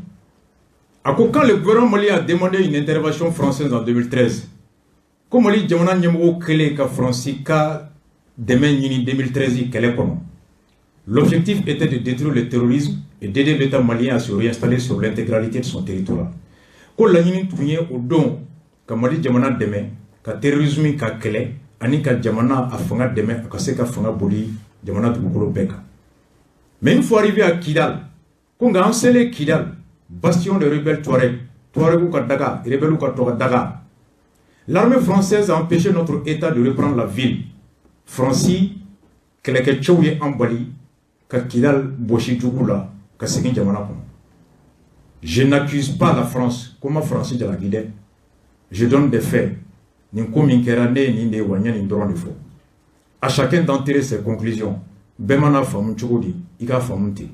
A ko quand le gouvernement malien a demandé une intervention française en 2013, ko Mali jamana ɲɛmɔgɔw kɛlen ka Faransi ka dɛmɛ ɲini 2013 kɛlɛ kɔnɔ, l'objectif était de détruire le terrorisme et d'aider l'État malien à se réinstaller sur l'intégralité de son territoire. Ko laɲini tun ye o don ka Mali jamana dɛmɛ ka terrorisme ka kɛlɛ ani ka jamana a fanga dɛmɛ a ka se ka fanga boli jamana dugukolo bɛɛ kan. Mais une fois arrivé à Kidal, ko nka an selen Kidal, bastion de rebelles Touareg, Touareg ka daga, rebelles ka tɔgɔ daga, l'armée française a empêché notre État de reprendre la ville. Faransi kɛlɛkɛcɛw ye an bali ka Kidal bɔsi jugu la ka segin jamana kɔnɔ. Je n'accuse pas la France, ko ma Faransi jalaki dɛ. Je donne des faits. Nin ko min kɛra, ne ye nin de ye wa, n ye nin dɔrɔn de fɔ. À chacun d'en tirer ses conclusions. Bɛɛ mana faamu cogo di, i k'a faamu ten.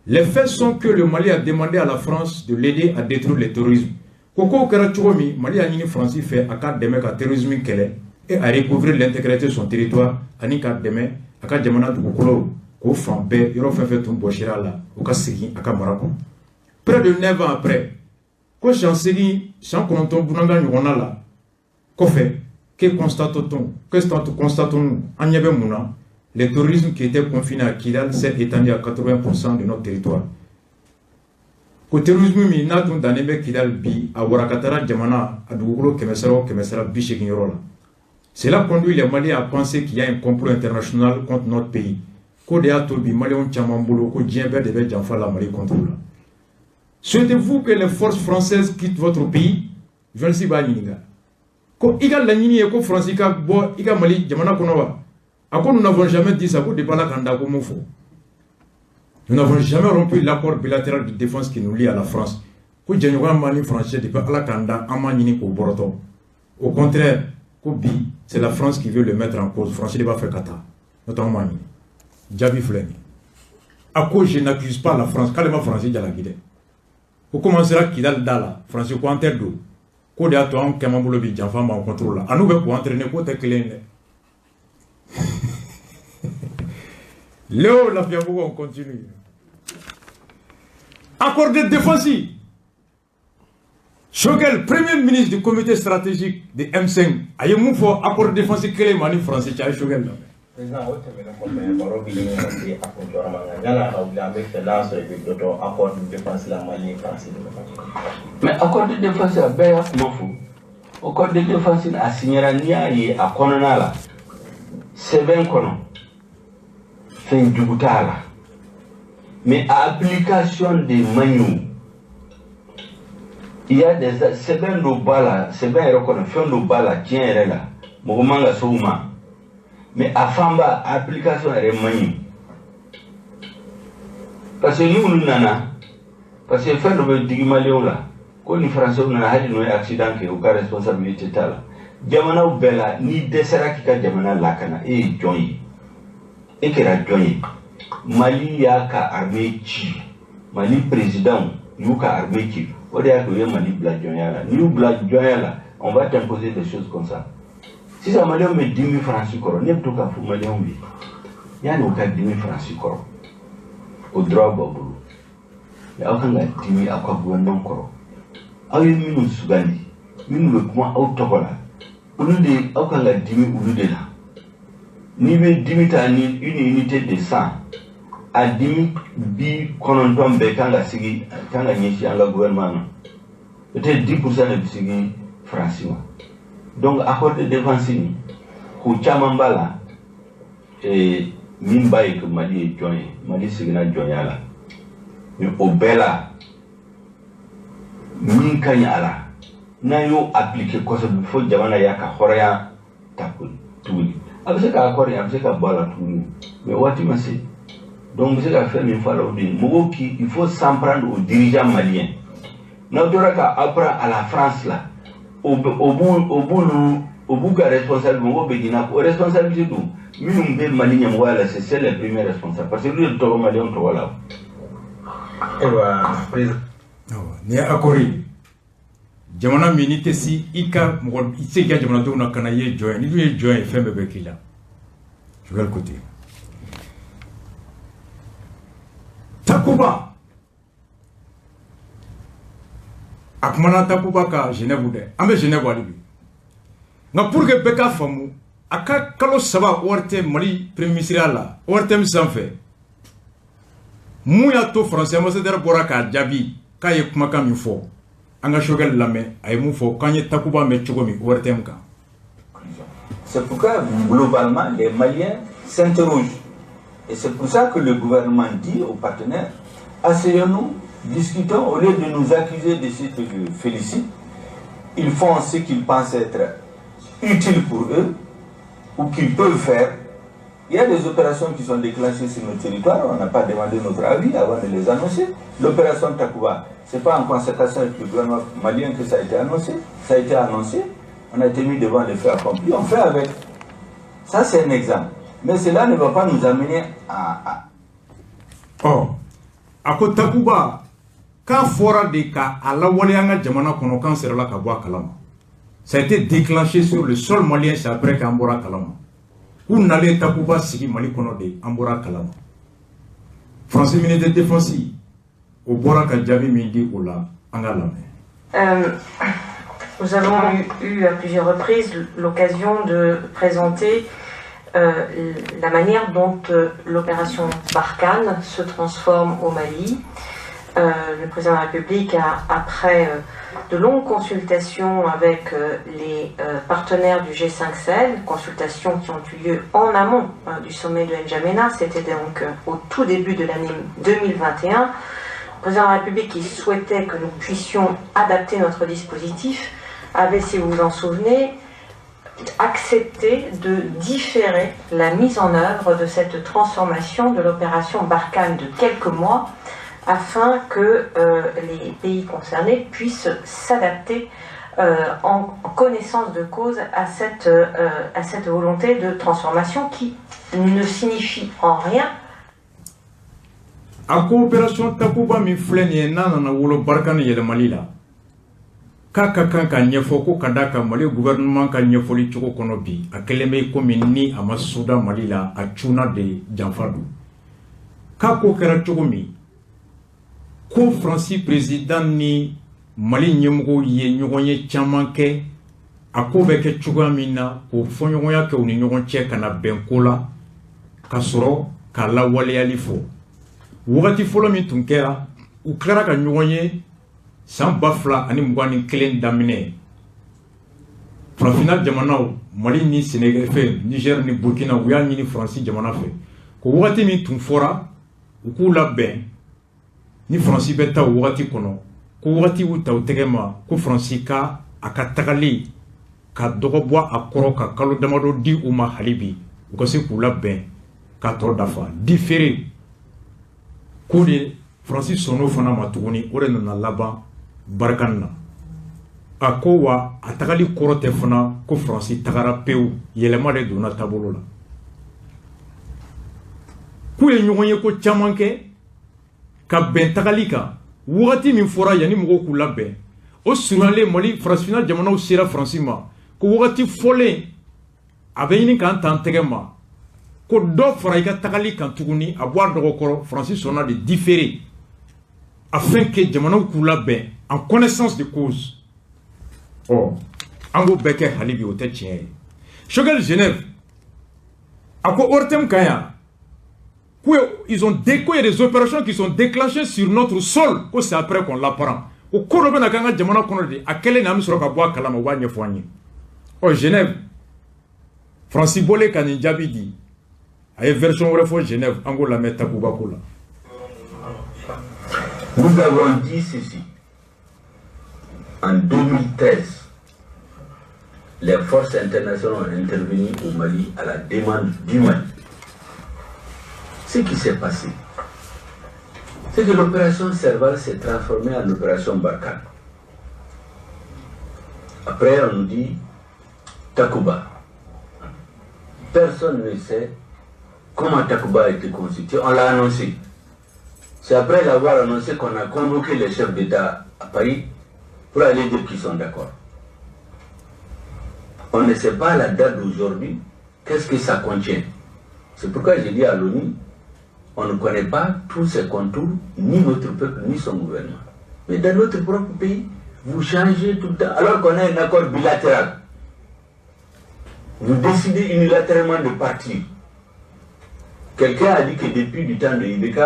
Les faits sont que le Mali a demandé à la France de l'aider à détruire le terrorisme. Ko kow kɛra cogo min, Mali y'a ɲini Faransi fɛ a ka dɛmɛ ka terrorisme kɛlɛ et à recouvrir l'intégralité de son territoire, ani ka dɛmɛ a ka jamana dugukolo k'o fan bɛɛ, yɔrɔ fɛn fɛn tun bɔsira a la, o ka segin a ka mara kɔnɔ. Près de 9 ans après, ko san 8 san 9 bunanga ɲɔgɔnna la kɔfɛ, que constate-t-on? Que constatons-nous? An ɲɛ bɛ mun na? Le terrorisme qui était confiné à Kidal s'est étendu à 80% de notre territoire. Ko terrorisme min n'a tun dannen bɛ Kidal, bi a warakatara jamana a dugukolo 100 o 100 80 yɔrɔ la. Cela conduit les Maliens à penser qu'il y a un complot international contre notre pays. Ko de y'a to bi Maliyɛnw caman bolo ko diɲɛ bɛɛ de bɛ janfa la Mali contre la. Souhaitez-vous que les forces françaises quittent votre pays? Journaliste b'a ɲininka. Ko i ka laɲini ye ko Faransi ka bɔ i ka Mali jamana kɔnɔ wa? A ko nous n'avons jamais dit ça, ko depuis Ala k'an da ko mun fɔ. Nous n'avons jamais rompu l'accord bilatéral de défense qui nous lie à la France. Ko jɛɲɔgɔnya b'an ni Faransi depuis Ala k'an da, an m'a ɲini k'o bɔrɔtɔ. Au contraire, ko bi c'est la France qui veut le mettre en cause. Faransi de b'a fɛ ka taa. N'o tɛ anw m'a ɲini. Jaabi filɛ nin ye. A ko je n'accuse pas la France, k'ale ma Faransi jalaki dɛ. Ko komi an sera Kidali da la, Faransi ko an tɛ don. Ko de y'a to anw caman bolo bi janfa b'an contre la. A n'u bɛ k'u entraîner k'o tɛ kelen ye dɛ. Léo Lafiabougou, on continue. Accord de défense. Choguel, premier ministre du comité stratégique de M5, a ye mun fɔ accord de défense kelen ma ni Faransi cɛ? A ye Choguel lamɛn. Président, o tɛmɛnen kɔfɛ, baro bɛ ɲini ka se a kuncɛyɔrɔ ma, nka yan'a ka wuli, an bɛ fɛ n'a sɔrɔ i bɛ dɔ dɔn accord de défense la Mali ni Faransi ni ɲɔgɔn cɛ. Mais accord de défense, a bɛɛ y'a kuma fɔ. Accord de défense a signera, n'i y'a ye a kɔnɔna la, sɛbɛn kɔnɔ, fɛn jugu t'a la, mais a application de man ɲi o. Il y a des sɛbɛn dɔ b'a la, sɛbɛn yɛrɛ kɔnɔ fɛn dɔ b'a la, tiɲɛ yɛrɛ la, mɔgɔ man ka se o ma, mais a fanba application yɛrɛ man ɲi, parce que n'olu nana, parce que fɛn dɔ bɛ digi maliyɛnw la ko ni faransɛw nana, hali n'u ye accident kɛ, u ka responsabilité t'a la. Jamanaw bɛɛ la, n'i dɛsɛra k'i ka jamana lakana, e ye jɔn ye? E kɛra jɔn ye? Mali y'a ka armée ci, Mali président y'u ka armée ci, o de y'a kɛ u ye Mali bila jɔnya la. N'i y'u bila jɔnya la, on va t'imposer des choses comme ça. Sisan maliyɛnw bɛ dimi Faransi kɔrɔ. Ne bɛ to k'a fɔ maliyɛnw ye, yanni u ka dimi Faransi kɔrɔ, o droit b'aw bolo, mais aw kan ka dimi aw ka gouvernement kɔrɔ. Aw ye minnu sugandi, minnu bɛ kuma aw tɔgɔ la, olu de aw kan ka dimi olu de la. N'i bɛ dimi ta ni une unité de sang, a dimi 90 bɛɛ kan ka sigi, kan ka ɲɛsin an ka gouvernement ma. Peut-être 10% de bɛ sigi Faransi ma. Donc accord de défense nin, ko caman b'a la min b'a ye que Mali ye jɔn ye, Mali seginna jɔnya la. Mais o bɛɛ la, min ka ɲi a la, n'an y'o appliquer kosɛbɛ fo jamana y'a ka hɔrɔnya ta tuguni, a bɛ se ka accord a bɛ se ka bɔ a la tuguni, mais waati ma se. Donc n bɛ se ka fɛn min fɔ a la, o de ye mɔgɔw qui, il faut s'en prendre aux dirigeants maliens. N'aw tora ka aw prendre à la France la, o b'olu o b'u ka responsabilité, mɔgɔw bɛ ɲinɛ o responsabilité dun. Minnu bɛ Mali ɲɛmɔgɔya la, c'est les premiers responsables, parce que olu de tɔgɔ maliyɛnw tɔgɔ la. Ayiwa, président. Nin ye accord ye, jamana min n'i tɛ si i ka mɔgɔ, i tɛ se k'i ka jamanadenw na ka na i ye jɔn ye. N'i dun ye jɔn ye, fɛn bɛɛ bɛ k'i la. Choguel ko ten. Takuba, a kumana Takuba ka Genève dɛ, an bɛ Genève hali bi. Nka pour que bɛɛ k'a faamu, a ka kalo 3 ORTM, Mali premier ministre la, ORTM sanfɛ, mun y'a to Faransi ambassadeur bɔra k'a jaabi k'a ye kumakan min fɔ? An ka Choguel lamɛn, a ye mun fɔ k'an ye Takuba mɛn cogo min ORTM kan. C'est pourquoi globalement les Maliens s'interrogent. Et c'est pour ça que le gouvernement dit aux partenaires, asseyons-nous, discutons, au lieu de nous accuser de ce que je félicite. Ils font ce qu'ils pensent être utile pour eux ou qu'ils peuvent faire. Il y a des opérations qui sont déclenchées sur nos territoires, on n'a pas demandé notre avis avant de les annoncer. L'opération Takuba, ce n'est pas en concertation avec le gouvernement malien que ça a été annoncé. Ça a été annoncé, on a été mis devant les faits accomplis, on fait avec. Ça, c'est un exemple. Mais cela ne va pas nous amener à... Oh, a ko Takuba, k'a fɔra de ka a lawaleya an ka jamana kɔnɔ, k'an sera ka bɔ a kalama. Ça a été déclenché sur le sol malien, c'est après k'an bɔra a kalama. K'u nalen Takuba sigi Mali kɔnɔ de, an bɔra a kalama. Français ministre de défense, o bɔra ka jaabi min di o la, an ka lamɛn. Nous avons eu à plusieurs reprises l'occasion de présenter la manière dont l'opération Barkhane se transforme au Mali. Le président de la République a, après de longues consultations avec les partenaires du G5 Sahel, consultations qui ont eu lieu en amont du sommet de N'Djamena, c'était donc au tout début de l'année 2021, le président de la République qui souhaitait que nous puissions adapter notre dispositif avait, si vous vous en souvenez, accepté de différer la mise en œuvre de cette transformation de l'opération Barkhane de quelques mois afin que les pays concernés puissent s'adapter en connaissance de cause à cette volonté de transformation qui ne signifie en rien. A coopération Takuba min filɛ nin ye, n'a nana wolo Barkhane yɛlɛmali la, k'a ka kan ka ɲɛfɔ ko ka d'a kan Mali gouvernement ka ɲɛfɔli cogo kɔnɔ bi, a kɛlen bɛ komi ni a ma soda Mali la, a cunna de, janfa don. K'a ko kɛra cogo min, ko Faransi président ni Mali ɲɛmɔgɔw ye ɲɔgɔn ye caman kɛ, a ko bɛ kɛ cogoya min na, k'o fɔɲɔgɔnya kɛ u ni ɲɔgɔn cɛ ka na bɛn ko la, ka sɔrɔ k'a lawaleyali fɔ. Wagati fɔlɔ min tun kɛra, u tilara ka ɲɔgɔn ye san 2021 daminɛ. Farafinna jamanaw, Mali ni Sénégal fɛ, Niger ni Burkina, u y'a ɲini Faransi jamana fɛ ko wagati min tun fɔra, u k'u labɛn ni Faransi bɛ taa o wagati kɔnɔ. Ko wagati y'u ta u tɛgɛ ma, ko Faransi ka a ka tagali ka dɔgɔ bɔ a kɔrɔ, ka kalo damadɔ di u ma hali bi, u ka se k'u labɛn k'a tɔ dafa différé. Ko de Faransi sɔnn'o fana ma tuguni, o de nana laban Barkhane na. A ko wa a tagali kɔrɔ tɛ fana ko Faransi tagara pewu, yɛlɛma de donna taabolo la. K'u ye ɲɔgɔn ye ko caman kɛ ka bɛn tagali kan. Wagati min fɔra yanni mɔgɔw k'u labɛn, o surunyalen, Mali farafinna jamanaw sera Faransi ma ko wagati fɔlen a bɛ ɲini k'an t'an tɛgɛ ma, ko dɔ fara i ka tagali kan tuguni, a bɔ a dɔgɔkɔrɔ. Faransi sɔnna de différer afin que jamanaw k'u labɛn en connaissance de cause. Ɔ, an k'o bɛɛ kɛ hali bi, o tɛ tiɲɛ ye. Choguel Genève a ko ORTM kan yan ils ont décoé des opérations qui sont déclenchées sur notre sol, ko c'est après qu'on l'apprend. O ko dɔ bɛna k'an ka jamana kɔnɔ de, a kɛlen na an bɛ sɔrɔ ka bɔ a kalama, u b'a ɲɛfɔ an ye. Ɔ, Genève, Faransi bɔlen ka nin jaabi di, a ye version wɛrɛ fɔ Genève, an k'o lamɛn Takuba ko la. Nous avons dit ceci. En 2013, les forces internationales ont intervenu au Mali à la demande du Mali. Ce qui s'est passé, c'est que l'opération Serval s'est transformée en opération Barkhane. Après, on nous dit Takuba. Personne ne sait comment Takuba a été constitué. On l'a annoncé. C'est après l'avoir annoncé qu'on a convoqué les chefs d'État à Paris pour aller dire qu'ils sont d'accord. On ne sait pas la date d'aujourd'hui, qu'est-ce que ça contient. C'est pourquoi j'ai dit à l'ONU, on ne connaît pas tous ses contours, ni notre peuple, ni son gouvernement. Mais dans notre propre pays, vous changez tout le temps, alors qu'on a un accord bilatéral. Vous décidez unilatéralement de partir. Quelqu'un a dit que depuis du temps de IBK,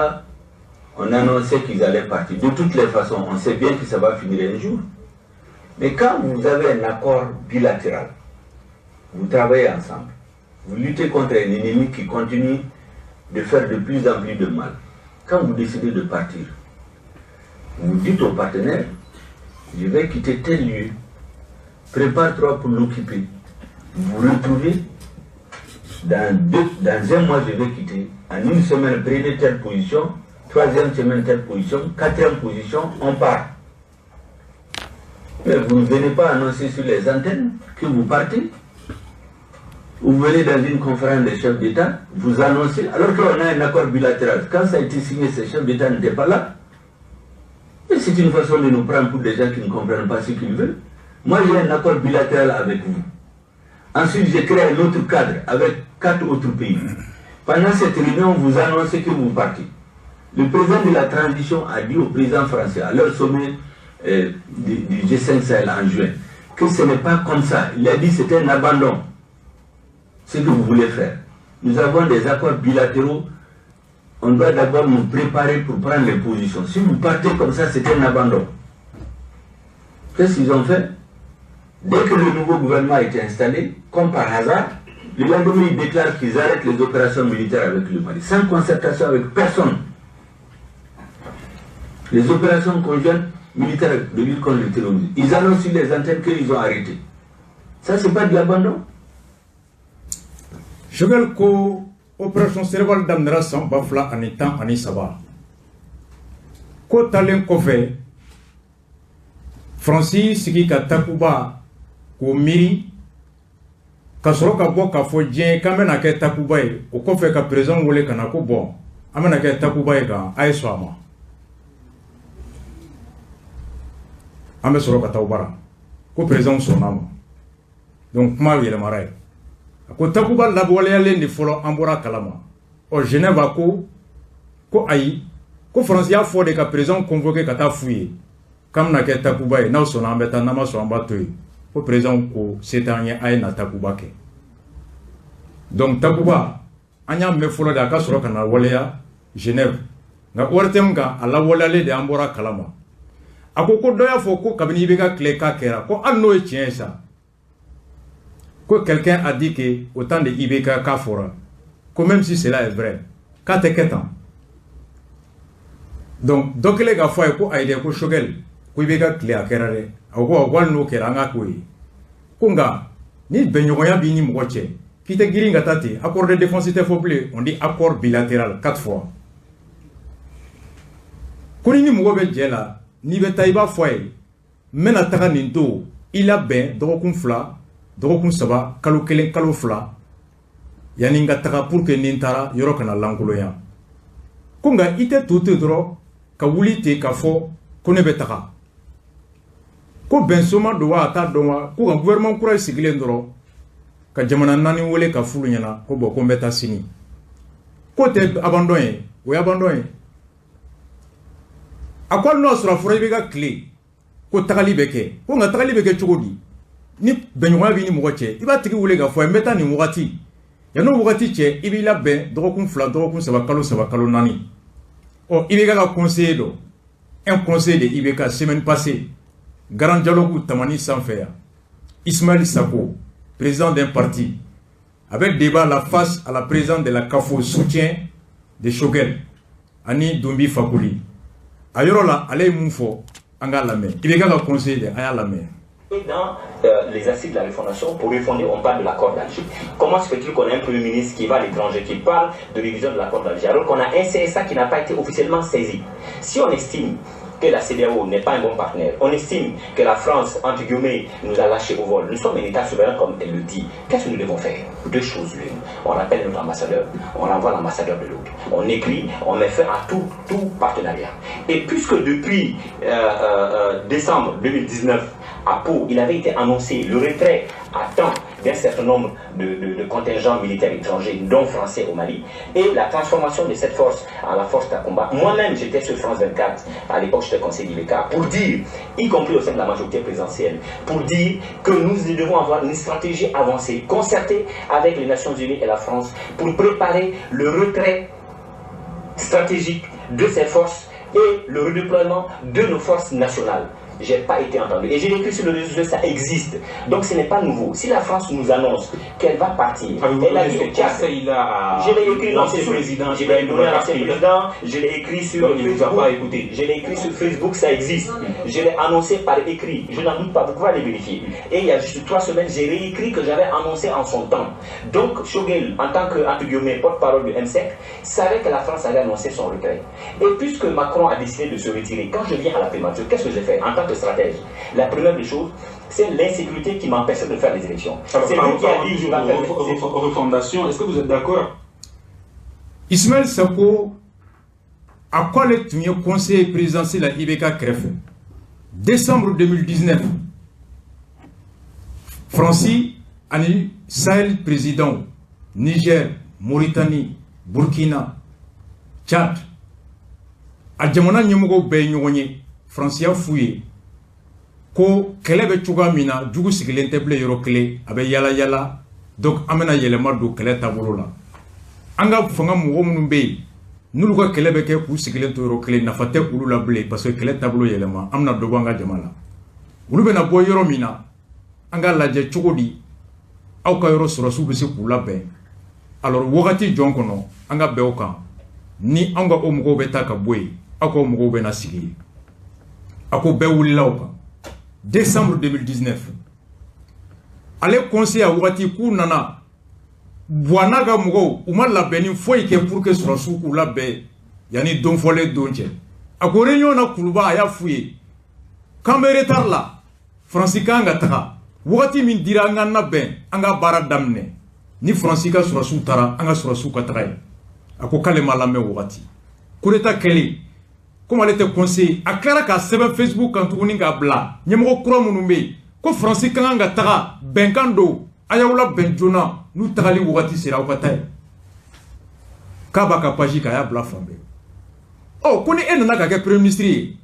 on annonçait qu'ils allaient partir. De toutes les façons, on sait bien que ça va finir un jour. Mais quand vous avez un accord bilatéral, vous travaillez ensemble, vous luttez contre un ennemi qui continue de faire de plus en plus de mal. Quand vous décidez de partir, vous dites au partenaire, je vais quitter tel lieu, prépare-toi pour l'occuper. Vous vous retrouvez, dans un mois je vais quitter, en une semaine prenez telle position, troisième semaine telle position, quatrième position, on part. Mais vous ne venez pas annoncer sur les antennes que vous partez. Vous venez dans une conférence des chefs d'État, vous annoncez, alors qu'on a un accord bilatéral. Quand ça a été signé, ces chefs d'État n'étaient pas là. Et c'est une façon de nous prendre pour des gens qui ne comprennent pas ce qu'ils veulent. Moi, j'ai un accord bilatéral avec vous. Ensuite, j'ai créé un autre cadre avec 4 autres pays. Pendant cette réunion, vous annoncez que vous partez. Le président de la transition a dit au président français, à leur sommet du G5 Sahel en juin, que ce n'est pas comme ça. Il a dit que c'était un abandon. Ce que vous voulez faire. Nous avons des accords bilatéraux. On doit d'abord nous préparer pour prendre les positions. Si vous partez comme ça, c'est un abandon. Qu'est-ce qu'ils ont fait? Dès que le nouveau gouvernement a été installé, comme par hasard, le lendemain, ils déclarent qu'ils arrêtent les opérations militaires avec le Mali, sans concertation avec personne. Les opérations conjointes militaires de lutte contre le terrorisme, ils annoncent sur les antennes qu'ils ont arrêté. Ça, c'est pas de l'abandon. Choguel ko opération Serval daminɛra san 2013. Ko talen kɔfɛ, Faransi sigi ka Takuba k'o miiri ka sɔrɔ ka bɔ k'a fɔ diɲɛ k'an bɛna kɛ Takuba ye. O kɔfɛ ka président wele ka na ko bɔn, an bɛna kɛ Takuba ye kan, a ye sɔn a ma, an bɛ sɔrɔ ka taa o bara. Ko président sɔnna a ma, donc kuma yɛlɛmara ye. A ko Takuba lawaleyalen de fɔlɔ, an bɔra a kalama. Ɔ, Genève a ko ko ayi, ko Faransi y'a fɔ de ka président convoqué ka taa f'u ye k'an bɛna kɛ Takuba ye, n'aw sɔnna an bɛ taa, n'an ma sɔn an b'a to yen. Ko président ko se t'an ye, a ye na Takuba kɛ. Donc Takuba an y'a mɛn fɔlɔ de, a ka sɔrɔ ka na waleya Genève. Nka ORTM kan a lawaleyalen de, an bɔra a kalama. A ko ko dɔ y'a fɔ ko kabini IBK tile k'a kɛra, ko hali n'o ye tiɲɛ ye sa, ko quelqu'un a dit que au temps de IBK k'a fɔra, ko même si cela est vrai, k'a tɛ kɛ tan. Donc dɔ kɛlen k'a fɔ a ye ko ayi dɛ, ko Choguel Ko i bɛ ka tile a kɛra dɛ. A ko awɔ, ko hali n'o kɛra, an k'a k'o ye. Ko nka ni bɛnɲɔgɔnya b'i ni mɔgɔ cɛ, k'i tɛ girin ka taa ten. Accord de défense tɛ fɔ bilen, on dit accord bilatéral quatre fois. Ko ni mɔgɔ bɛ jɛ la, n'i bɛ taa, i b'a fɔ a ye: n bɛna taga nin don. I labɛn dɔgɔkun 2, dɔgɔkun 3, kalo 1, kalo 2 yanni n ka taga, pour que ni n taara, yɔrɔ kana lankolonya. Ko nka i tɛ to ten dɔrɔn ka wuli ten k'a fɔ ko ne bɛ taga. Ko bɛnsoma don wa, a t'a dɔn wa. Ko nka gouvernement kura sigilen dɔrɔn ka jamana naani wele ka f'ulu ɲɛna ko bon, ko n bɛ taa sini. K'o tɛ abandon ye? O ye abandon ye. A ko hali n'o y'a sɔrɔ a fɔra i bɛ ka tile ko tagali bɛ kɛ, ko nka tagali bɛ kɛ cogo di? Ni bɛnɲɔgɔnya b'i ni mɔgɔ cɛ, i b'a tigi wele k'a fɔ n bɛ taa nin wagati. Yan'o wagati cɛ, i b'i labɛn dɔgɔkun 2, dɔgɔkun 3, kalo 3, kalo 4. Ɔ, i bɛ ka conseiller dɔ, un conseiller de IBK, semaine passée, Grand Dialogue tamani sanfɛ yan, Ismaël Sako, président d'un parti, avec débat la face à la présidente de la CAFO, soutien de Choguel ani Dumbi Fakoli. A yɔrɔ la, ale ye mun fɔ? An k'a lamɛn. IBK ka conseiller de, a y'a lamɛn. Et dans les assises de la refondation, pour refonder, on parle de l'accord d'Alger. Comment se fait-il qu'on ait un Premier ministre qui va à l'étranger, qui parle de révision de l'accord d'Alger, alors qu'on a un CSA qui n'a pas été officiellement saisi? Si on estime que la CEDEAO n'est pas un bon partenaire, on estime que la France, entre guillemets, nous a lâchés au vol, nous sommes un État souverain comme elle le dit, qu'est-ce que nous devons faire? Deux choses l'une. On rappelle notre ambassadeur, on renvoie l'ambassadeur de l'autre. On écrit, on met fin à tout partenariat. Et puisque depuis décembre 2019, à Pau, il avait été annoncé le retrait à temps d'un certain nombre de contingents militaires étrangers, dont français au Mali, et la transformation de cette force à la force Takuba. Moi-même, j'étais sur France 24, à l'époque j'étais conseiller d'IBK, pour dire, y compris au sein de la majorité présidentielle, pour dire que nous devons avoir une stratégie avancée, concertée avec les Nations Unies et la France, pour préparer le retrait stratégique de ces forces et le redéploiement de nos forces nationales. J'ai pas été entendu. Et j'ai écrit sur le réseau, ça existe. Donc ce n'est pas nouveau. Si la France nous annonce qu'elle va partir, elle a dit au Tchad. Je l'ai écrit, non, c'est président. Je l'ai donné à l'ancien président, je l'ai écrit sur Donc, il ne vous a Facebook. pas écouté. Je l'ai écrit sur Facebook, ça existe. Je l'ai annoncé par écrit. Je n'en doute pas, vous pouvez aller vérifier. Et il y a juste 3 semaines, j'ai réécrit que j'avais annoncé en son temps. Donc Choguel, en tant que, entre guillemets, porte-parole du M5, savait que la France avait annoncé son retrait. Et puisque Macron a décidé de se retirer, quand je viens à la primature, qu'est-ce que j'ai fait en tant que stratège? La première des choses, c'est l'insécurité qui m'empêchait de faire les élections. C'est lui qui a dit qu'il va faire refondation. Est-ce que vous êtes d'accord? Ismaël Sako, a ko ale tun ye conseiller présidentiel la IBK kɛrɛfɛ décembre 2019. Faransi ani Sahel président, Niger, Mauritanie, Burkina, Tchad, a jamana ɲɛmɔgɔw bɛɛ ye ɲɔgɔn ye. Faransi y'a f'u ye ko kɛlɛ bɛ cogoya min na, jugu sigilen tɛ bilen yɔrɔ kelen, a bɛ yala yala. Donc an bɛna yɛlɛma don kɛlɛ taabolo la. An ka fanga mɔgɔ minnu bɛ yen, n'olu ka kɛlɛ bɛ kɛ k'u sigilen to yɔrɔ kelen, nafa tɛ olu la bilen, parce que kɛlɛ taabolo yɛlɛma. An bɛna dɔ bɔ an ka jama la. Olu bɛna bɔ yɔrɔ min na, an k'a lajɛ cogo di aw ka yɔrɔ sɔrɔsiw bɛ se k'u labɛn. Alors wagati jɔn kɔnɔ, an ka bɛn o kan, ni anw ka o mɔgɔw bɛ taa ka bɔ yen, aw ka o mɔgɔw bɛ na sigi yen. A ko bɛɛ wulila o kan décembre 2019. Ale conseiller a wagati k'u nana Buwa n'a ka mɔgɔw, u ma labɛnni foyi kɛ pour que sɔrɔsiw k'u labɛn yanni don fɔlen don cɛ. A ko réunion na Kuluba, a y'a f'u ye k'an bɛ retard la. Faransi kan ka taga wagati min dira, an ka labɛn, an ka baara daminɛ. Ni Faransi ka sɔrɔsiw taara, an ka sɔrɔsiw ka taga yen. A ko k'ale ma lamɛn. Wagati coup d'état kɛlen, komi ale tɛ conseiller, a tilara k'a sɛbɛn Facebook kan tuguni k'a bila ɲɛmɔgɔ kura minnu bɛ yen ko Faransi ka kan ka taga, bɛnkan don, a y'aw labɛn joona, n'u tagali wagati sera, aw ka taa yen. K'a b'a ka page kan, a y'a bila fan bɛɛ. Ɔ, ko ni e nana ka kɛ premier ministre ye,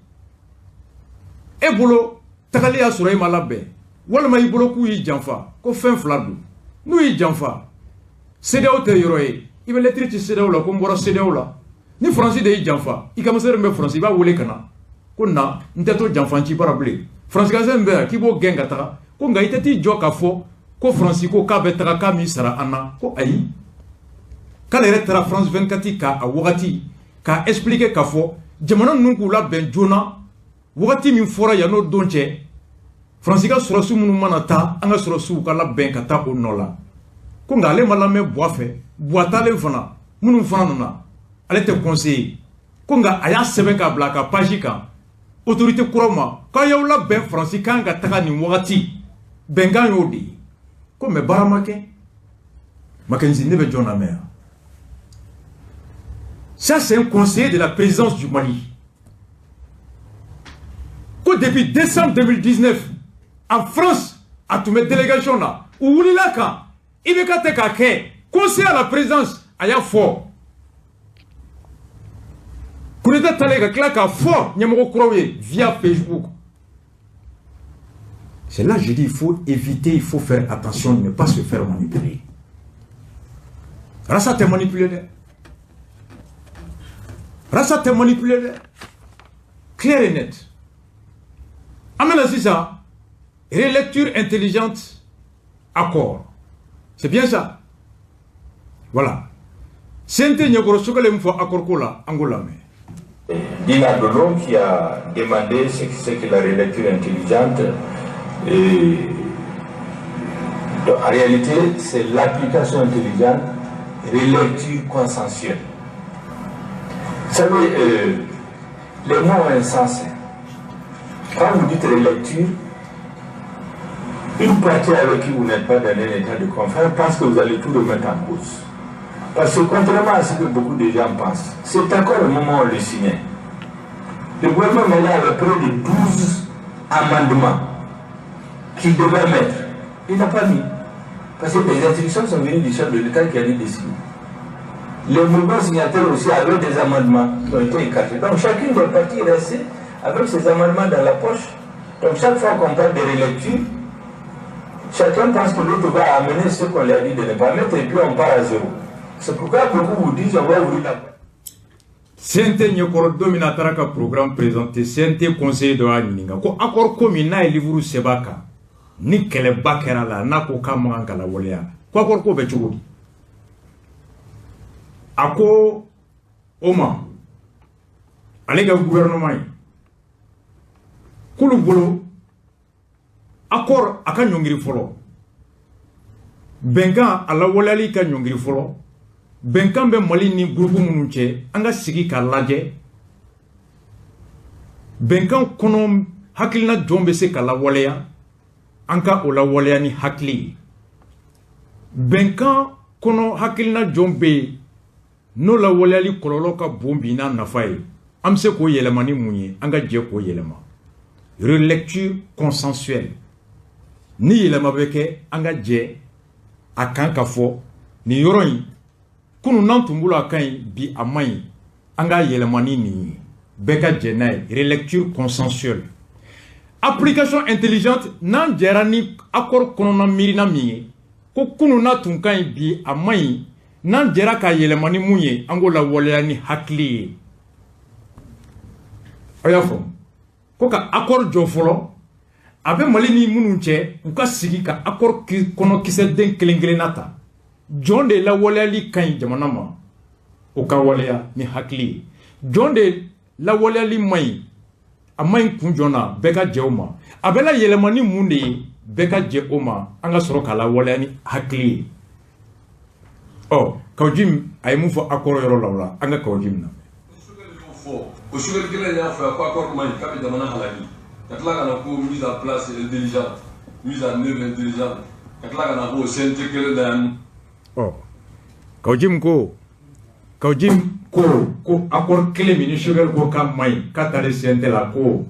e bolo tagali y'a sɔrɔ e ma labɛn, walima i bolo k'u y'i janfa. Ko fɛn fila don: n'u y'i janfa, CEDEAO tɛ yɔrɔ ye, i bɛ lettre ci CEDEAO la ko n bɔra CEDEAO la. Ni Faransi de y'i janfa, i ka ambassadeur min bɛ Faransi, i b'a wele ka na ko na, n tɛ to janfanci bara bilen. Faransi ka min bɛ yan, k'i b'o gɛn ka taga. Ko nka i tɛ t'i jɔ k'a fɔ ko Faransi ko k'a bɛ taga, k'a m'i sara an na. Ko ayi, k'ale yɛrɛ taara France 24 k'a a wagati k'a expliquer k'a fɔ jamana ninnu k'u labɛn joona. Wagati min fɔra yan n'o don cɛ, Faransi ka sɔrɔsiw minnu mana taa, an ka sɔrɔsiw ka labɛn ka taa o nɔ la. Ko nka ale ma lamɛn Buwa fɛ. Buwa taalen fana, minnu fana nana, ale tɛ conseiller. Ko nka a y'a sɛbɛn k'a bila a ka page kan autorité kuraw ma k'aw y'aw labɛn, Faransi kan ka taga nin wagati, bɛnkan y'o de ye. Ko mais baara ma kɛ. Mackenzie, ne bɛ jɔn lamɛn yan? Ça, c'est un conseiller de la présidence du Mali. Ko depuis décembre 2019, en France, a tun bɛ délégation na, u wulila kan IBK tɛ k'a kɛ. Conseiller à la présidence, a y'a fɔ. Coup d'état talen, ka tila k'a fɔ ɲɛmɔgɔ kuraw ye via Facebook. C'est là que je dis, il faut éviter, il faut faire attention de ne pas se faire manipuler. Rasa tɛ manipuler dɛ. Rasa tɛ manipuler dɛ. Clair et net. An bɛna sisan relecture intelligente accord. C'est bien ça. Voilà. CNT ɲɛkɔrɔ, Choguel min fɔ accord ko la, an k'o lamɛn. Dina Dono qui a demandé ce que c'est que la relecture intelligente. Et donc, en réalité, c'est l'application intelligente, relecture consensuelle. Vous savez, les mots ont un sens. Quand vous dites relecture, une partie avec qui vous n'êtes pas dans un état de confiance pense que vous allez tout remettre en cause. Parce que contrairement à ce que beaucoup de gens pensent, cet accord, au moment où on le signait, le gouvernement malien avait près de 12 amendements qu'il devait mettre. Il n'a pas mis. Parce que les instructions sont venues du chef de l'État qui a dit de signer. Les mouvements signataires aussi avaient des amendements qui ont été écartés. Donc chacune des parties est restée avec ses amendements dans la poche. Donc chaque fois qu'on parle de relecture, chacun pense que l'autre va amener ce qu'on lui a dit de ne pas mettre et puis on part à zéro. C'est pourquoi beaucoup vous disent: on va ouvrir la porte. CNT ɲɛkɔrɔ, don min na a taara ka programme présenté, CNT conseiller dɔ y'a ɲininka ko accord ko min n'a ye livre sɛbɛn a kan ni kɛlɛba kɛra la, n'a ko k'a man kan ka lawaleya, ko accord ko bɛ cogo di? A ko o ma, ale ka gouvernement ye k'olu bolo, accord a ka ɲɔngiri fɔlɔ, bɛnkan a lawaleyali ka ɲɔngiri fɔlɔ. Bɛnkan bɛ Mali ni groupe minnu cɛ, an ka sigi k'a lajɛ bɛnkan kɔnɔ, hakilina jɔn bɛ se ka lawaleya, an ka o lawaleya ni hakili ye. Bɛnkan kɔnɔ hakilina jɔn bɛ yen n'o lawaleyali kɔlɔlɔ ka bon bi n'a nafa ye, an bɛ se k'o yɛlɛma ni mun ye, an ka jɛ k'o yɛlɛma. Relecture consensuelle, ni yɛlɛma bɛ kɛ, an ka jɛ a kan ka fɔ nin yɔrɔ in, kunun n'an tun bolo a ka ɲi, bi a man ɲi, an k'a yɛlɛma ni nin ye, bɛɛ ka jɛ n'a ye, relecture consensuelle. Application intelligente, n'an jɛra ni accord kɔnɔna miirina min ye, ko kunun n'a tun ka ɲi, bi a man ɲi, n'an jɛra k'a yɛlɛma ni mun ye, an k'o lawaleya ni hakili ye. Aw y'a faamu ko ka accord jɔ fɔlɔ, a bɛ Mali ni minnu cɛ, u ka sigi ka accord kɔnɔ kisɛden kelen kelenna ta, jɔn de lawaleyali ka ɲi jamana ma, o ka waleya ni hakili ye, jɔn de lawaleyali man ɲi, a man ɲi kun jɔn na, bɛɛ ka jɛ o ma, a bɛ la yɛlɛma ni mun de ye, bɛɛ ka jɛ o ma, an ka sɔrɔ k'a lawaleya ni hakili ye. Ɔ Kaou Djim a ye mun fɔ accord yɔrɔ la, o la an ka Kaou Djim na. Fɔ o Choguel kelen y'a fɔ ko accord man ɲi, k'a bɛ jamana halaki, ka tila ka na ko mise en place intelligente, mise en œuvre intelligente, ka tila ka na ko CNT kelen na yan. Ɔ Kaou Djim ko, Kaou Djim ko accord kelen min ni Choguel ko k'a man ɲi, k'a taalen CNT la, ko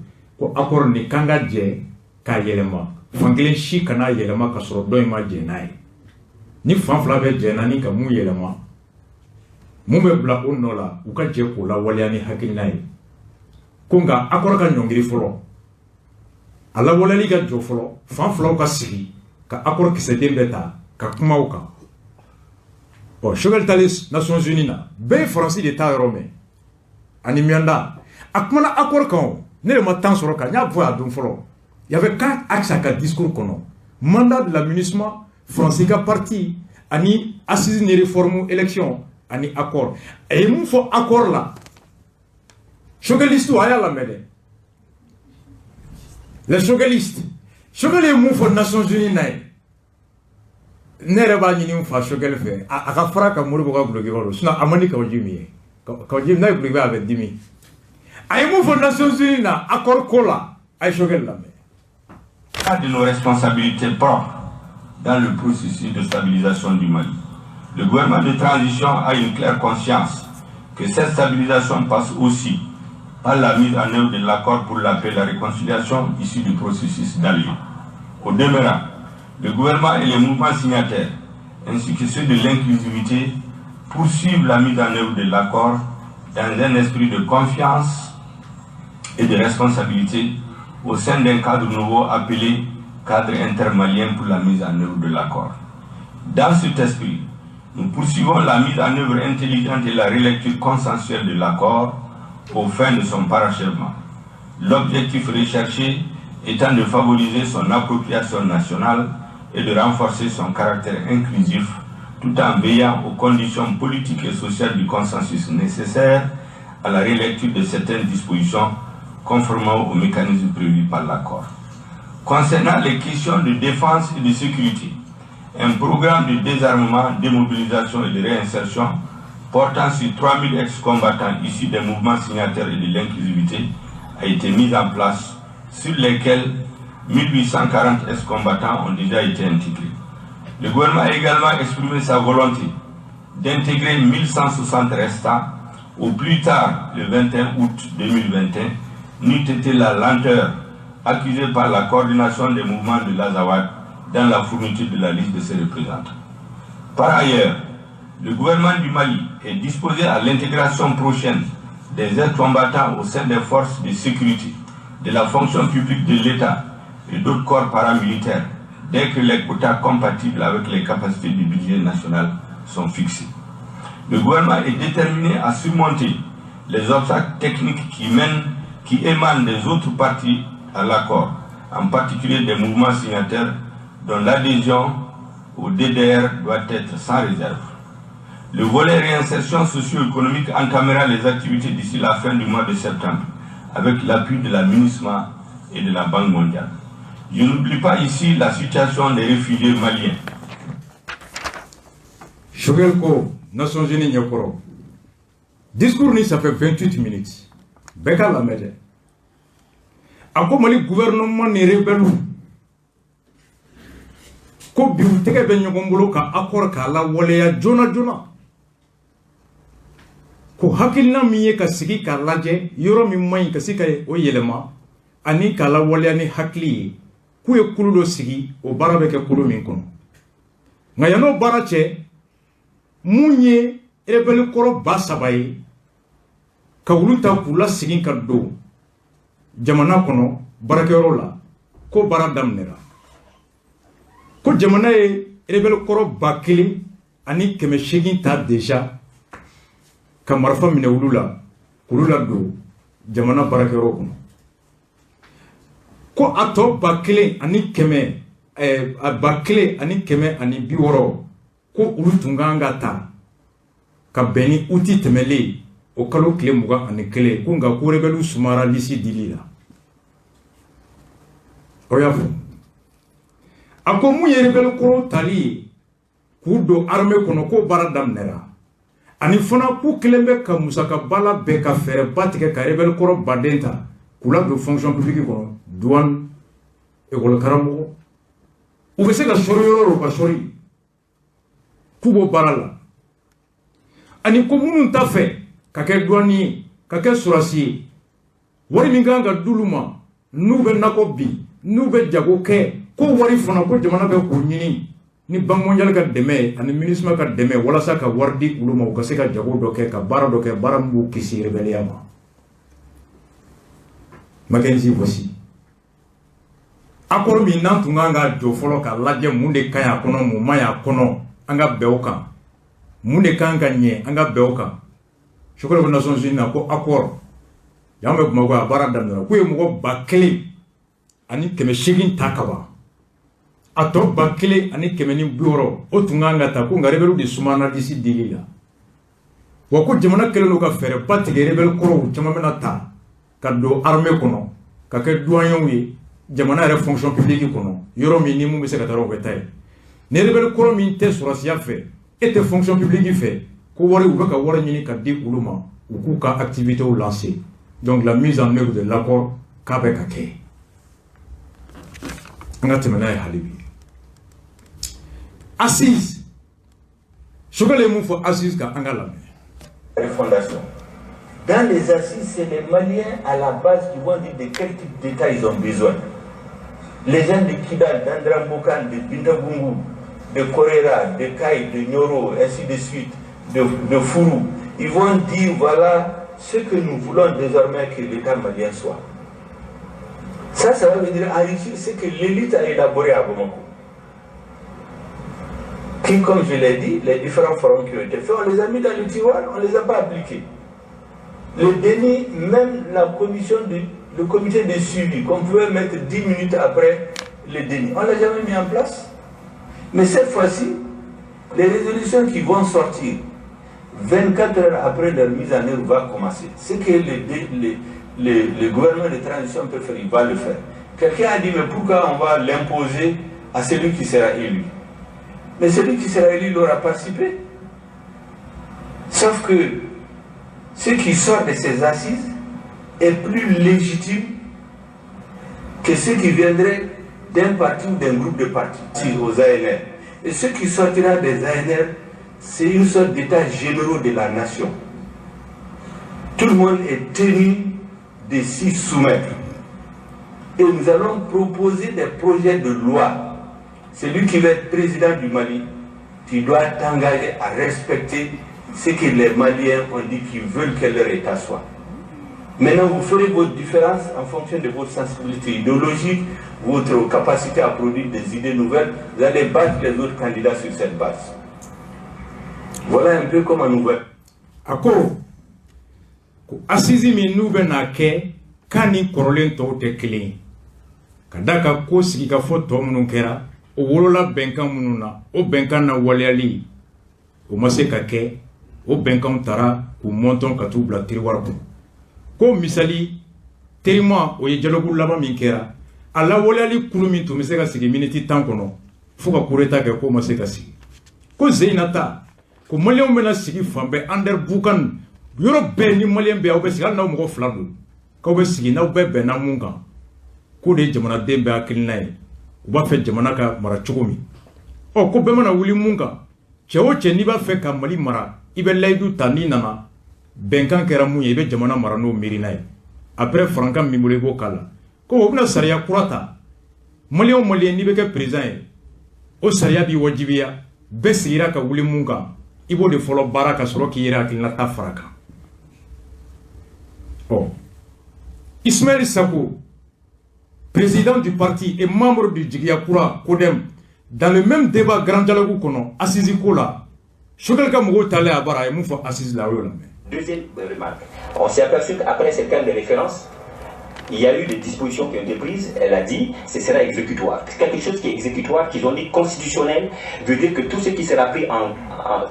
accord nin kan ka jɛ k'a yɛlɛma, fankelen si kana yɛlɛma ka sɔrɔ dɔ in ma jɛ n'a ye. Ni fan fila bɛ jɛ na ni ka mun yɛlɛma, mun bɛ bila o nɔ la, u ka jɛ k'o lawaleya ni hakilina ye. Ko nka accord ka ɲɔngiri fɔlɔ, a lawaleyali ka jɔ fɔlɔ, fan filaw ka sigi ka accord kisɛden bɛɛ ta ka kuma o kan. Ɔ Choguel talen Nations Unies na, bɛɛ ye Faransi de ta yɔrɔ mɛn ani Miyanda. A kumana accord kan o, ne de ma temps sɔrɔ ka n y'a fɔ a don fɔlɔ. Il y avait quatre axes a ka discours kɔnɔ: mandat de la MINUSMA, Faransi ka parti ani assise ni réforme, élection ani accord. A ye mun fɔ accord la? Chogueliste, a y'a lamɛn dɛ. Les Choguelistes, Choguel ye mun fɔ Nations Unies na ye? Ne yɛrɛ b'a ɲini n fa Choguel fɛ, a ka fara ka Modibo ka gulokiba don, sinon a man di Kaou Djim ye. Kaou Djim n'a ye gulokiba, a bɛ dimi. A ye mun fɔ Nations Unies na accord ko la? A ye Choguel lamɛn. De nos responsabilités propres dans le processus de stabilisation du Mali. Le gouvernement de transition a une claire conscience que cette stabilisation passe aussi par la mise en œuvre de l'accord pour la paix et la réconciliation issu du processus d'Alger. Au demeurant, le gouvernement et les mouvements signataires, ainsi que ceux de l'inclusivité, poursuivent la mise en œuvre de l'accord dans un esprit de confiance et de responsabilité au sein d'un cadre nouveau appelé cadre intermalien pour la mise en œuvre de l'accord. Dans cet esprit, nous poursuivons la mise en œuvre intelligente et la relecture consensuelle de l'accord aux fins de son parachèvement. L'objectif recherché étant de favoriser son appropriation nationale et de renforcer son caractère inclusif tout en veillant aux conditions politiques et sociales du consensus nécessaire à la relecture de certaines dispositions conformément aux mécanismes prévus par l'accord. Concernant les questions de défense et de sécurité, un programme de désarmement, démobilisation et de réinsertion portant sur 3000 ex-combattants issus des mouvements signataires et de l'inclusivité a été mis en place, sur lesquels 1840 ex-combattants ont déjà été intégrés. Le gouvernement a également exprimé sa volonté d'intégrer 1160 restants au plus tard le 21 août 2021, n'eût été la lenteur accusée par la coordination des mouvements de l'Azawad dans la fourniture de la liste de ses représentants. Par ailleurs, le gouvernement du Mali est disposé à l'intégration prochaine des ex-combattants au sein des forces de sécurité, de la fonction publique de l'État et d'autres corps paramilitaires, dès que les quotas compatibles avec les capacités du budget national sont fixés. Le gouvernement est déterminé à surmonter les obstacles techniques qui émanent des autres parties à l'accord, en particulier des mouvements signataires dont l'adhésion au DDR doit être sans réserve. Le volet réinsertion socio-économique entamera les activités d'ici la fin du mois de septembre, avec l'appui de la MINUSMA et de la Banque mondiale. Je n'oublie pas ici la situation des réfugiés maliens. Choguel ko Nations Unies ɲɛkɔrɔ, discours ni, ça fait 28 minutes, bɛɛ k'a lamɛn dɛ. A ko Mali gouvernement ni rebelle ko bi u tɛgɛ bɛ ɲɔgɔn bolo ka accord k'a lawaleya joona joona, ko hakilina min ye ka sigi k'a lajɛ yɔrɔ min man ɲi ka se ka o yɛlɛma ani k'a lawaleya ni hakili ye, k'u ye kulu dɔ sigi, o baara bɛ kɛ kulu min kɔnɔ. Nka yann'o baara cɛ, mun ye rebelle kɔrɔ 3000 ye ka olu ta k'u lasegin ka don jamana kɔnɔ baarakɛyɔrɔ la, ko baara daminɛra, ko jamana ye rebelle kɔrɔ 1800 ta déjà ka marifa minɛ olu la k'olu ladon jamana baarakɛyɔrɔ kɔnɔ, ko a tɔ 1100, 1160, ko olu tun kan ka ta ka bɛn ni uti tɛmɛlen o kalo tile 21, ko nka ko rebelle sumara liste dili la. Aw y'a fɔ a ko mun ye rebelle kɔrɔ tali ye k'u don armée kɔnɔ, k'o baara daminɛra, ani fana k'u kelen bɛ ka musakaba labɛn ka fɛɛrɛba tigɛ ka rebelle kɔrɔ baden ta k'u ladon fonction publique kɔnɔ, douane, école karamɔgɔ, u bɛ se ka sɔri yɔrɔ o ka sɔri, k'u b'o baara la, ani ko minnu t'a fɛ ka kɛ douane ye, ka kɛ sɔrɔdasi ye, wari min kan ka d'olu ma n'u bɛ nakɔ bin, n'u bɛ jago kɛ, ko wari fana ko jamana bɛ k'o ɲini ni Banque mondiale ka dɛmɛ ani MINUSMA ka dɛmɛ walasa ka wari di olu ma, u ka se ka jago dɔ kɛ, ka baara dɔ kɛ, baara min b'u kisi rebelle ma. Mackenzie, voici accord min n'an tun kan ka jɔ fɔlɔ k'a lajɛ mun de ka ɲi a kɔnɔ, mun man ɲi a kɔnɔ, an ka bɛn o kan, mun de kan ka ɲɛ, an ka bɛn o kan. Choguel ko Nations Unies na ko accord yan bɛ Bamakɔ, a baara daminɛna, k'u ye mɔgɔ 1800 ta ka ban, a tɔ 1160, o tun kan ka ta, ko nka rebelle de sumana liste dili la, wa ko jamana kɛlen don ka fɛɛrɛba tigɛ, rebelle kɔrɔw caman bɛna ta ka don armée kɔnɔ ka kɛ douaniers ye. Jamana yɛrɛ fonction publique kɔnɔ, yɔrɔ min ni mun bɛ se ka taa, o bɛ taa yen. Ni rebelle kɔrɔ min tɛ sɔrɔsiya fɛ, e tɛ fonction publique fɛ, ko wari, u bɛ ka wari ɲini ka di olu ma, u k'u ka activités lancer. Donc la mise en œuvre de l'accord, k'a bɛ ka kɛ. An ka tɛmɛ n'a ye hali bi. Assise, Choguel ye mun fɔ assise kan? An ka lamɛn. Refondation. Dans les assises, c'est les Maliens à la base qui vont dire de quel type d'État ils ont besoin. Les gens de Kidal, d'Andéramboukane, de Bintagoungou, de Korera, de Kayes, de Nioro, ainsi de suite, de Fourou, ils vont dire: voilà ce que nous voulons désormais que l'État malien soit. Ça veut dire enrichir ce que l'élite a élaboré à Bamako. Qui, comme je l'ai dit, les différents forums qui ont été faits, on les a mis dans le tiroir, on ne les a pas appliqués. Le déni, même la commission de, le comité de suivi qu'on pouvait mettre 10 minutes après le déni, on ne l'a jamais mis en place. Mais cette fois-ci, les résolutions qui vont sortir 24 heures après leur mise en œuvre va commencer. Ce que le gouvernement de transition peut faire, il va le faire. Quelqu'un a dit: mais pourquoi on va l'imposer à celui qui sera élu? Mais celui qui sera élu, il aura participé. Sauf que ce qui sort de ces assises est plus légitime que ce qui viendrait d'un parti ou d'un groupe de partis aux ANR. Et ce qui sortira des ANR, c'est une sorte d'état généraux de la nation. Tout le monde est tenu de s'y soumettre. Et nous allons proposer des projets de loi. Celui qui va être président du Mali, tu dois t'engager à respecter ce que les Maliens ont dit qu'ils veulent que leur État soit. Maintenant, vous ferez votre différence en fonction de votre sensibilité idéologique, votre capacité à produire des idées nouvelles. Vous allez battre les autres candidats sur cette base. Voilà un peu comment nous voyons. A ko ko assise min n'u bɛ n'a kɛ, k'a ni kɔrɔlen tɔw tɛ kelen ye, ka da kan ko sigikafɔ tɔ minnu kɛra, o wolola bɛnkan minnu na, o bɛnkan na waleyali o ma se ka kɛ. O bɛnkanw tara k'u mɔntɔn ka t'u bila tiroir kɔnɔ. Ko misali terima, o ye dialogue laban min kɛra, a lawaleyali kulu min tun bɛ se ka sigi miniti 10 kɔnɔ fo ka coup d'état kɛ, k'o ma se ka sigi. Ko zeyinata ko Maliyɛnw bɛna sigi fan bɛɛ, Anderamboukane, yɔrɔ bɛɛ ni Maliyɛn bɛ, aw bɛ sigi, hali n'aw mɔgɔ fila don, k'aw bɛ sigi, n'aw bɛɛ bɛnna mun kan, k'o de ye jamanaden bɛɛ hakilina ye, u b'a fɛ jamana ka mara cogo min. Ɔ ko bɛɛ mana wuli mun kan, cɛ o cɛ, n'i b'a fɛ ka Mali mara, i bɛ layidu ta, n'i nana, bɛnkan kɛra mun ye, i bɛ jamana mara n'o miirina ye. Après, farankan min bolo, i b'o k'a la. Ko o bɛna sariya kura ta. Maliyɛn o Maliyɛn, n'i bɛ kɛ président ye, o sariya b'i wajibiya, bɛɛ sigira ka wuli mun kan, i b'o de fɔlɔ baara ka sɔrɔ k'i yɛrɛ hakilinata fara kan. Ɔ Ismaël Sako, président du parti et membre du Jigiya Kura CODEM, dans le même débat Grand Dialogue kɔnɔ, assise ko la, Choguel ka mɔgɔw talen a bara, a ye mun fɔ assise la, a y'o lamɛn. Deuxième remarque, on s'est aperçu qu'après cette terme de référence, il y a eu des dispositions qui ont été prises. Elle a dit, ce sera exécutoire. Quelque chose qui est exécutoire, qu'ils ont dit constitutionnel, veut dire que tout ce qui sera pris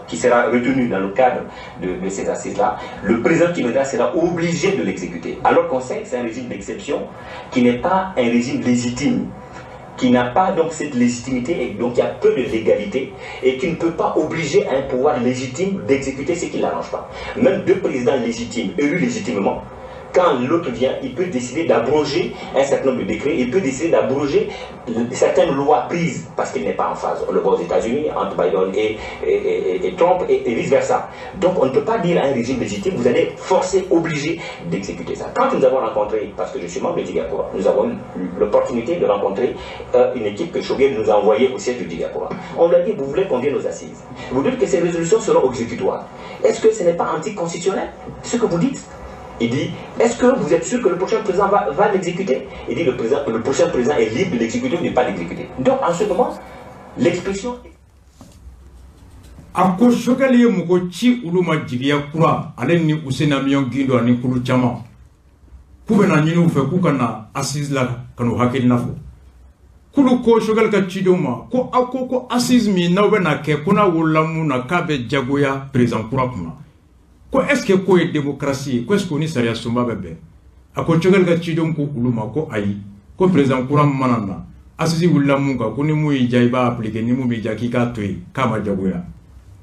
qui sera retenu dans le cadre de ces assises-là, le président qui viendra sera obligé de l'exécuter. Alors qu'on sait que c'est un régime d'exception qui n'est pas un régime légitime, qui n'a pas donc cette légitimité et donc il y a peu de légalité et qui ne peut pas obliger un pouvoir légitime d'exécuter ce qui ne l'arrange pas. Même deux présidents légitimes, élus légitimement, quand l'autre vient, il peut décider d'abroger un certain nombre de décrets, il peut décider d'abroger certaines lois prises parce qu'il n'est pas en phase. On le voit aux États-Unis, entre Biden et Trump et vice-versa. Donc on ne peut pas dire à un régime légitime: vous allez forcer, obliger d'exécuter ça. Quand nous avons rencontré, parce que je suis membre de Jigiya Kura, nous avons eu l'opportunité de rencontrer une équipe que Choguel nous a envoyée au siège du Jigiya Kura. On lui a dit: vous voulez qu'on vienne aux assises. Vous dites que ces résolutions seront exécutoires. Est-ce que ce n'est pas anticonstitutionnel, ce que vous dites? Il dit: est-ce que vous êtes sûr que le prochain président va l'exécuter? Il dit: le prochain président est libre de l'exécuter ou de ne pas l'exécuter. Donc, en ce moment, l'expression. A ko Choguel ye mɔgɔ ci olu ma, Jigiya Kura, ale ni Housseini Amion Guindo ani kulu caman, k'u bɛna ɲini u fɛ k'u ka na assise la ka n'u hakilina fɔ. K'olu ko Choguel ka cidenw ma ko aw ko ko assise min n'aw bɛna kɛ, ko n'a wolola mun na, k'a bɛ jagoya président kura kunna, ko est ce que k'o ye démocratie ye? Ko est ce que o ni sariya sunba bɛ bɛn? A ko Choguel ka cidenw ko olu ma ko ayi. Ko président kura mana na assise wulila mun kan, ko ni mun y'i diya i b'a appliquer, ni mun b'i diya k'i k'a to yen, k'a ma jagoya.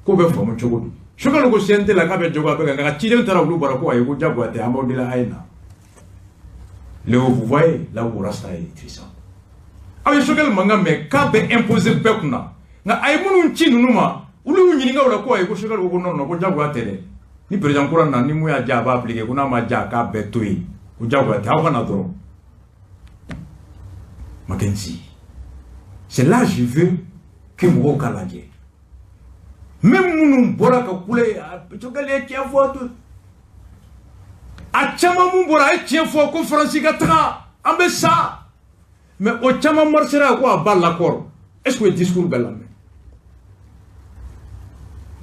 K'o bɛ faamu cogo di? Choguel ko CNT la k'a bɛ jagoya bɛɛ kan, nka ciden taara olu bara ko ayi, ko jagoya tɛ, an b'aw de la, a ye na. Léo, vous voyez là où Rasta est puissant. Aw ye Choguel mankan mɛn k'a bɛ imposer bɛɛ kunna, nka a ye minnu ci ninnu ma, olu y'u ɲininka o la ko ayi, ko Choguel ko non non, ko jagoya tɛ dɛ. Ni président kura nana, ni mun y'a diya a b'a appliquer, ko n'a ma diya a k'a bɛɛ to yen, ko jagoya tɛ, aw ka na dɔrɔn. Mackenzie, c'est là je veux que mɔgɔw ka lajɛ. Même minnu bɔra ka kule Choguel ye tiɲɛ fɔ, to a caman mun bɔra a ye tiɲɛ fɔ ko Faransi ka taga an bɛ sa, mais o caman marchera ko à bas l'accord. Est-ce que o ye discours bɛɛ lamɛn?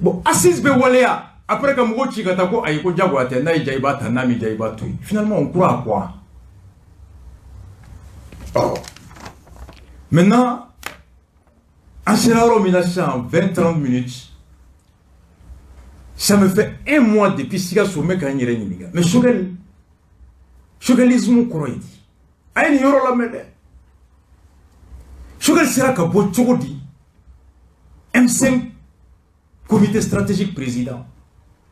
Bon, assise bɛ waleya après ka mɔgɔw ci ka taa ko ayi, ko jagoya tɛ, n'a y'i diya i b'a ta, n'a m'i diya i b'a to yen. Finalement, on croit à quoi? Oh. Maintenant, an sera yɔrɔ min na sisan, 20-30 minutes, ça me fait un mois depuis Sikaso, n bɛ ka n yɛrɛ ɲininka, mais Choguel, choguelisme kɔrɔ ye di? A ye nin yɔrɔ lamɛn dɛ. Choguel sera ka bɔ cogo di M5 comité stratégique président,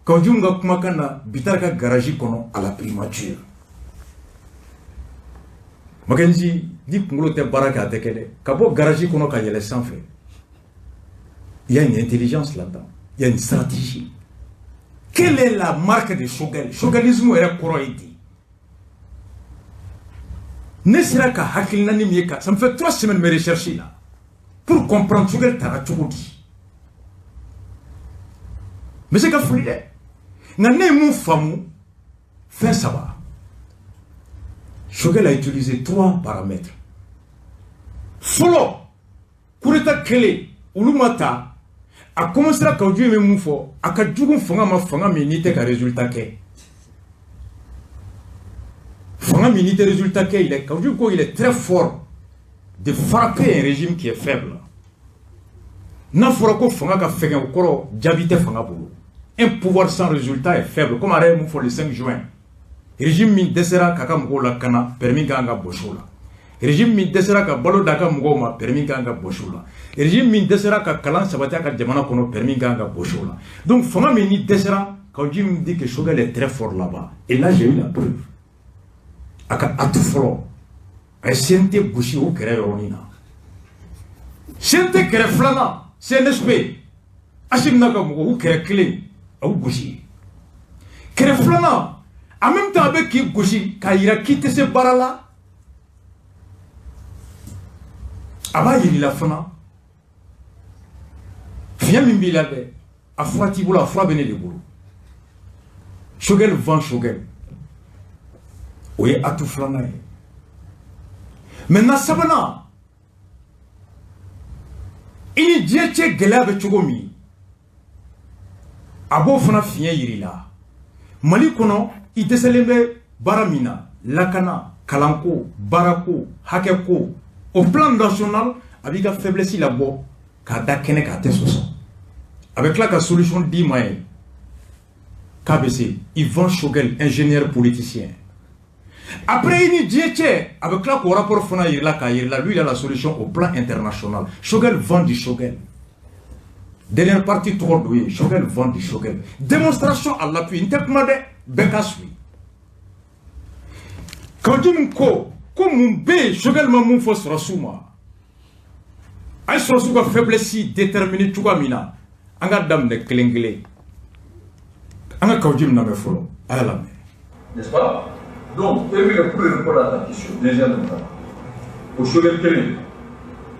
Kaou Djim ka kumakan na, Bittar ka garage kɔnɔ à la primature? Mackenzie, ni kunkolo tɛ baara kɛ, a tɛ kɛ dɛ. Ka bɔ garage kɔnɔ ka yɛlɛ sanfɛ, il y a une intelligence là-dedans, il y a une stratégie. Quelle est la marque de Choguel? Choguelisme yɛrɛ kɔrɔ ye di? Ne sera ka hakilina ni min ye, ka ça me fait 3 semaines mes recherches là pour comprendre Choguel taara cogo di. N bɛ se ka fili dɛ, nka ne ye mun faamu? Fɛn saba. Choguel a utilisé trois paramètres. Fɔlɔ, coup d'état kɛlen, olu ma ta, a commencera Kaou Djim bɛ mun fɔ, a ka jugu fanga ma, fanga min n'i tɛ ka résultat kɛ, fanga min n'i tɛ résultat kɛ, il est, Kaou Djim ko il est très fort de frapper un régime qui est faible. N'a fɔra ko fanga ka fɛgɛn, o kɔrɔ jaabi tɛ fanga bolo. Un pouvoir sans résultat est faible. Comme a yɛrɛ ye mun fɔ le 5 juin, régime min dɛsɛra k'a ka mɔgɔw lakana, permis kan ka bɔsi o la. Régime min dɛsɛra ka balo d'a ka mɔgɔw ma, permis kan ka bɔsi o la. Régime min dɛsɛra ka kalan sabati a ka jamana kɔnɔ, permis kan ka bɔsi o la. Donc fanga min ni dɛsɛra, Kaou Djim dit que Choguel est très fort là-bas, et là j'ai eu la preuve. A ka atu fɔlɔ, a ye CNT gosi o kɛrɛ yɔrɔnin na. CNT kɛrɛ filanan, CNSP, Assimi n'a ka mɔgɔw, u kɛrɛ kelen a y'u gosi. Kɛrɛ filanan, en même temps a bɛ k'i gosi k'a yira k'i tɛ se baara la, a b'a yir'i la fana fiɲɛ min b'i la dɛ, a fura t'i bolo, a fura bɛ ne de bolo. Choguel vend Choguel, o ye atu filanan ye. Maintenant, sabanan, i ni diɲɛ cɛ gɛlɛya bɛ cogo min, a b'o fana fiɲɛ yir'i la. Mali kɔnɔ, i dɛsɛlen bɛ baara min na, lakana, kalanko, baarako, hakɛko, au plan national, a b'i ka faiblesse labɔ k'a da kɛnɛ k'a tɛ sɔsɔ, a bɛ tila ka solution d'i ma ye k'a bɛ se. Il vend Choguel, ingénieur politicien. Après, i ni diɲɛ cɛ, a bɛ tila k'o rapport fana yir'i la, k'a yir'i la lui, il a la solution au plan international. Choguel vend du Choguel. Dernière partie tɔgɔ dɔ ye Choguel vend du Choguel, démonstration à l'appui. N tɛ kuma dɛ, bɛɛ ka suit. Kaou Djim ko mun bɛ yen Choguel ma mun fɔ sɔrɔsiw ma? A ye sɔrɔsiw ka faiblesse déterminer cogoya min na, an ka daminɛ kelen kelen. An ka Kaou Djim lamɛn fɔlɔ, a y'a lamɛn. N'est-ce pas? Donc, et pour répondre à ta question, deuxième, o Choguel kelen,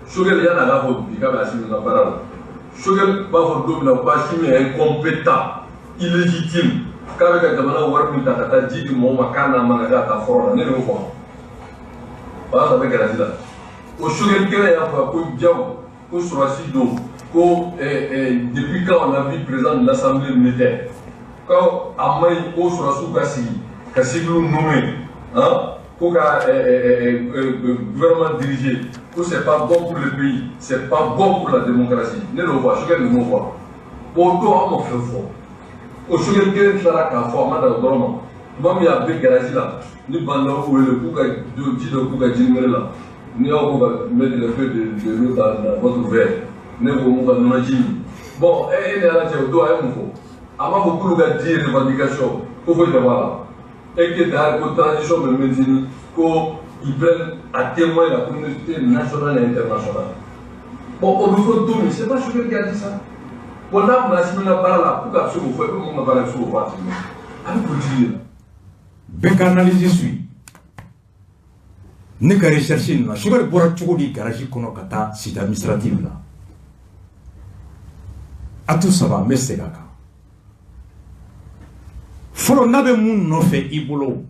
Choguel yan'a k'a fɔ bi k'a bɛ Assimi ka baara la, Choguel b'a fɔ don min na ko Assimi est incompétent, illégitime, k'a bɛ ka jamana wari min ta ka taa ji di mɔgɔw ma, k'a n'a man ka taa fɔlɔ la, ne de y'o fɔ. O y'a sɔrɔ a bɛ garage la. O Choguel kelen y'a fɔ ko Diaw, ko sɔrɔdasi don, ko depuis quand on a vu président de l'Assemblée militaire, ko a man ɲi ko sɔrɔdasiw ka sigi ka civil nommer, hein, ko ka gouvernement diriger, ko c'est pas bon pour le pays, c'est pas bon pour la démocratie. Ne l'o fɔ, Choguel de m'o fɔ. Bon, o don an m'o fɛn fɔ. O Choguel kelen tilara k'a fɔ, a ma dan o dɔrɔn ma. Tuma min a bɛ garage la, ni bandaw wele k'u ka ji dɔ k'u ka jirimere la, ni aw ko ka mettre le feu de l'eau dans votre verre, ne ko mun ka nɔnɔ ji min. Bon, e ni Ala cɛ, o don a ye mun fɔ? A m'a fɔ k'olu ka 10 revendications ko foyi tɛ bɔ a la. Et que d'ailleurs ko transition bɛ maintenir, ko ils prennent à témoin la communauté nationale et internationale. Bon, o bɛ fɔ don min, c'est pas Choguel qui a dit ça. Bon, n'a kun Assimi ka baara la, pour k'a bɛ se k'o fɔ, e bɛ mun ka baara bɛ se k'o fɔ a tigi ma? A bɛ politique de la. Bɛɛ ka analyse suit. Ne ka recherche nin na, Choguel bɔra cogo di garage kɔnɔ ka taa cité administrative la? Atout saba, n bɛ segin a kan. Fɔlɔ, n'a bɛ mun nɔfɛ i bolo,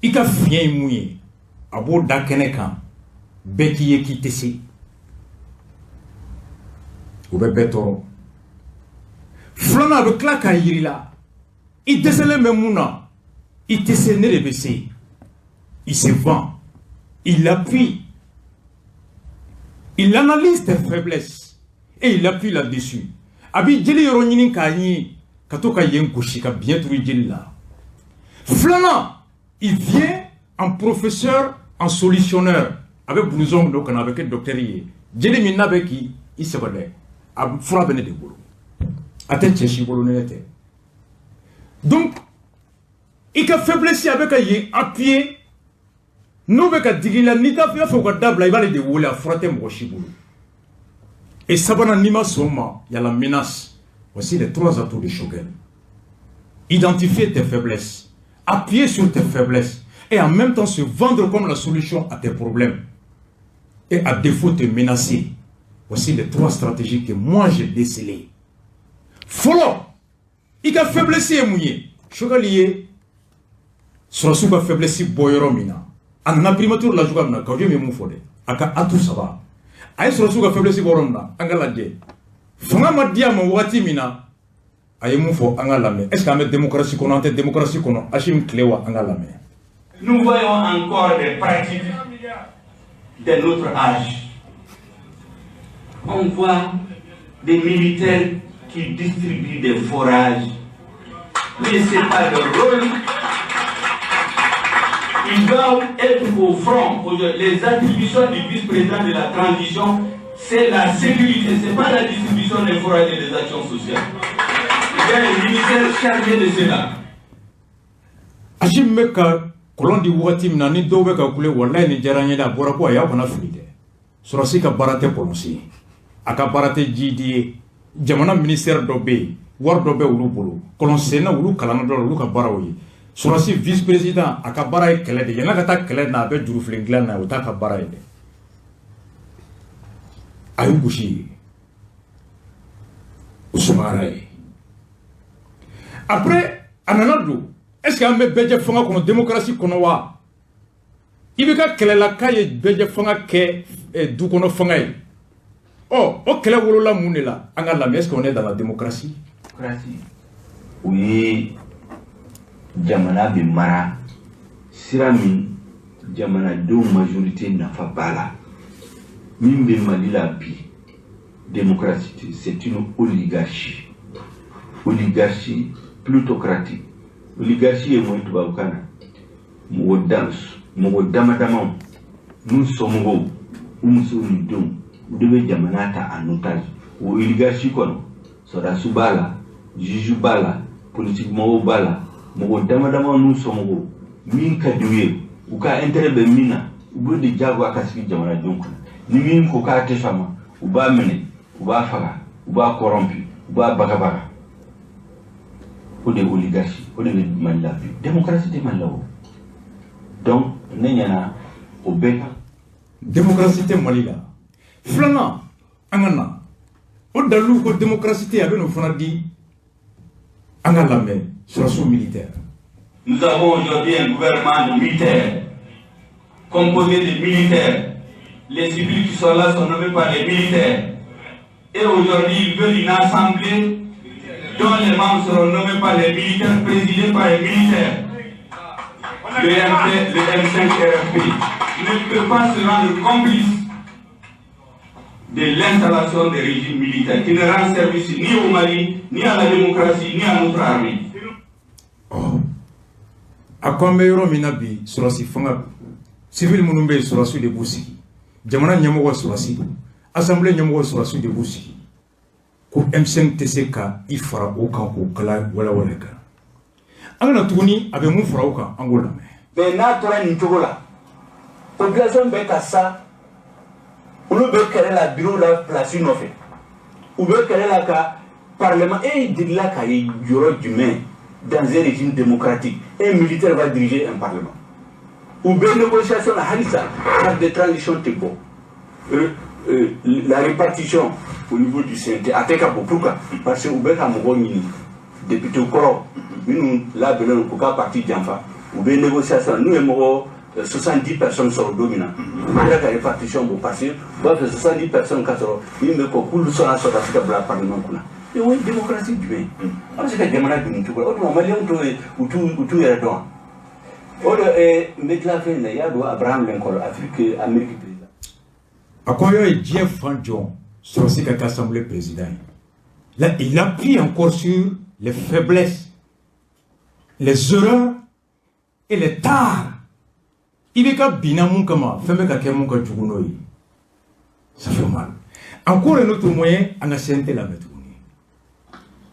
i ka fiɲɛ ye mun ye, a b'o da kɛnɛ kan, bɛɛ k'i ye k'i tɛ se, o bɛ bɛɛ tɔɔrɔ. Filanan, a bɛ tila k'a yir'i la i dɛsɛlen bɛ mun na, i tɛ se, ne de bɛ se. Il se vend, il appuie, il analyse tes faiblesses et il appuie là-dessus. A b'i jeli yɔrɔ ɲini k'a ɲini ka to ka yen gosi ka biɲɛ turu i jeli la. Filanan, il vient en professeur, en solutionneur. A bɛ blouson don ka na, a bɛ kɛ docteur ye. Jeli min n'a bɛ k'i i sɛbɛ dɛ, a fura bɛ ne de bolo, a tɛ cɛ si bolo ni ne tɛ. Donc i ka faiblesse, a bɛ ka yen appuyer. N'o bɛ ka digi i la, n'i t'a fɛ u ka dabila, i b'ale de wele, a fura tɛ mɔgɔ si bolo. Et sabanan, n'i ma sɔn o ma, il y a la menace. Voici les trois atouts de Choguel: identifier tes faiblesses, appuyer sur tes faiblesses et en même temps se vendre comme la solution à tes problèmes et à défaut te menacer. Voici les trois stratégies que moi j'ai décelées. Fɔlɔ, i ka faiblesse ye mun ye? Choguel ye sɔrɔsiw ka faiblesse bɔ yɔrɔ min na, a nana primature la cogoya min na, Kaou ye mun fɔ dɛ? A ka atout saba, a ye sɔrɔsiw ka faiblesse bɔ yɔrɔ min na, an ka lajɛ. Fanga ma di a ma waati min na, a ye mun fɔ? An ka lamɛn. Est ce que an bɛ démocratie kɔnɔ, an tɛ démocratie kɔnɔ? Assimi tile wa? An ka lamɛn. Nous voyons encore des pratiques de notre âge. On voit des militaires qui distribuent des fourrages. Mais ce n'est pas leur rôle. Ils doivent être au front. Les attributions du vice-président de la transition, c'est la sécurité, ce n'est pas la distribution des fourrages et des actions sociales. Il y a un ministère chargé de cela. Assimi bɛ ka kɔlɔn di wagati min na, ni dɔw bɛ ka kule, walayi nin diyara n ye dɛ, a bɔra ko a y'aw kana fili dɛ. Sɔrɔsi ka baara tɛ kɔlɔsi ye, a ka baara tɛ jidi ye. Jamana ministère dɔ bɛ yen, wari dɔ bɛ olu bolo, kɔlɔnsenna olu kalanna dɔ la, olu ka baaraw ye. Sɔrɔsi vice président, a ka baara ye kɛlɛ de ye. Yan'a ka taa kɛlɛ na, a bɛ jurufilen dilan na, o t'a ka baara ye dɛ. A y'u gosi ye, o sumayara ye. Après, a nana don, est ce que an bɛ bɛɛjɛ fanga kɔnɔ, démocratie kɔnɔ wa? I bɛ ka kɛlɛla k'a ye bɛɛjɛ fanga kɛ du kɔnɔ fanga ye. Ɔ, o kɛlɛ wolola mun de la? An ka lamɛn. Est ce qu'on est dans la démocratie? O ye jamana bɛ mara sira min, jamanadenw majorité nafa b'a la. Min bɛ Mali la bi, démocratie, c'est une oligarchie, oligarchie plutocratique. Oligarchie ye mun ye tubabukan na? Mɔgɔ dan, mɔgɔ dama damaw n'u somɔgɔw, u musow ni denw, u de bɛ jamana ta en otage. O oligarchie kɔnɔ, sɔrɔdasiw b'a la, juge b'a la, politique mɔgɔw b'a la. Mɔgɔ dama dama n'u somɔgɔw, min ka di u ye, u ka intérêt bɛ min na, u b'o de jagoya ka sigi jamanadenw kunna. Ni min ko k'a tɛ sɔn a ma, u b'a minɛ, u b'a faga, u b'a corrompu, u b'a bagabaga. O de ye oligarchie, o de bɛ Mali la bi. Démocratie tɛ Mali la. O donc ne ɲɛna o bɛɛ kan. Démocratie tɛ Mali la. Filanan, an ka na o dalilu ko démocratie tɛ, a bɛ n'o fana di. An ka lamɛn, sɔrɔsiw militaire. Nous avons aujourd'hui un gouvernement de militaires, composé de militaires. Les civils qui sont là sont nommés par les militaires. Et aujourd'hui, ils veulent une assemblée dont les membres seront nommés par les militaires, présidés par les militaires. Le MP, le M5 RFP ne peut pas se rendre complice de l'installation des régimes militaires qui ne rendent service ni au Mali, ni à la démocratie, ni à notre armée. Oh. A ko an bɛ yɔrɔ min na bi, sɔrɔsi fanga, civil minnu bɛ yen, sɔrɔsiw de b'u sigi. Jamana ɲɛmɔgɔ, sɔrɔsi don. Assemblée ɲɛmɔgɔ, sɔrɔsiw de b'u sigi. Ko M5 tɛ se ka i fara o kan k'o kala walawala kan. An kana tuguni, a bɛ mun fara o kan, an k'o lamɛn. Mais n'a tora nin cogo la, population bɛ ka sa. Olu bɛ kɛlɛ la bureau la, place nɔfɛ. U bɛ kɛlɛ la ka parlement. E delila ka ye yɔrɔ jumɛn, dans un régime démocratique, un militaire va diriger un parlement? U bɛ négociation la halisa, charte de transition tɛ bɔ. La répartition au niveau du CNT a tɛ ka bɔ. Pourquoi? Parce que u bɛ ka mɔgɔw ɲini, député kɔrɔ minnu labɛnnen don k'u ka parti janfa. U bɛ négociation, n'u ye mɔgɔ 70 personnes sɔrɔ don min na, u bɛ tila ka répartition bɔ, parce que u b'a fɛ 70 personnes ka sɔrɔ min bɛ kɔ k'olu sɔnna sɔrɔdasi ka bila parlement kunna. Et o ye démocratie jumɛn ye? An bɛ se ka jamana dun nin cogo la? O tuma maliyɛnw t'o ye, u t'u yɛrɛ dɔn. O de n bɛ tila fɛn in na, i y'a dɔn, Abraham Lincoln, Afrique, Amérique président. A ko y'a ye diɲɛ fan jɔn sɔrɔsi ka kɛ assemblée président ye? Là, il appuie encore sur les faiblesses, les erreurs et les tares. I bɛ ka binna mun kama, fɛn bɛ ka kɛ mun ka jugu n'o ye. Ça fait mal. Encore un autre moyen, an ka CNT lamɛn tuguni.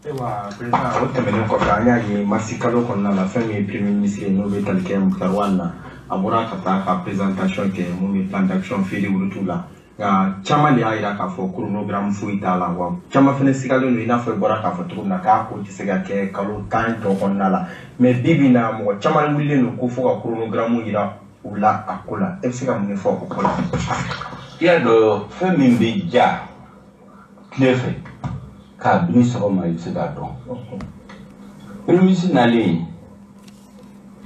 Ayiwa président, o tɛmɛnen kɔfɛ, an y'a ye marisi kalo kɔnɔna la, fɛn min ye premier ministre ye, n'o bɛ tali kɛ Moctar Ouane na, a bɔra ka taa ka présentation kɛ mun bɛ plan d'action, feuille de route la. Nka caman de y'a jira k'a fɔ chronogramme foyi t'a la. Wa caman fana sigalen don, i n'a fɔ i bɔra k'a fɔ cogo min na, k'a ko tɛ se ka kɛ kalo 10 tɔ kɔnɔna la. Mais bi bi in na, mɔgɔ caman wulilen don ko fo ka chronogramme jira u la a ko la. E bɛ se ka mun de fɔ o ko la? I y'a dɔn, fɛn min bɛ ja tile fɛ kabini sɔgɔma, i bɛ se k'a dɔn. Premier ministre nalen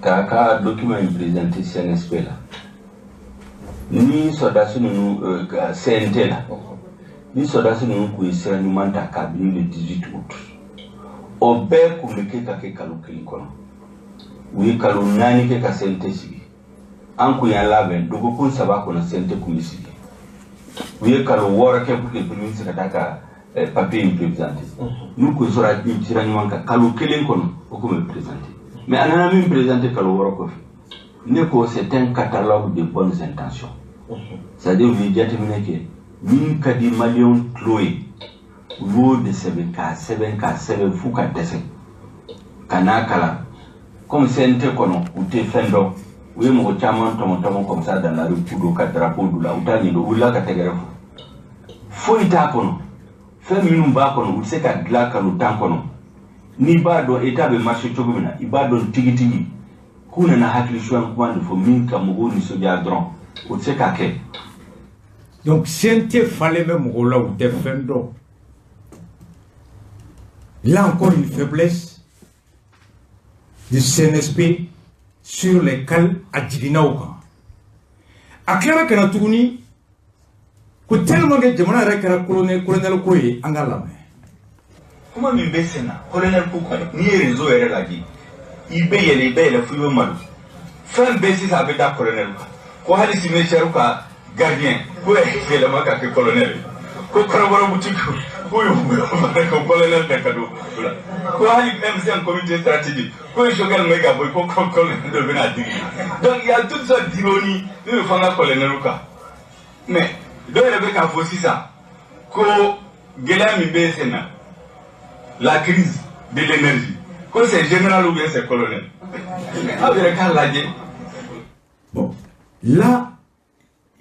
k'a ka document in présenter CNSP la ni sɔrɔdasi ninnu, CNT la ni sɔrɔdasi ninnu kun ye sira ɲuman ta kabini le 18 août, o bɛɛ kun bɛ kɛ ka kɛ kalo kelen kɔnɔ. U ye kalo 4 kɛ ka CNT sigi. An kun y'an labɛn, dɔgɔkun 3 kɔnɔ CNT kun bɛ sigi. U ye kalo 6 kɛ pour que premier ministre ka taa ka papier in présenter. N'u kun sɔrɔ sira ɲuman kan, kalo kelen kɔnɔ o kun bɛ présenter. Mais a nana min présenter kalo 6 kɔfɛ, ne ko c'est un catalogue de bonnes intentions, c'est-à-dire u ye jateminɛ kɛ min ka di maliyɛnw tulo ye, u y'o de sɛbɛn, k'a sɛbɛn, k'a sɛbɛn f'u ka dɛsɛ ka n'a kalan. Comme CNT kɔnɔ, u tɛ fɛn dɔn, u ye mɔgɔ caman tɔmɔ tɔmɔ comme ça dans la rue, k'u don ka drapeau d'u la, u t'a ɲɛdɔn, u wulila ka tɛgɛrɛ fɔ. Foyi t'a kɔnɔ. Fɛn minnu b'a kɔnɔ, u tɛ se ka dilan kalo 10 kɔnɔ. N'i b'a dɔn état bɛ marcher cogo min na, i b'a dɔn tigitigi k'u nana hakili suɲɛ kuma de fɔ min ka mɔgɔw nisɔndiya dɔrɔn, o tɛ se ka kɛ. Donc CNT falen bɛ mɔgɔw la, u tɛ fɛn dɔn. Là encore, une faiblesse du CNSP sur lesquels a jiginna o kan. A tilara ka na tuguni ko tellement que jamana yɛrɛ kɛra colonel ko ye. An ka lamɛn. Kuma min bɛ sen na, colonel ko, n'i ye réseau yɛrɛ lajɛ, i bɛ yɛlɛ, i bɛ yɛlɛ fo i bɛ malo. Fɛn bɛɛ sisan a bɛ da colonel kan, ko hali cimetière ka gardien ko yɛlɛma ka kɛ colonel ye, ko kɔrɔbɔrɔ boutique ko y'o ko colonel de ka don o la, ko hali M5 comité stratégique ko ye Choguel Maïga bɔ, ko colonel dɔ bɛna digi. Donc il y a toutes sortes d'ironie min bɛ fɔ an ka colonel kan. Mais dɔw yɛrɛ bɛ k'a fɔ sisan ko gɛlɛya min bɛ sen na, la crise de l'énergie, ko c'est général ou bien c'est colonel. Aw yɛrɛ k'a lajɛ. Bon, là,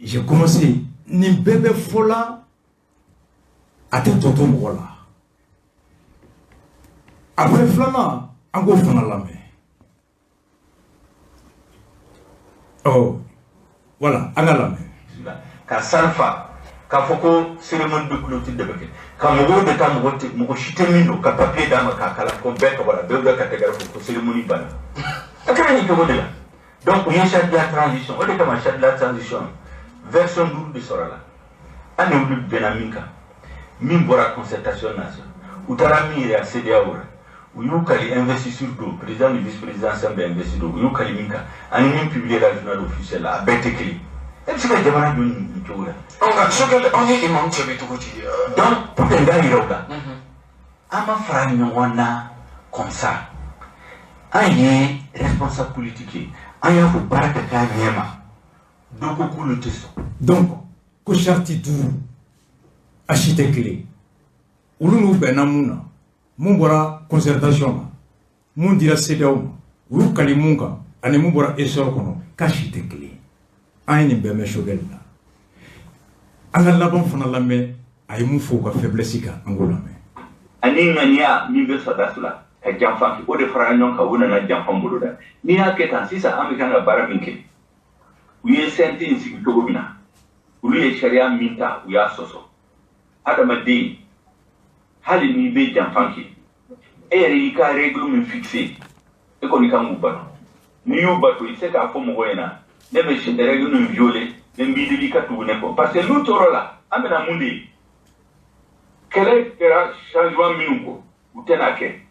j'ai commencé. Nin bɛɛ bɛ fɔ la, a tɛ tɔ to mɔgɔ la. Après filanan, an k'o fana lamɛn. Ɔ voilà, an ka lamɛn. Ka sanfa k'a fɔ ko cérémonie de clôture de bɛ kɛ ka mɔgɔw de ta, mɔgɔ tɛ, mɔgɔ si tɛ min don, ka papier d'a ma k'a kalan ko bɛɛ tɔgɔ la, bɛɛ bɛ ka tɛgɛrɛ fɔ ko cérémonie banna. A kɛra nin cogo de la. Donc u ye charte de la transition, o de kama charte de la transition version 5 de sɔrɔ la. An ni olu bɛnna min kan, min bɔra concertation nationale, u taara min yira CEDEAO la, u y'u kali investisseur don, président ni vice président san bɛ investir don, u y'u kali min kan ani min publié la journal officiel la, a bɛɛ tɛ kelen. E bɛ se ka jamana jɔ nin cogo la? Nka Choguel, anw ye imam jaabi cogo di? Donc pour que n k'a yira u la, an ma fara ɲɔgɔn na comme ça, an ye responsabilité. responsable politique ye, an y'a fɔ baara ka k'a ɲɛ ma, dɔ ko k'olu tɛ sɔn. Donc ko sariti 5, a si tɛ kelen. Olu n'u bɛnna mun na, mun bɔra concertation na, mun dira CEDEAO ma, u y'u kali mun kan, ani mun bɔra essor kɔnɔ, k'a si tɛ kelen. An ye nin bɛɛ mɛn Choguel la. An ka laban fana lamɛn, a ye mun fɔ u ka faiblesse kan, an k'o lamɛn. Ani ŋaniya min bɛ sɔrɔdasi la ka janfa kɛ, o de farala ɲɔgɔn kan, u nana janfa boloda. N'i y'a kɛ tan sisan, an bɛ kan ka baara min kɛ, u ye CNT in sigi cogo min na, olu ye sariya min ta, u y'a sɔsɔ. Adamaden, hali n'i bɛ janfa kɛ, e yɛrɛ y'i ka règle min fixé, e kɔni kan k'u bato. N'i y'u bato, i tɛ se k'a fɔ mɔgɔ ɲɛna ne bɛ règle min violer, ne b'i deli i ka tugu ne kɔ, parce que n'u tor'o la, an bɛna mun de ye? Kɛlɛ kɛra changement minnu kɔ, u tɛna kɛ.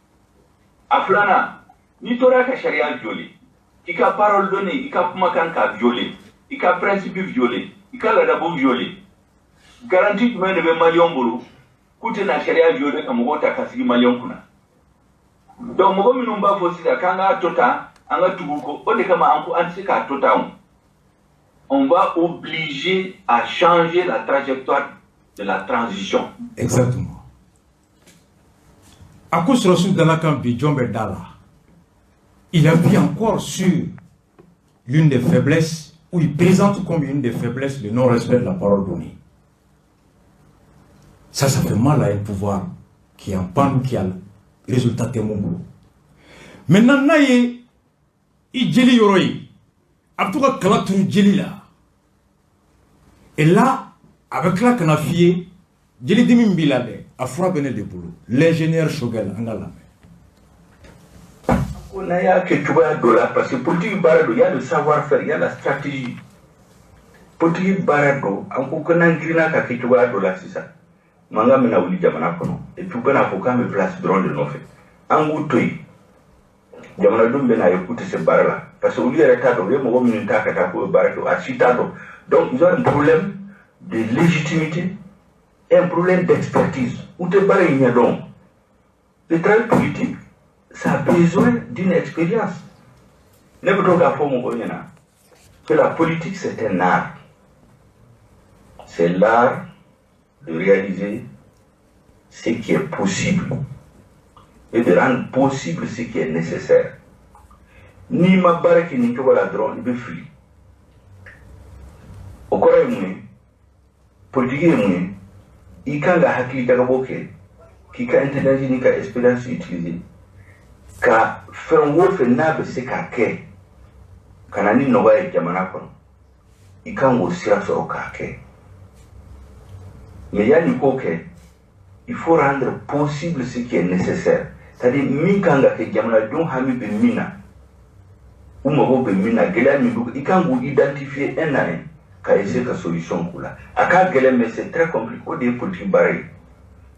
A filanan, n'i tora ka sariya violer, i ka parole donnée, i ka kumakan ka violer, i ka principe violer, i ka laadabu violer, garantie jumɛn de bɛ maliyɛnw bolo k'u tɛna sariya violer ka mɔgɔw ta ka sigi maliyɛnw kunna? Donc mɔgɔ minnu b'a fɔ sisan k'an k'a to tan, an ka tugu kɔ, o de kama an ko an tɛ se k'a to tan. On va obliger à changer la trajectoire de la transition. Exactement. A ko sɔrɔsiw dala kan bi, jɔn bɛ da la? Il appuie encore sur l'une des faiblesses, ou il présente comme une des faiblesses le non-respect de la parole donnée. Ça fait mal à un pouvoir qui est en panne, qui a le résultat tɛ mun bolo. Maintenant, n'a ye i jeli yɔrɔ ye, a bɛ to ka kala turu jeli la. Et là, a bɛ tila ka na f'i ye, jelidimi min b'i la dɛ, a fura bɛ ne de bolo. L'ingénieur Choguel, an ka lamɛn. Ko n'a y'a kɛ cogoya dɔ la, parce que politique baara don, il y a le savoir faire, il y a la stratégie. Politique baara don. An ko ko n'an girinna ka kɛ cogoya dɔ la sisan, mankan bɛna wuli jamana kɔnɔ, et puis u bɛna fɔ k'an bɛ place dɔrɔn de nɔfɛ. An k'u to yen, jamanadenw bɛna ye k'u tɛ se baara la, parce que olu yɛrɛ t'a dɔn u ye mɔgɔ minnu ta ka taa k'u bɛ baara kɛ, a si t'a dɔn. Donc ils ont un problème de légitimité et un problème d'expertise. U tɛ baara in ɲɛdɔn. Le travail politique, ça a besoin d'une expérience. Ne bɛ to k'a fɔ mɔgɔw ɲɛna que la politique, c'est un art. C'est l'art de réaliser ce qui est possible et de rendre possible ce qui est nécessaire. N'i ma baara kɛ nin cogo la dɔrɔn, i bɛ fili. O kɔrɔ ye mun ye? Politique ye mun ye? I kan ka hakili jagabɔ kɛ, k'i ka intelligence n'i ka expérience utiliser ka fɛn o fɛn n'a bɛ se ka kɛ ka na ni nɔgɔya ye jamana kɔnɔ, i kan k'o sira sɔrɔ k'a kɛ. Mais yanni k'o kɛ, il faut rendre possible ce qui est nécessaire, c'est-à-dire min kan ka kɛ, jamanadenw hami bɛ min na, u mago bɛ min na, gɛlɛya min b'u, i kan k'u identifier un à un ka essayer ka solution k'u la. A ka gɛlɛn, mais c'est très compliqué. O de ye politique baara ye.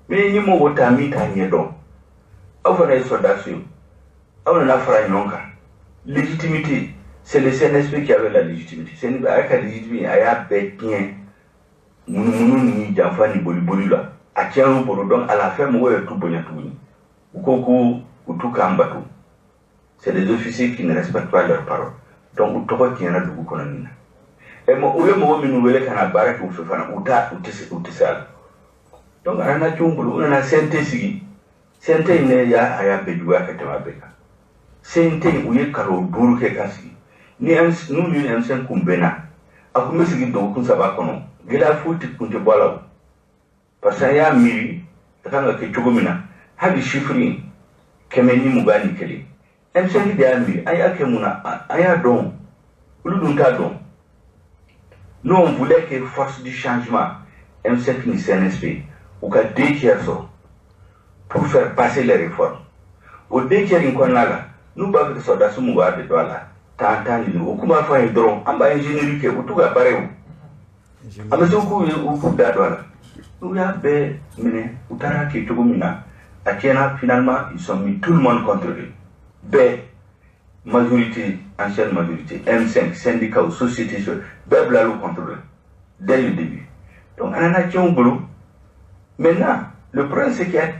Mais ni mɔgɔ ta min t'a ɲɛdɔn, aw fana ye sɔrɔdasi ye, aw nana fara ɲɔgɔn kan. Légitimité, c'est le CNSP qui avait la légitimité. CNSP a y'a ka légitimité, a y'a bɛɛ tiɲɛ munumunu ni janfa ni boliboli la, a tiɲɛ bolo. Donc à la fin, mɔgɔw yɛrɛ t'u bonya tuguni, u ko ko u t'u k'an bato, c'est des officiers qui ne respectent pas leurs paroles. Donc u tɔgɔ tiɲɛna dugu kɔnɔ nin na. Ɛ, u ye mɔgɔ minnu wele ka na baara kɛ u fɛ fana, u t'a u tɛ se, u tɛ se a la. Donc a nana cogo bolo, u nana CNT sigi. CNT in ne y'a, a y'a bɛɛ juguya ka tɛmɛ a bɛɛ kan. CNT in, u ye kalo 5 kɛ ka sigi. Ni n'u ni M5 kun bɛnna, a kun bɛ sigi dɔgɔkun 3 kɔnɔ, gɛlɛya foyi tɛ kun tɛ bɔ a la o, parce que an y'a miiri a kan ka kɛ cogo min na. Hali chiffre in, 121, M5 de y'a miiri. An y'a kɛ mun na? An y'a dɔn, olu dun t'a dɔn. Nous, on voulait que force du changement, M5 ni CNSP, u ka deux tiers sɔrɔ pour faire passer les réformes. O deux tiers in kɔnɔna la, n'u b'a fɛ ka sɔrɔdasi 20 de don a la, tan tan ni duuru, o kun b'a fɔ an ye dɔrɔn, an b'a ingénierie kɛ, u t'u ka baara ye. O an bɛ se k'u ye, u k'u da don a la. N'u y'a bɛɛ minɛ, u taara kɛ cogo min na, a tiɲɛna. Finalement, ils ont mis tout le monde contre eux. Bɛɛ, majorité, ancienne majorité, M5, syndicat, société civile, bɛɛ bilal'u contre eux dès le début. Donc a nana tiɲɛ u bolo. Maintenant, le problème, c'est qu'il y a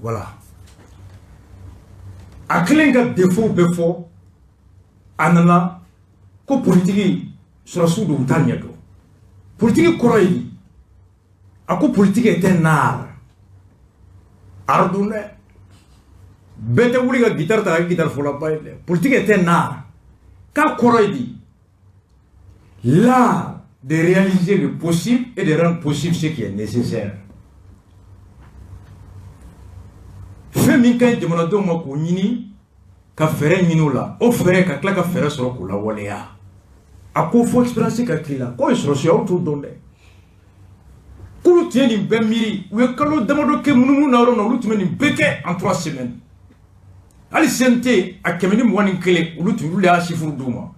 Voilà, a kelen ka défaut bɛ fɔ. A nana ko politiki sɔrɔsiw don, u t'a ɲɛ dɔn. Politiki kɔrɔ ye di? A ko politique est un art. Art dun dɛ, bɛɛ tɛ wuli ka guitare ta ka guitare fɔlaba ye dɛ. Politique est un art. K'a kɔrɔ ye di? L'art de réaliser le possible et de rendre possible ce qui est nécessaire. Fɛn min ka ɲi jamanadenw ma, k'o ɲini ka fɛɛrɛ ɲini o la, o fɛɛrɛ ka tila ka fɛɛrɛ sɔrɔ k'o lawaleya. A ko fo expérience ka k'i la. K'o ye sɔrɔsiya, aw t'o dɔn dɛ. K'olu tun ye nin bɛɛ miiri, u ye kalo damadɔ kɛ munumunu na yɔrɔ min na, olu tun bɛ nin bɛɛ kɛ en 3 semaines. Hali CNT a 121, olu tun, olu de y'a chiffre d'u ma.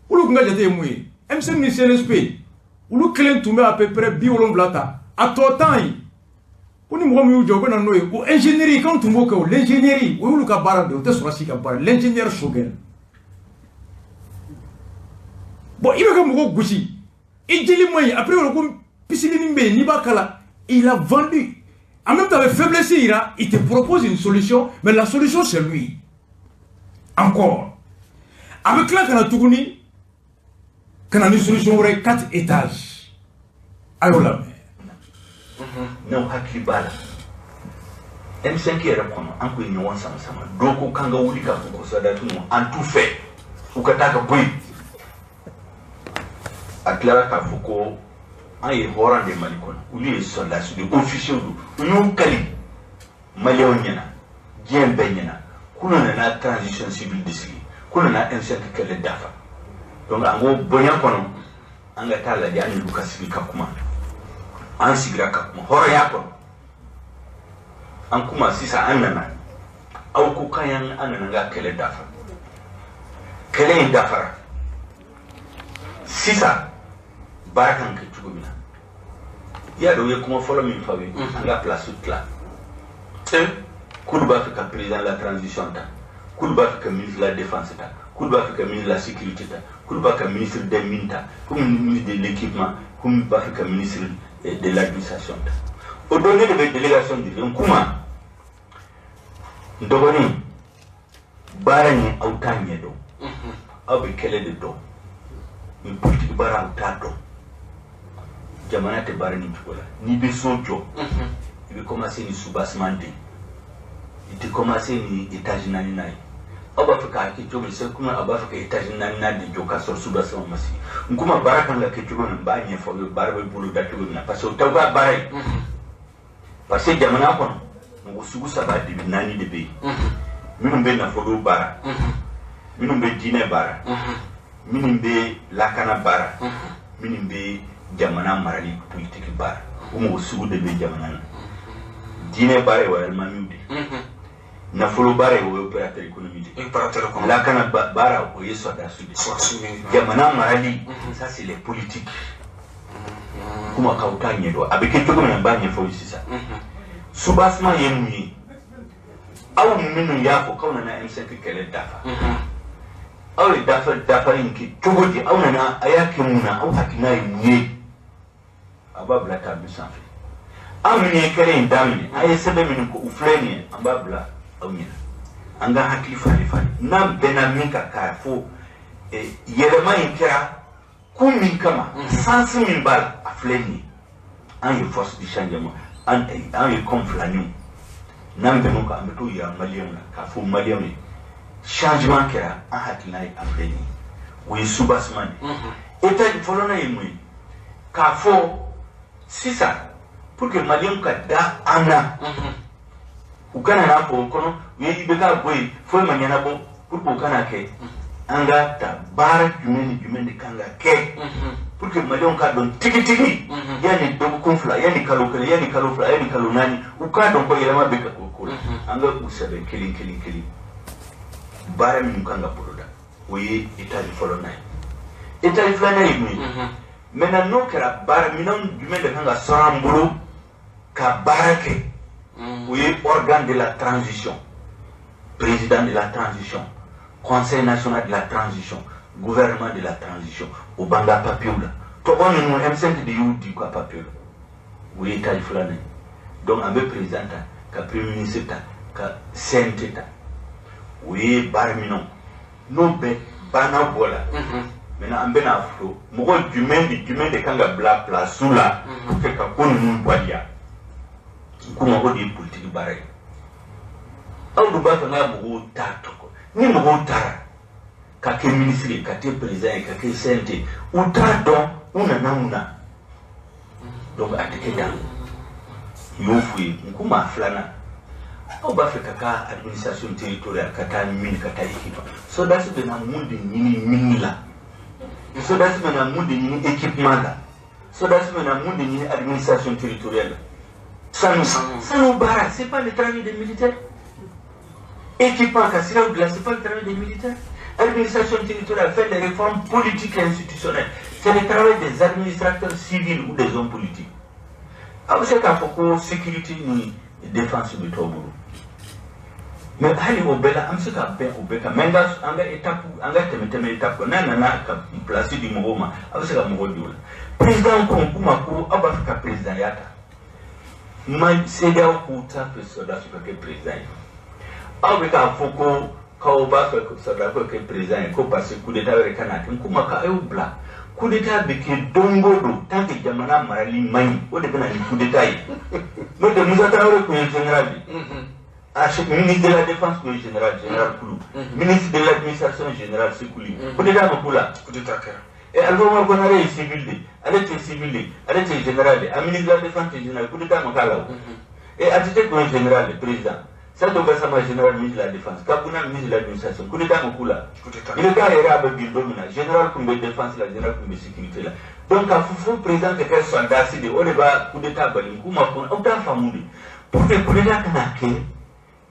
Olu tun ka jate ye mun ye? M5 ni CNSP, olu kelen tun bɛ à peu près 70 ta, a tɔ 10 ye. Ko ni mɔgɔ min y'u jɔ, u bɛ na n'o ye. O ingénierie k'anw tun b'o kɛ. O l'ingénierie, o y'olu ka baara de ye, o tɛ sɔrɔsi ka baara, l'ingénieur Choguel. Bon, i bɛ ka mɔgɔw gosi, i jeli man ɲi. Après o ko pisilinin bɛ yen, n'i b'a kala, il a vendu. En même temps, avec faiblesse yira, il te propose une solution, mais la solution, c'est lui encore. A bɛ tila ka na tuguni ka na ni solution wɛrɛ ye, quatre étages. A y'o lamɛn. N'aw hakili b'a la, M5 yɛrɛ kɔnɔ, an kun ye ɲɔgɔn sama sama. Dɔw ko k'an ka wuli ka bɔ kɔsɔdatu, an t'u fɛ, u ka taa ka bɔ yen. A tilara k'a fɔ ko an ye hɔrɔn de Mali kɔnɔ, olu ye sɔrɔdasi de, officier don. U y'u kali maliyɛnw ɲɛna, diɲɛ bɛɛ ɲɛna, k'u nana transition civile de sigi, k'u nana M5 kɛlɛ dafa. Donc an ko bonya kɔnɔ, an ka taa lajɛ, an n'olu ka sigi ka kuma. An sigira ka kuma hɔrɔnya kɔnɔ. An kuma sisan, an nana, aw ko k'an y'an, an nana n ka kɛlɛ dafa. Kɛlɛ in dafara sisan, baara kan kɛ cogo min na, i y'a dɔn, u ye kuma fɔlɔ min fɔ aw ye, an ka place tila. K'olu b'a fɛ ka président de la transition ta, k'olu b'a fɛ ka ministre de la défense ta, k'olu b'a fɛ ka ministre de la sécurité ta, k'olu b'a fɛ ka ministre des mines ta, ko ministre de l'équipement, k'olu b'a fɛ ka ministre de l'administration ta. O don, ne de bɛ délégation diriger. N kuma, n dɔgɔnin, baara in, aw t'a ɲɛ dɔn, aw bɛ kɛlɛ de dɔn, mais politique baara, aw t'a dɔn. Jamana tɛ baara nin cogo la. N'i bɛ so jɔ, i bɛ commencer ni soubassement de ye, i tɛ commencer ni étage naaninan ye. Aw b'a fɛ k'a kɛ cogo min, c'est comme aw b'a fɛ ka étage naaninan de jɔ k'a sɔrɔ soubassement ma sigi. N kuma, baara kan ka kɛ cogo min, n b'a ɲɛfɔ aw ye, baara bɛ bolo da cogo min na, parce que o t'aw ka baara ye. Parce que jamana kɔnɔ, mɔgɔ sugu saba de bɛ, naani de bɛ yen: minnu bɛ nafolo baara, minnu bɛ diinɛ baara, minnu bɛ lakana baara, minnu bɛ jamana marali politiki baara. O mɔgɔ sugu de bɛ jamana na. Diinɛ baara ye, o ye alimamiw de ye. Nafolo baara ye, o ye opérateur économique de ye. Lakana baara, o ye sɔrɔdasiw de ye. Jamana marali, ça, c'est les politiques. Kuma k'aw t'a ɲɛdɔn, a bɛ kɛ cogo min na, n b'a ɲɛfɔ aw ye sisan. Soubassement ye mun ye? Aw minnu y'a fɔ k'aw nana M5 kɛlɛ dafa, aw ye dafa dafali in kɛ cogo di? Aw nana, a y'a kɛ mun na? Aw hakilina ye mun ye? A b'a bila table sanfɛ. An minnu ye kɛlɛ in daminɛ, an ye sɛbɛn minnu ko u filɛ nin ye, an b'a bila aw ɲɛna. An ka hakili falen falen, n'an bɛnna min kan, k'a fɔ yɛlɛma in kɛra kun min kama, sens min b'a la, a filɛ nin ye. An ye force du changement, an ye comme filaniw, n'an bɛnn'o kan, an bɛ t'o yira maliyɛnw na, k'a fɔ maliyɛnw ye changement kɛra, an hakilina ye, a filɛ nin ye. O ye soubassement de ye. Étage fɔlɔnan ye mun ye? K'a fɔ sisan, pour que maliyɛnw ka da an na, u kana n'a fɔ o kɔnɔ u ye IBK bɔ yen, foyi ma ɲɛnabɔ. Pour que o kana kɛ, an ka ta baara jumɛn ni jumɛn de kan ka kɛ pour que maliyɛnw k'a dɔn tigitigi, yanni dɔgɔkun 2, yanni kalo 1, yanni kalo 2, yanni kalo 4, u k'a dɔn ko yɛlɛma bɛ ka k'o ko la. An ka u sɛbɛn kelen kelen kelen, baara minnu kan ka boloda. O ye étage fɔlɔnan ye. Étage filanan ye mun ye? Maintenant, n'o kɛra, baara minɛn jumɛn de kan ka sɔrɔ an bolo ka baara kɛ? O ye organe de la transition: président de la transition, conseil national de la transition, gouvernement de la transition. O b'an ka papiyew la. Tɔgɔ ninnu, M5 de y'u di ka papiye la. O ye étage filanan ye. Donc an bɛ président ta, ka premier ministre ta, ka CNT ta. O ye baara minɛnw. N'o bɛɛ Banna bɔ la. Maintenant an bɛna fɔ mɔgɔ jumɛn de kan ka bila place la pour que ka ko ninnu waleya. N ko ma o de ye politique baara ye. Aw dun b'a fɛ n ka mɔgɔw ta tɔgɔ, ni mɔgɔw taara ka kɛ ministre ye, ka kɛ président ye, ka kɛ CNT, u t'a dɔn u nana mun na. Donc a tɛ kɛ tan. N y'o f'u ye. N ko maa filanan, aw b'a fɛ ka taa administration territoriale, ka taa mine, ka taa équipement. Sɔrɔdasi bɛna mun de ɲini mine la? Sɔrɔdasi bɛna mun de ɲini équipement la? Sɔrɔdasi bɛna mun de ɲini administration territoriale la? Sanu baara, c'est pas le travail des militaires. Équipement ka siraw dilan, c'est pas le travail des militaires. Administration territoriale, faire des réformes politiques et institutionnelles, c'est le travail des administrateurs civils ou des hommes politiques. Aw bɛ se k'a fɔ ko sécurité ni défense bɛ t'aw bolo, mais hali o bɛɛ la, an bɛ se ka bɛn o bɛɛ kan. Mais an ka étape, an ka tɛmɛ étape kan. N'a nana ka place di mɔgɔw ma, a bɛ se ka mɔgɔw di o la. Président ko k'u ma ko aw b'a fɛ ka président ya ta, ma CEDEAO k'u t'a fɛ sɔrɔdasi ka kɛ président ye. Aw bɛ k'a fɔ ko k'aw b'a fɛ sɔrɔdasi ka kɛ président ye, ko parce que coup d'état wɛrɛ ka na kɛ. N k'u ma k'aw y'o bila. Coup d'état bɛ kɛ don o don, tant que jamana marali man ɲi, o de bɛ na ni coup d'état ye. N'o tɛ, Musa Tarawele tun ye général de ye, ministre de la défense tun ye général, général Kulu, ministre de l'administration générale Sekuli. Coup d'état ma k'u la? Coup d'état kɛra. Et Alpha Oumar Konaré ye civil de, ale tɛ civil de, ale tɛ général de, a ministre de la défense tɛ général, coup d'état ma k'a la o. Et ATT tun ye général de, président. Sadio Gassama, général, ministre de la défense. Kabuna, ministre de l'administration. Coup d'état ma k'u la? IBK yɛrɛ, a bɛ bin don min na, général tun bɛ défense la, général tun bɛ sécurité la. Donc k'a fɔ fo président ka kɛ sɔrɔdasi de, o de b'a coup d'état bali, k'u ma ko aw t'a faamu de. Pour que coup d'état kana kɛ,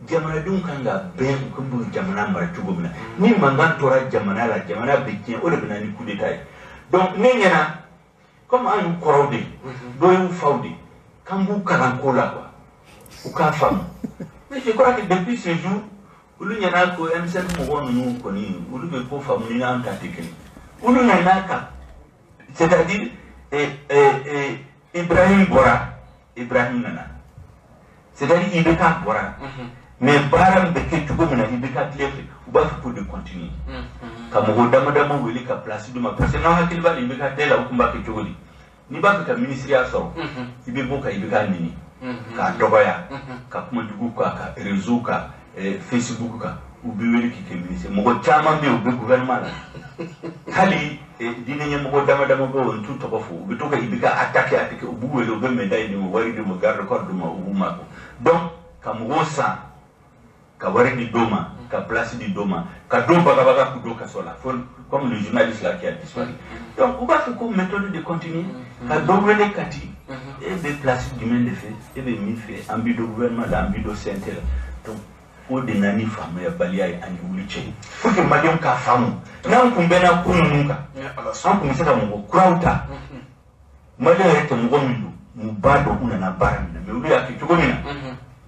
jamanadenw kan ka bɛn u kan b'u jamana mara cogo min na. Ni mankan tora jamana la, jamana bɛ tiɲɛ, o de bɛ na ni coup d'état ye. Donc ne ɲɛna, comme an y'u kɔrɔw de ye, dɔw y'u faw de ye, k'an b'u kalan ko la quoi, u k'a faamu. Mais je crois que depuis ce jour, olu ɲɛna ko M5 mɔgɔ ninnu kɔni, olu bɛ ko faamu ni an ta tɛ kelen. Olu nana ka, c'est-à-dire Ibrahim bɔra, Ibrahim nana, c'est-à-dire IBK bɔra, mais baara min bɛ kɛ cogo min na IBK tile fɛ, u b'a fɛ k'o de continuer, ka mɔgɔ dama dama wele ka place d'u ma. Parce que n'aw hakili b'a la, IBK tile la, u tun b'a kɛ cogo di? N'i b'a fɛ ka ministeriya sɔrɔ, i bɛ bɔ ka IBK nɛni, k'a dɔgɔya, ka kuma jugu k'a kan réseau kan, Facebook kan, u bɛ wele k'i kɛ ministre. Mɔgɔ caman bɛ yen, u bɛ gouvernement la, hali diinɛ ɲɛmɔgɔ dama dama bɛ yen, n t'u tɔgɔ fɔ, u bɛ to ka IBK attaquer, u b'u wele, u bɛ médaille d'u ma, wari d'u ma, garde corps d'u ma, u b'u mako. Donc ka mɔgɔw san, ka wari di dɔw ma, ka place di dɔw ma, ka dɔw bagabaga k'u don kaso la, fo comme le journaliste là qui a disparu. Donc u b'a fɛ ko méthode de continuer, ka dɔ wele Kati, e bɛ place jumɛn de fɛ, e bɛ min fɛ, an b'i don gouvernement la, an b'i don CNT la. Donc o de nana ni faamuyabaliya ye an ni wuli cɛ, pour que maliyɛnw k'a faamu. N'an kun bɛnna ko ninnu kan, an kun bɛ se ka mɔgɔ kuraw ta, maliyɛn yɛrɛ tɛ mɔgɔ min don, mun b'a dɔn u nana baara min na. Mais olu y'a kɛ cogo min na,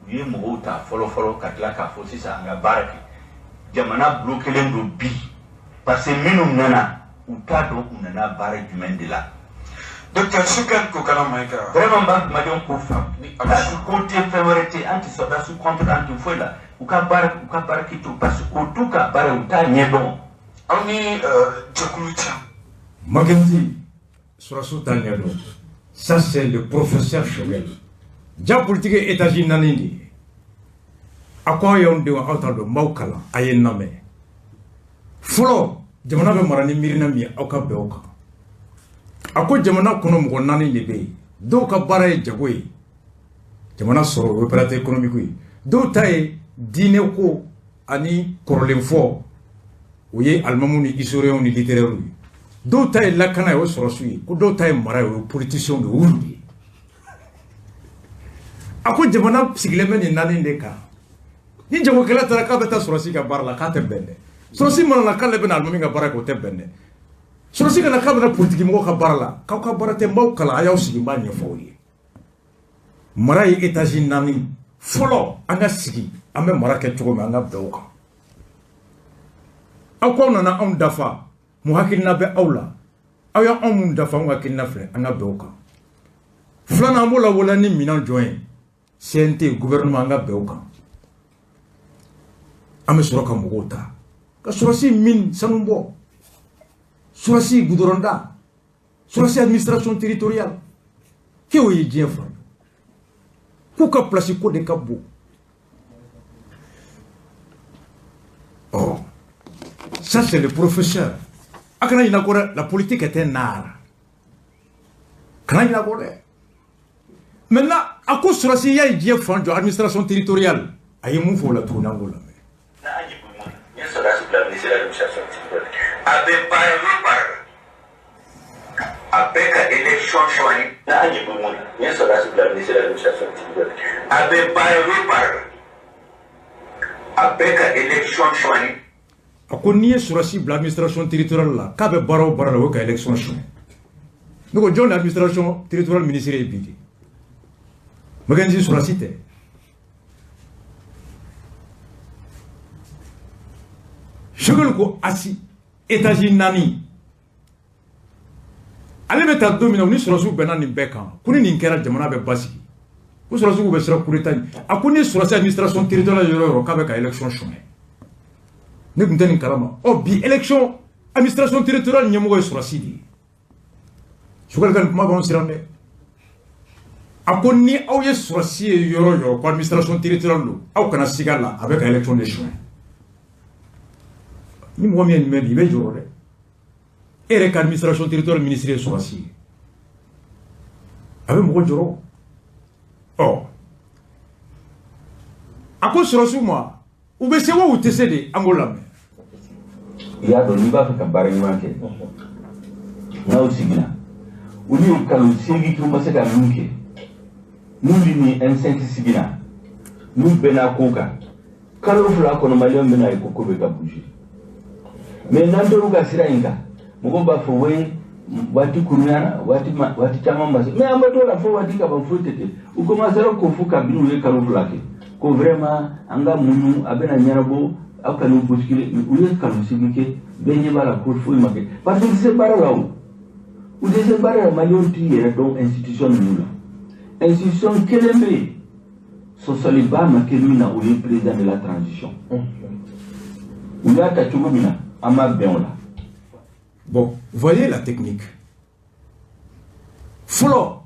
u ye mɔgɔw ta fɔlɔ fɔlɔ, ka tila k'a fɔ sisan an ka baara kɛ. Jamana bloquélen don bi, parce que minnu nana, u t'a dɔn u nana baara jumɛn de la. Docteur Choguel Kokalla Maïga. Vraiment, n b'a maliyɛnw ko faamu, parce que ko tɛ fɛn wɛrɛ tɛ, an tɛ sɔrɔdasi contre, an tɛ foyi la. U ka baara kɛ to, parce que o t'u ka baara ye, u t'a ɲɛdɔn. Aw ni jɛkulu caman. Mackenzie, sɔrɔdasiw t'a ɲɛdɔn. Ça, c'est le professeur Choguel. Ja politique ye étage naani de ye. A ko aw y'anw denw, aw t'a dɔn, n b'aw kalan, a ye n lamɛn. Fɔlɔ, jamana bɛ mara ni miirina min ye, aw ka bɛn o kan. A ko jamana kɔnɔ mɔgɔ naani de bɛ yen. Dɔw ka baara ye jago ye, jamana sɔrɔ, o ye opérateur économique ye. Dɔw ta ye diinɛ ko ani kɔrɔlen fɔ, o ye alimamu ni historiens ni littéraires ye. Dɔw ta ye lakana ye, o ye sɔrɔsiw ye. Ko dɔw ta ye mara ye, o ye politiciens de ye, o y'olu de ye. A ko jamana sigilen bɛ nin naani de kan. Ni jagokɛla taara k'a bɛ taa sɔrɔsi ka baara la, k'a tɛ bɛn dɛ. Sɔrɔsi mana na k'ale bɛna alimami ka baara kɛ, o tɛ bɛn dɛ. Sɔrɔsi kana k'a bɛna politiki mɔgɔw ka baara la, k'aw ka baara tɛ, n b'aw kalan, a y'aw sigi, n b'a ɲɛfɔ aw ye. Mara ye étage naani. Fɔlɔ, an ka sigi, an bɛ mara kɛ cogo min, an ka bɛn o kan. Aw k'aw nana anw dafa, mun hakilina bɛ aw la? Aw y'anw mun dafa, anw hakilina filɛ, an ka bɛn o kan. Filanan, an b'o lawaleya ni minɛn jɔn ye? CNT, gouvernement, an ka bɛn o kan. An bɛ sɔrɔ ka mɔgɔw ta ka sɔrɔsi min sanu bɔ. Sɔrɔdasi goudron da, sɔrɔdasi administration territoriale, k'o ye diɲɛ fan k'u ka place ko de ka bon. Oh, ça c'est le professeur. A kana ɲinɛ kɔ dɛ, la politique est un art. Kana ɲinɛ kɔ dɛ. Maintenant, a ko sɔrɔdasi y'a ye diɲɛ fan jɔ administration territoriale, a ye mun fɔ o la tuguni, an k'o lamɛn. A bɛ baara o baara la, a bɛ ka élection sɔɔni n'a ye mun na n ye sɔrɔdasi bila ministre de l'administration territoriale, a bɛ baara o baara la, a bɛ ka élection sɔɔni. A ko n'i ye sɔrɔdasi bila administration territoriale la, k'a bɛ baara o baara la, o ye ka élection sɔn. Ne ko jɔn de administration territoriale ministre ye bi de? Mackenzie sɔrɔdasi tɛ. Choguel ko asi étage 4, ale bɛ taa don min na, u ni sɔrɔdasiw bɛnna nin bɛɛ kan ko ni nin kɛra, jamana bɛ basigi, ko sɔrɔdasiw bɛ siran coup d'état. A ko ni sɔrɔdasi administration territoriale yɔrɔ o yɔrɔ, k'a bɛ ka élection sɔnɛ. Ne tun tɛ nin kalama. Ɔ bi élection administration territoriale ɲɛmɔgɔ ye sɔrɔdasi de ye. Choguel ka nin kuma b'anw siran dɛ. A ko ni aw ye sɔrɔdasi ye yɔrɔ o yɔrɔ ko administration territoriale don, aw kana siga la, a bɛ ka élection de sɔnɛ. Ni mɔgɔ min ye nin mɛn bi, i bɛ jɔrɔ dɛ. E yɛrɛ ka administration territoriale ministre ye sɔrɔdasi ye, a bɛ mɔgɔ jɔrɔ. Ɔ a ko sɔrɔdasiw ma, u bɛ se wa u tɛ se de, an k'o lamɛn. I y'a dɔn, n'i b'a fɛ ka baara ɲuman kɛ, n'aw sigira, olu ye kalo 8 kɛ, u ma se ka min kɛ, n'olu ni M5 sigira, n'u bɛnna ko kan, kalo 2 kɔnɔ, maliyɛnw bɛna ye ko ko bɛ ka bouger. Mais n'an tor'u ka sira in kan, mɔgɔw b'a fɔ we waati kurunyara, waati caman ma se, mais an bɛ t'o la fo waati ka ban, foyi tɛ kɛ. U commencera k'o fɔ kabini u ye kalo 2 kɛ ko vraiment an ka muɲu, a bɛna ɲɛnabɔ, aw kan'u bousculer. U ye kalo 8 kɛ, bɛɛ ɲɛ b'a la ko foyi ma kɛ, parce que u tɛ se baara la. O u tɛ se baara la, maliyɛnw t'i yɛrɛ dɔn institution ninnu la. Institution kelen bɛ yen, sɔsɔliba ma kɛ min na, o ye président de la transition. U y'a ta cogo min na, an ma bɛn o la. Bon, voyez la technique. Fɔlɔ,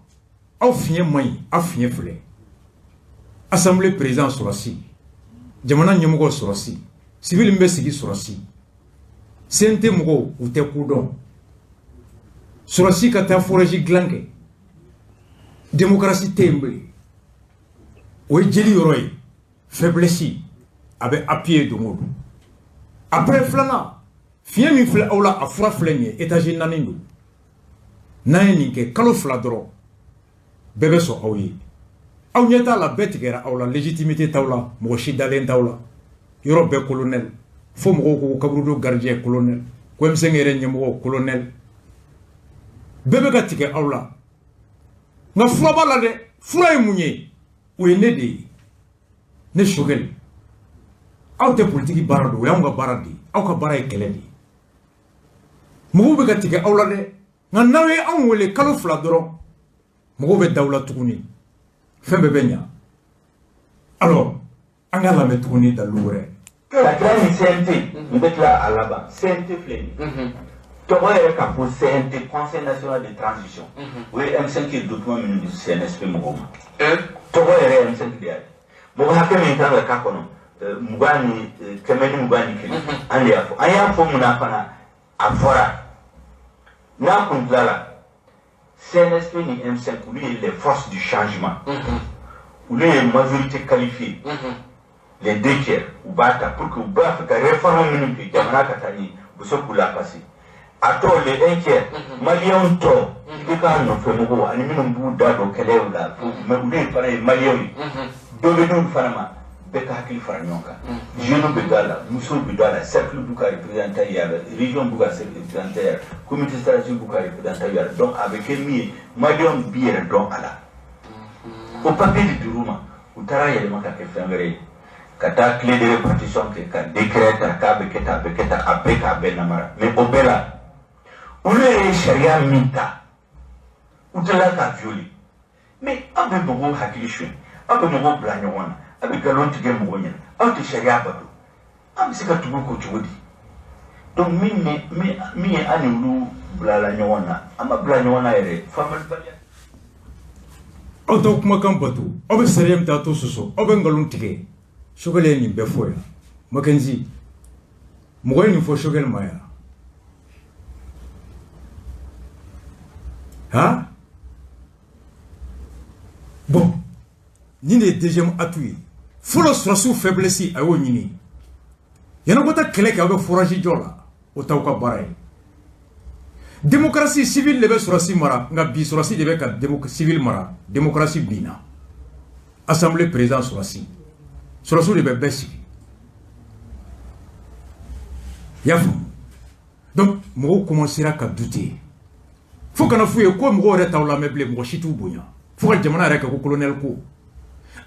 aw fiɲɛ man ɲi, aw fiɲɛ filɛ. Assemblée président sɔrɔsi, jamana ɲɛmɔgɔ sɔrɔsi, civil min bɛ sigi sɔrɔsi, CNT mɔgɔw u tɛ ko dɔn. Sɔrɔsi ka taa forage dilan kɛ, démocratie tɛ yen bilen. O ye jeli yɔrɔ ye, faiblesse a bɛ appuyer don o don. Après filanan, fiɲɛ min filɛ aw la, a fura filɛ nin ye, étage 4 don. N'an ye nin kɛ kalo 2 dɔrɔn, bɛɛ bɛ sɔn aw ye. Aw ɲɛ t'a la, bɛɛ tigɛra aw la, légitimité t'aw la, mɔgɔ si dalen t'aw la. Yɔrɔ bɛɛ colonel, fo mɔgɔw ko kaburudo gardien colonel, ko M5 yɛrɛ ɲɛmɔgɔ colonel. Bɛɛ bɛ ka tigɛ aw la. Nka fura b'a la dɛ, fura ye mun ye? O ye ne de ye, ne Choguel. Aw tɛ politiki baara dɔn, o y'anw ka baara de ye. Aw ka baara ye kɛlɛ de ye. Mɔgɔw bɛ ka tigɛ aw la dɛ, nka n'aw ye anw wele kalo 2 dɔrɔn, mɔgɔw bɛ daw la tuguni, fɛn bɛɛ bɛ ɲa. Alors an k'a lamɛn tuguni dalilu wɛrɛ. Ka tila ni CNT, n bɛ tila a laban. CNT filɛ nin ye, tɔgɔ yɛrɛ ka fɔ CNT, Conseil national de transition, o ye M5 ye document minnu di CNSP mɔgɔw ma, tɔgɔ yɛrɛ ye M5 de y'a di. Mɔgɔ hakɛ min kan ka k'a kɔnɔ, 121, an de y'a fɔ. An y'a fɔ mun na fana? A fɔra n'a kun tilala, CNSP ni M5, olu ye les forces du changement, olu ye majorité qualifiée, les deux tiers, u b'a ta pour que u b'a fɛ ka réforme minnu kɛ jamana ka taa ɲɛ, u bɛ se k'u la passer. A tɔ, le un tiers, maliyɛnw tɔ, i bɛ k'a nɔfɛ mɔgɔw ani minnu b'u da don kɛlɛw la, mais olu ye fana ye maliyɛnw ye, dɔ bɛ d'olu fana ma. Bɛɛ ka hakili fara ɲɔgɔn kan, jeunes bɛ don a la, musow bɛ don a la, cercle b'u ka représentant y'a la, région b'u ka représentant y'a la, comité stratégique b'u ka représentant y'a la. Donc a bɛ kɛ min ye, maliyɛnw b'i yɛrɛ dɔn a la. O papier de dir'u ma, u taara yɛlɛma ka kɛ fɛn wɛrɛ ye, ka taa clé de répartition kɛ, ka décret ta k'a bɛ kɛ tan, a bɛ kɛ tan, a bɛɛ k'a bɛɛ namara. Mais o bɛɛ la, olu yɛrɛ ye sariya min ta, u tilala k'a violer. Mais aw bɛ mɔgɔw hakili suɲɛ, aw bɛ mɔgɔw bila ɲɔgɔn na, aw bɛ nkalon tigɛ mɔgɔw ɲɛna, aw tɛ sariya bato, an bɛ se ka tugu ko cogo di? Donc min min ye an ni olu bilala ɲɔgɔn na, an ma bila ɲɔgɔn na yɛrɛ, faamuyalibaliya. Aw t'aw kumakan bato, aw bɛ sariya min ta, t'o sɔsɔ, aw bɛ nkalon tigɛ. Choguel ye nin bɛɛ fɔ yan. Mackenzie, mɔgɔ ye nin fɔ Choguel ma yan han? Bon, nin de ye deuxième atout ye. Fɔlɔ, sɔrɔsiw faiblesse, a y'o ɲini. Yanni ko taa kɛlɛ kɛ, aw bɛ forage jɔ la, o t'aw ka baara ye. Démocratie civile de bɛ sɔrɔsi mara, nka bi sɔrɔsi de bɛ ka civil mara. Démocratie binna. Assemblée, président sɔrɔsi, sɔrɔsiw de bɛ bɛɛ sigi, i y'a faamu? Donc mɔgɔw commencera ka douter, fo kana f'u ye ko mɔgɔw yɛrɛ t'aw lamɛn bilen, mɔgɔ si t'u bonya, fo ka jamana yɛrɛ kɛ ko colonel ko.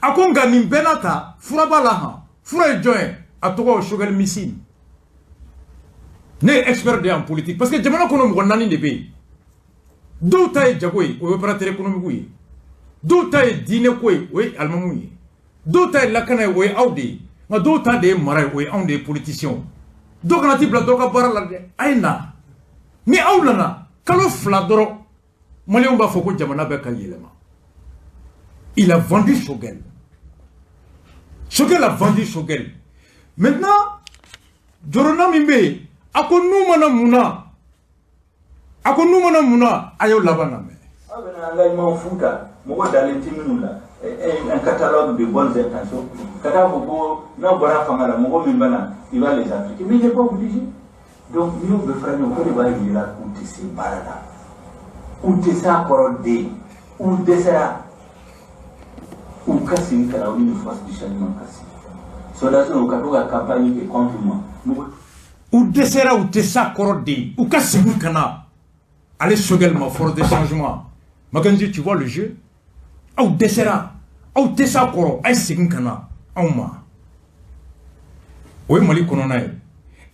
A ko nka nin bɛɛ n'a ta, fura b'a la han. Fura ye jɔn ye? A tɔgɔ Choguel Missine. Ne ye expert de ye en politique, parce que jamana kɔnɔ mɔgɔ naani de bɛ yen. Dɔw ta ye jago ye, o ye opérateur économique ye. Dɔw ta ye diinɛ ko ye, o ye alimamuw ye. Dɔw ta ye lakana ye, o ye aw de ye. Nka dɔw ta de ye mara ye, o ye anw de ye, politiciens. Dɔw kana t'i bila dɔw ka baara la dɛ. A ye na, ni aw nana kalo 2 dɔrɔn, maliyɛnw b'a fɔ ko jamana bɛ ka yɛlɛma. Il a vendu Choguel. Choguel a vendu Choguel. Maintenant, jɔrɔna min bɛ yen, a ko n'u mana mun na, a ko n'u mana mun na, a y'o laban lamɛn. Aw bɛna engagement fu ta, mɔgɔ dalen tɛ minnu la, un catalogue de bonnes intentions, ka taa fɔ ko n'aw bɔra fanga la, mɔgɔ min bɛ na, il va les appliquer, mais il n'est pas obligé. Donc n'i y'o bɛɛ fara ɲɔgɔn kan, o de b'a yira k'u tɛ se baara la, u tɛ s'a kɔrɔ de, u dɛsɛra. U ka segin ka na, olu ni force du changement ka sigi. Sɔrɔdasiw, u ka to ka campagne kɛ contre moi, mɔgɔ U dɛsɛra, u tɛ s'a kɔrɔ de, u ka segin ka na ale Choguel ma, force de changement. Mackenzie, tu vois le jeu? Aw dɛsɛra, aw tɛ s'a kɔrɔ, a ye segin ka na anw ma. O ye Mali kɔnɔna ye.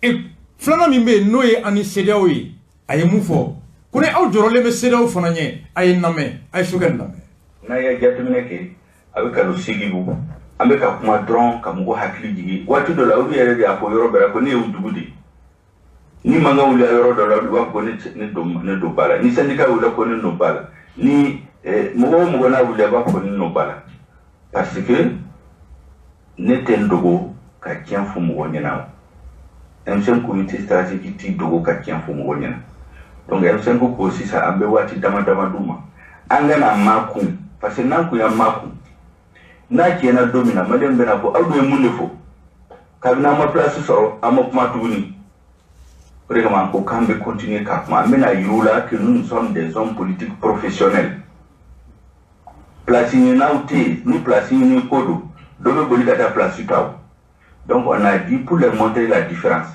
E filanan min bɛ yen, n'o ye an ni CEDEAO ye, a ye mun fɔ? Ko ni aw jɔrɔlen bɛ CEDEAO fana ɲɛ, a ye lamɛn, a ye Choguel lamɛn. N'a ye jateminɛ kɛ, a bɛ kalo 8 bɔ, an bɛ ka kuma dɔrɔn ka mɔgɔ hakili jigin. Waati dɔ la, olu yɛrɛ de y'a fɔ yɔrɔ bɛɛ la ko ne y'u dugu de ye. Ni mankan wulila yɔrɔ dɔ la, olu b'a fɔ ko ne don ba la. Ni syndicat wulila, ko ne nɔ b'a la. Ni mɔgɔ o mɔgɔ n'a wulila, a b'a fɔ ko ne nɔ b'a la, parce que ne tɛ n dogo ka tiɲɛ fɔ mɔgɔ ɲɛna. O M5 comité stratégique t'i dogo ka tiɲɛ fɔ mɔgɔ ɲɛna. Donc M5 ko sisan, an bɛ waati dama dama d'u ma, an kana makun, parce que n'an kun y'an makun, n'a tiɲɛna don min na, maliyɛn bɛna fɔ aw dun ye mun de fɔ kabini an ma place sɔrɔ, an ma kuma tuguni. O de kama an ko k'an bɛ continuer ka kuma, an bɛna yir'u la que nous, nous sommes des hommes politiques professionnels. Place ɲininaw tɛ yen. Ni place ɲini ko don, dɔ bɛ boli ka taa place ta. O donc on a dit, pour leur montrer la différence,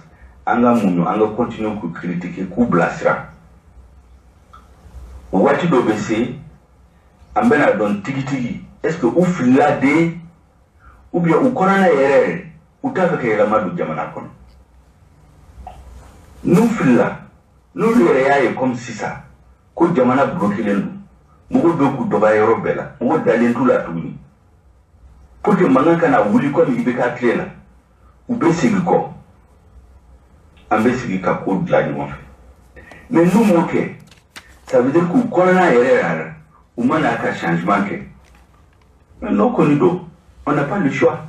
an ka muɲu, an ka continuer k'u critiquer, k'u bilasira. O waati dɔ bɛ se, an bɛna dɔn tigitigi, est ce que u filila de, ou bien u kɔnɔna yɛrɛ, u t'a fɛ ka yɛlɛma don jamana kɔnɔ. N'u filila, n'olu yɛrɛ y'a ye comme sisan ko jamana bloquélen don, mɔgɔw bɛ k'u dɔgɔya yɔrɔ bɛɛ la, mɔgɔw dalen t'u la tuguni, pour que mankan kana wuli comme IBK tile la, u bɛ segin kɔ, an bɛ sigi ka ko dilan ɲɔgɔn fɛ. Mais n'u m'o kɛ, ça veut dire k'u kɔnɔna yɛrɛ yɛrɛ, u ma n'a ka changement kɛ. Mais n'o kɔni don, on n'a pas le choix.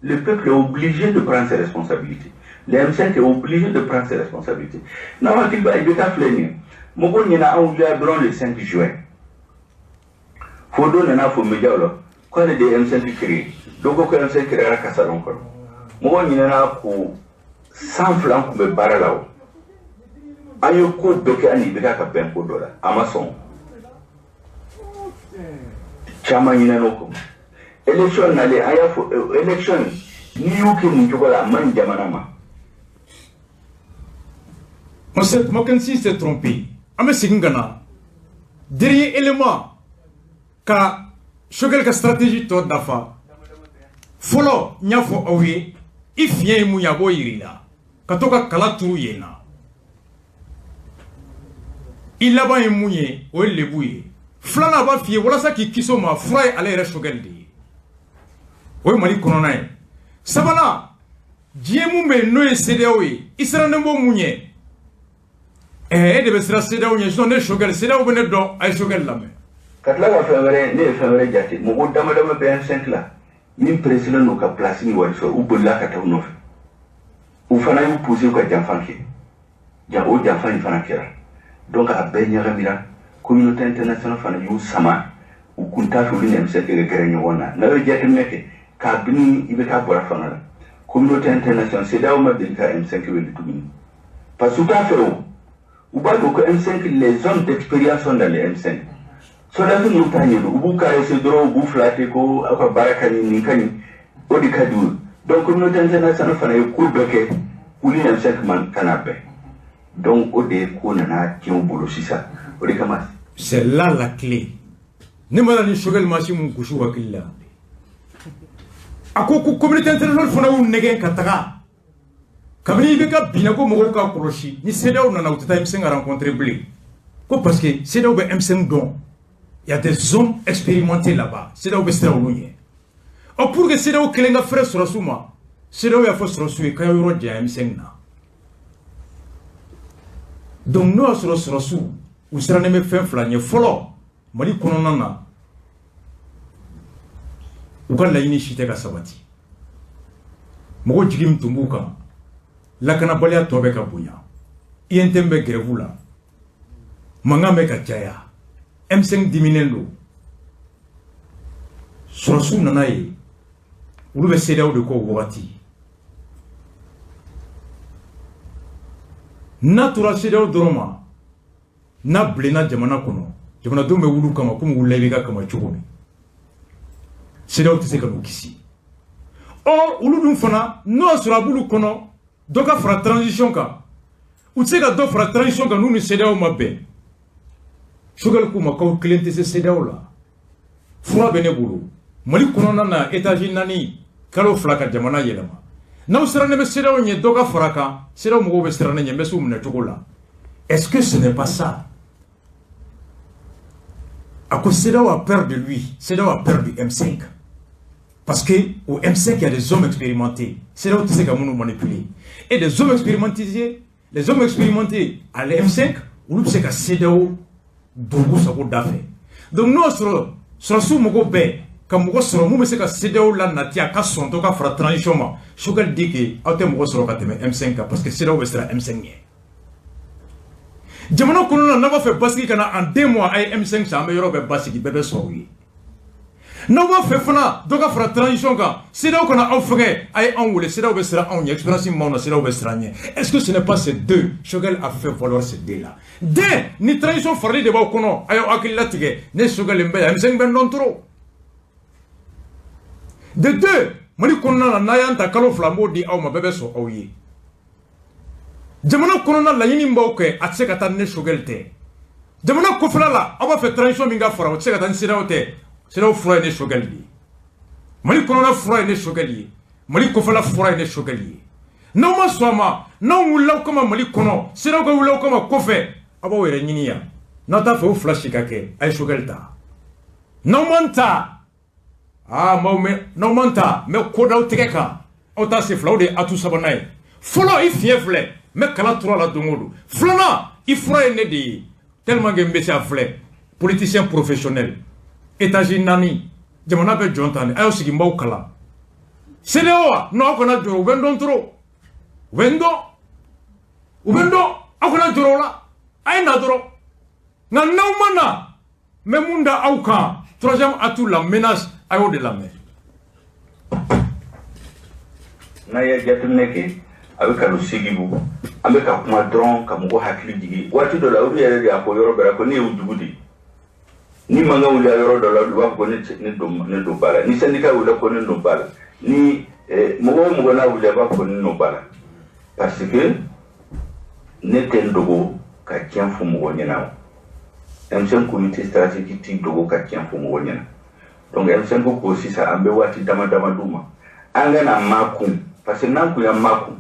Le peuple est obligé de prendre ses responsabilités, le M5 est obligé de prendre ses responsabilités. N'aw hakili b'a, IBK filɛ nin ye, mɔgɔw ɲɛna, an wulila dɔrɔn le 5 juin, fo dɔ nana fɔ médiaw la k'ale de ye M5 créé. Dɔw ko ko M5 créera ka salon kɔnɔ. Mɔgɔw ɲinɛna ko san 2 tun bɛ baara la. O an ye ko bɛɛ kɛ, an ni IBK ka bɛn ko dɔ la, a ma sɔn. Caman ɲinɛn'o kɔ. Élection nalen, an y'a fɔ élection, n'i y'o kɛ nin cogo la, a man ɲi jamana ma. On s'est, Mackenzie s'est trompé. An bɛ segin ka na dernier élément ka Choguel ka stratégie tɔ dafa. Fɔlɔ, n y'a fɔ aw ye, i fiɲɛ ye mun ye, a b'o yir'i la, ka to ka kala turu yen na. I laban ye mun ye? O ye lebu ye. Filanan, a b'a f'i ye walasa k'i kisi o ma, fura ye ale yɛrɛ Choguel de ye. O ye Mali kɔnɔna ye. Sabanan, diɲɛ mun bɛ yen, n'o ye CEDEAO ye, i sirannen b'o mun ye? Ɛɛ, e de bɛ siran CEDEAO ɲɛ. Sinon ne Choguel, CEDEAO bɛ ne dɔn. A ye Choguel lamɛn. Ka tila ka fɛn wɛrɛ, ne ye fɛn wɛrɛ jate. Mɔgɔ dama dama bɛ M5 la min pereselen don ka place ni wari sɔrɔ. U bolila ka taa u nɔfɛ, u fana y'u poussé ka janfa kɛ. Ja, o janfa in fana kɛra. Donc a bɛɛ ɲagamira. Communauté internationale fana y'u sama, u kun t'a fɛ olu ni M5 ka gɛrɛ ɲɔgɔn na. N'a ye jateminɛ kɛ, kabini i bɛ taa bɔra fanga la, communauté internationale, CEDEAO ma deli ka M5 wele tuguni, parce que u t'a fɛ. O u b'a dɔn ko M5, les hommes d'expérience sont dans les M5. Sɔrɔdasi ninnu t'a ɲɛdɔn, u b'u caresser dɔrɔn, u b'u flatter ko aw ka baara ka ɲi, nin ka ɲi, o de ka di u ye. Donc communauté internationale fana ye ko bɛɛ kɛ k'u ni M5 man kana bɛn. Donc o de ye ko nana tiɲɛ u bolo sisan, o de kama. C'est là la clé. Ne mana ni Choguel masi mun gosi u hakili la. A ko ko communauté internationale fana y'u nɛgɛn ka taga kabini i bɛ ka binna ko mɔgɔw ka kɔlɔsi ni CEDEAO nana, u tɛ taa M5 rencontrer bilen, ko parce que CEDEAO bɛ M5 dɔn. Il y a des hommes expérimentés là-bas, CEDEAO bɛ siran olu ɲɛ. Ɔ, pour que CEDEAO kelen ka fɛrɛ sɔrɔsiw ma, CEDEAO y'a fɔ sɔrɔsiw ye k'a ye yɔrɔ janya M5 na. Donc n'o y'a sɔrɔ sɔrɔsiw u sirannen bɛ fɛn fila ɲɛ. Fɔlɔ, Mali kɔnɔna na, u ka laɲini si tɛ ka sabati. Mɔgɔw jigi min tun b'u kan, lakanabaliya tɔ bɛ ka bonya, UNTM bɛ grève la, mankan bɛ ka caya, M5 diminen don. Sɔrɔsiw nana ye olu bɛ CEDEAO de kɔ o wagati. N'a tora CEDEAO dɔrɔn ma, n'a bilenna jamana kɔnɔ, jamanadenw bɛ wuli kama komi wulila i bɛ ka kama cogo min, CEDEAO tɛ se ka n'u kisi. Ɔ, olu dun fana, n'o y'a sɔrɔ a b'olu kɔnɔ dɔ ka fara transition kan, u tɛ se ka dɔ fara transition kan n'u ni CEDEAO ma bɛn. Choguel k'u ma k'aw kelen tɛ se CEDEAO la, fura bɛ ne bolo. Mali kɔnɔna na, étage 4, kalo 2 ka jamana yɛlɛma. N'aw sirannen bɛ CEDEAO ɲɛ dɔ ka fara kan, CEDEAO mɔgɔw bɛ siran ne ɲɛ, n bɛ s'u minɛ cogo la. Est-ce que ce n'est pas ça? A ko CEDEAO a peur de lui, CEDEAO a peur du M5. Parce que au M5, il y a des hommes expérimentés. CEDEAO tɛ se ka minnu manipuler. Et des hommes expérimentés, les hommes expérimentés à l'M5, olu bɛ se ka CEDEAO don u sago da fɛ. Donc n'o y'a sɔrɔ sɔrɔsiw mago bɛɛ ka mɔgɔ sɔrɔ mun bɛ se ka CEDEAO la nati a ka sɔn dɔ ka fara transition ma, Choguel dit que aw tɛ mɔgɔ sɔrɔ ka tɛmɛ M5 kan, parce que CEDEAO bɛ siran M5 ɲɛ. Jamana kɔnɔna na, n'a b'a fɛ basigi ka na en 2 mois, a ye M5 san, an bɛ yɔrɔ bɛɛ basigi, bɛɛ bɛ sɔrɔ u ye. N'aw b'a fɛ fana dɔ ka fara transition kan, CEDEAO kana aw fɛngɛ, a ye anw wele, CEDEAO bɛ siran anw ɲɛ, expérience min b'anw na, CEDEAO bɛ siran ɲɛ. Est-ce que ce n'est pas ces deux? Choguel a fait valoir ces deux là. Den ni transition farali de b'aw kɔnɔ, a y'aw hakili latigɛ. Ne Choguel n bɛ yan, M5 bɛ n dɔn trop. De deux, Mali kɔnɔna na, n'a y'an ta kalo 2, n b'o di aw ma, bɛɛ bɛ sɔn aw ye. Jamana kɔnɔna laɲini min b'aw kɛ, a tɛ se ka taa ni ne Choguel tɛ. Jamana kɔfɛla la, aw b'a fɛ transition min ka fara, o tɛ se ka taa ni CEDEAO tɛ. CEDEAO fura ye ne Choguel de ye. Mali kɔnɔna fura ye ne Choguel ye. Mali kɔfɛla fura ye ne Choguel ye. N'aw ma sɔn a ma, n'aw wulila aw kama Mali kɔnɔ, CEDEAO ka wuli aw kama kɔfɛ, aw b'aw yɛrɛ ɲini yan. N'aw t'a fɛ o fila si ka kɛ, a ye Choguel ta. N'aw man ta, aa, m'aw mɛn. N'aw man ta, n bɛ ko d'aw tɛgɛ kan, aw t'a se fila. O de ye atu sabanan ye. Fɔlɔ, i fiɲɛ filɛ, n bɛ kala turu a la don o don. Filanan, i fura ye ne de ye, tellement que n bɛ se a filɛ, politicien professionnel, étage 4, jamana bɛ jɔn tan de. A y'aw sigi, n b'aw kalan. CEDEAO wa? Non, aw kana jɔrɔ, u bɛ n dɔn trop, u bɛ n dɔn, u bɛ n dɔn, aw kana jɔrɔ o la, a ye na dɔrɔn. Nka n'aw ma na, n bɛ mun da aw kan? Troisième atout, la menace, a y'o de lamɛn. N'a ye jateminɛ kɛ, a bɛ kalo 8 bɔ, an bɛ ka kuma dɔrɔn ka mɔgɔ hakili jigin. Waati dɔ la, olu yɛrɛ de y'a fɔ yɔrɔ bɛɛ la ko ne y'u jugu de ye. Ni mankan wulila yɔrɔ dɔ la, olu b'a fɔ ko ne don ba la. Ni syndicat wulila, ko ne don ba la. Ni mɔgɔ o mɔgɔ n'a wulila, a b'a fɔ ko ne don ba la, parce que ne tɛ n dogo ka tiɲɛ fɔ mɔgɔ ɲɛna. O M5 comité stratégique t'i dogo ka tiɲɛ fɔ mɔgɔ ɲɛna. Donc M5 ko sisan, an bɛ waati dama dama d'u ma, an kana makun, parce que n'an kun y'an makun,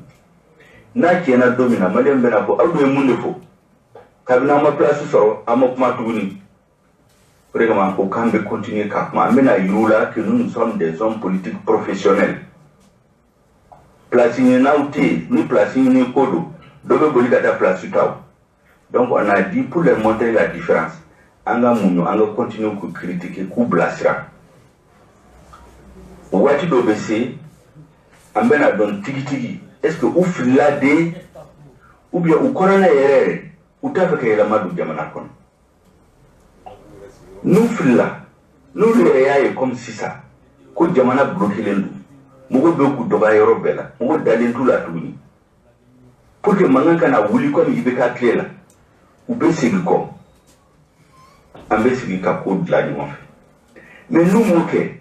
n'a tiɲɛna don min na, maliyɛn bɛna fɔ aw dun ye mun de fɔ kabini an ma place sɔrɔ, an ma kuma tuguni. O de kama ko k'an bɛ continuer ka kuma, an bɛna yir'u la que nous, nous sommes des hommes politiques professionnels. Place ɲininaw tɛ yen. Ni place ɲini ko don, dɔ bɛ boli ka taa place ta. O Donc on a dit, pour leur montrer la différence, an ka muɲu, an ka continuer k'u critiquer, k'u bilasira. O waati dɔ bɛ se, an bɛna dɔn tigitigi est ce que u filila de ou bien u kɔnɔna yɛrɛ yɛrɛ, u t'a fɛ ka yɛlɛma don jamana kɔnɔ. N'u filila, n'olu yɛrɛ y'a ye comme sisan ko jamana bloquélen don, mɔgɔw bɛ k'u dɔgɔya yɔrɔ bɛɛ la, mɔgɔw dalen t'u la tuguni, pour que mankan kana wuli comme IBK tile la, u bɛ segin kɔ, an bɛ sigi ka ko dilan ɲɔgɔn fɛ. Mais n'u m'o kɛ,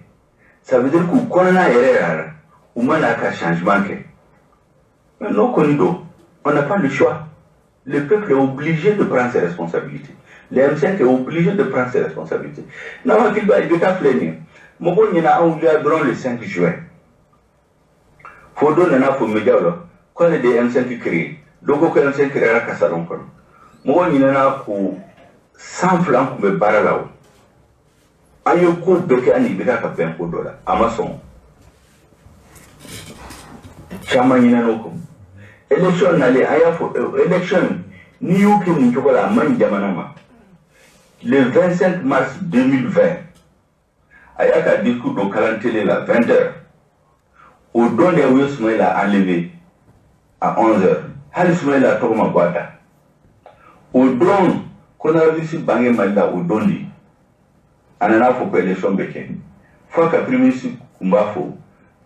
ça veut dire k'u kɔnɔna yɛrɛ yɛrɛ, u ma n'a ka changement kɛ. Mais n'o kɔni don, on n'a pas le choix. Le peuple est obligé de prendre ses responsabilités, le M5 est obligé de prendre ses responsabilités. N'aw hakili b'a, IBK filɛ nin ye, mɔgɔw ɲɛna, an wulila dɔrɔn le 5 juin, fo dɔ nana fɔ médiaw la k'ale de ye M5 créé. Dɔw ko ko M5 créera ka salon kɔnɔ. Mɔgɔw ɲinɛna ko san 2 tun bɛ baara la. O an ye ko bɛɛ kɛ, an ni IBK ka bɛn ko dɔ la, a ma sɔn. Caman ɲinɛna o kɔ. Élection nalen, an y'a fɔ élection, n'i y'o kɛ nin cogo la, a man ɲi jamana ma. Le 25 mars 2020, a y'a ka discours dɔ kalan télé la 20 heures. O don de u ye Soumaïla enlevé à 11 heures, hali Soumaïla tɔgɔ ma bɔ a da. O don coronavirus bange Mali la, o don de a nana fɔ ko élection bɛ kɛ. Fo ka premier ministre tun b'a fɔ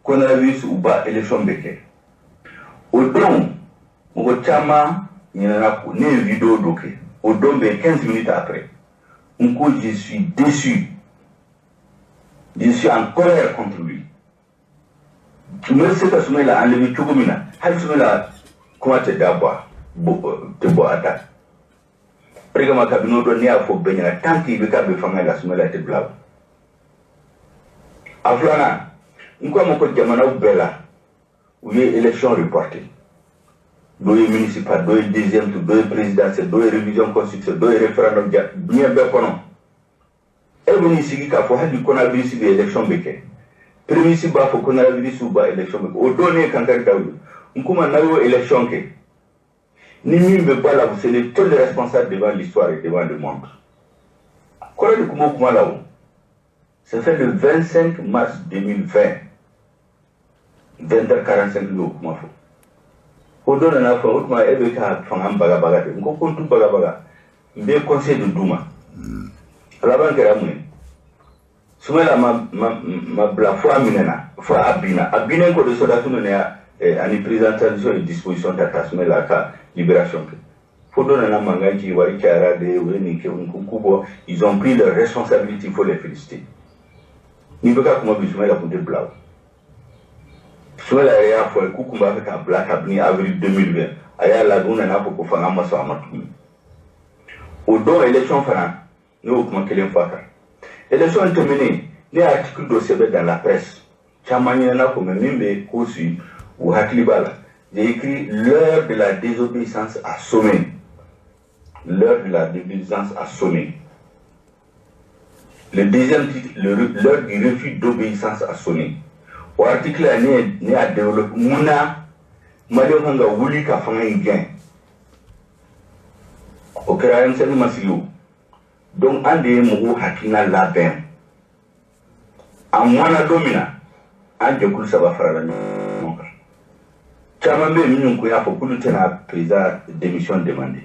coronavirus u ba, élection bɛ kɛ. O don mɔgɔ caman ɲinɛna ko ne ye vidéo dɔ kɛ o don bɛɛ, 15 minutes après, n ko je suis déçu, je suis en colère contre lui. Tun bɛ se ka Soumaïla enlever cogo min na, hali Soumaïla kuma tɛ da bɔ tɛ bɔ a da. O de kama, kabini o don, ne y'a fɔ bɛɛ ɲɛna, tant que IBK bɛ fanga la, Soumaïla tɛ bila. O a filanan, n ko a ma ko jamanaw bɛɛ la, u ye élection reporté. Dɔ ye municipal, dɔ ye deuxième tour, dɔ ye présidentiel, dɔ ye révision constitutionnelle, dɔ ye référendum. Ja diɲɛ bɛɛ kɔnɔ, e bɛ n'i sigi k'a fɔ hali coronavirus bɛ, élection bɛ kɛ. Premier ministre b'a fɔ coronavirus ba, élection bɛ kɛ. O don ne ye kankari d'aw ye, n ko ma n'aw y'o élection kɛ, ni min bɛ bɔ a la, vous serez tous les responsables devant l'histoire et devant le monde. Kɔrɔ de tun b'o kuma la. O c'est fait le 25 mars 2020, 20h45, y'o kuma fɔ. Ko dɔ nana fɔ o tuma e bɛ ka fanga bagabaga de. N ko ko n t'u bagabaga, n bɛ conseil de d'u ma. A laban kɛra mun ye? Soumaïla ma bila fo a minɛna, fo a binna. A binnen kɔ de, sɔrɔdasiw nana ani président transition ye disposition ta ka Soumaïla ka libération kɛ. Fo dɔ nana mankan ci, wari cayara de, u ye nin kɛ. N ko k'u bɔ, ils ont pris leur responsabilité, il faut les féliciter. N'i bɛ ka kuma bi, Soumaïla tun tɛ bila. O Soumaïla yɛrɛ y'a fɔ k'u tun b'a fɛ k'a bila kabini avril 2020. A y'a ladon, u nana fɔ ko fanga ma sɔn a ma tuguni. O don élection fana, ne y'o kuma kelen fɔ a kan. Élection tɛmɛnen, ne ye article dɔ sɛbɛn dans la presse, caman ɲinɛna ko, mais min bɛ ko suit, u hakili b'a la. J'ai écrit: l'heure de la désobéissance a sonné, l'heure de la désobéissance a sonné. Le deuxième titre, l'heure du refus d'obéissance a sonné. O article la, ne y'a développé mun na maliyɛnw kan ka wuli ka fanga in gɛn. O kɛra M5 ma sigi o. Donc an de ye mɔgɔw hakilina labɛn. A mɔnna don min na, an jɛkulu saba farala ɲɔgɔn kan. Caman bɛ yen minnu ko y'a fɔ k'olu tɛna président démission demander.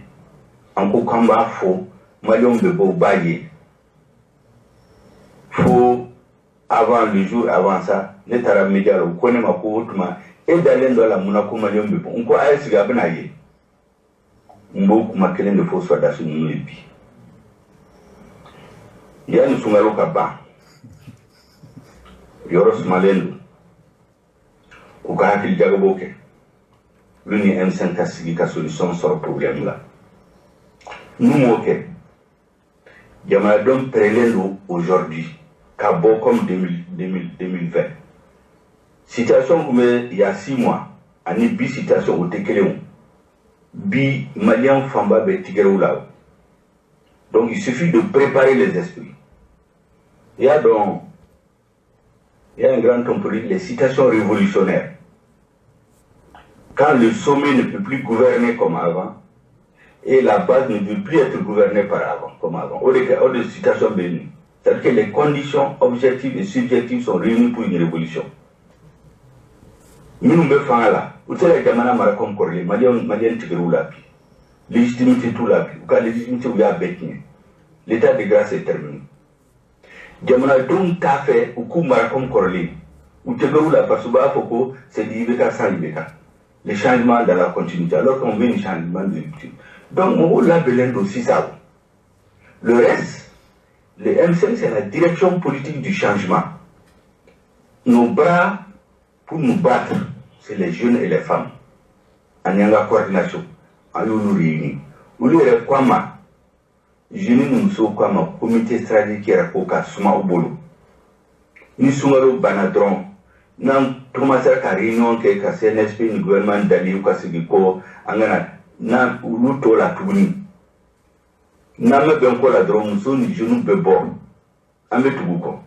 An ko k'an b'a fɔ, maliyɛnw bɛ bɔ, u b'a ye. Fo avant le jour avant ça, ne taara média la, u ko ne ma ko o tuma e dalen dɔ la mun na ko maliyɛnw bɛ bɔ? N ko a ye sigi, a bɛna ye. N b'o kuma kelen de fɔ sɔrɔdasi ninnu ye bi, yanni sunkalo ka ban, yɔrɔ sumalen don, u ka hakili jagabɔ kɛ, olu ni M5 ka sigi ka solution sɔrɔ problème la. N'u m'o kɛ, jamanadenw pɛrɛlen don aujourd'hui ka bɔ comme 2000, 2020 situation tun bɛ il y a 6 mois ani bi situation, o tɛ kelen. O bi maliyɛn fanba bɛ tigɛrɛw la. Donc il suffit de préparer les esprits. Il y a donc, il y a un grand homme politique, les situations révolutionnaires, quand le sommet ne peut plus gouverner comme avant. Et la base ne veut plus être gouvernée par avant, comme avant. O de situation bɛ yen. C'est-à-dire que les conditions objectives et subjectives sont réunies pour une révolution. Minnu bɛ fanga la, u tɛ se ka jamana mara comme kɔrɔlen. Maliyɛn tigɛr'u la bi, légitimité t'u la bi, u ka légitimité, u y'a bɛɛ tiɲɛ. L'état de grâce est terminé. Jamanadenw t'a fɛ u k'u mara comme kɔrɔlen. U tɛgɛr'u la parce que u b'a fɔ ko c'est du IBK sans IBK, le changement dans la continuité, alors qu'on veut un changement de rupture. Donc mɔgɔw labɛnnen don sisan. Le reste, le M5, c'est la direction politique du changement. Nos bras pour nous battre, c'est les jeunes et les femmes. An y'an ka coordination, an y'olu réunir. Olu yɛrɛ ko an ma, jeunes ni musow ko an ma, comité stratégique yɛrɛ ko ka suma u bolo. Ni sunkalo banna dɔrɔn, n'an commencera ka réunion kɛ ka CNSP ni gouvernement dali u ka sigi ko an kana n'an olu t'o la tuguni. N'an bɛ bɛn ko la dɔrɔn, musow ni jeunes bɛ bɔ, an bɛ tugu u kɔ.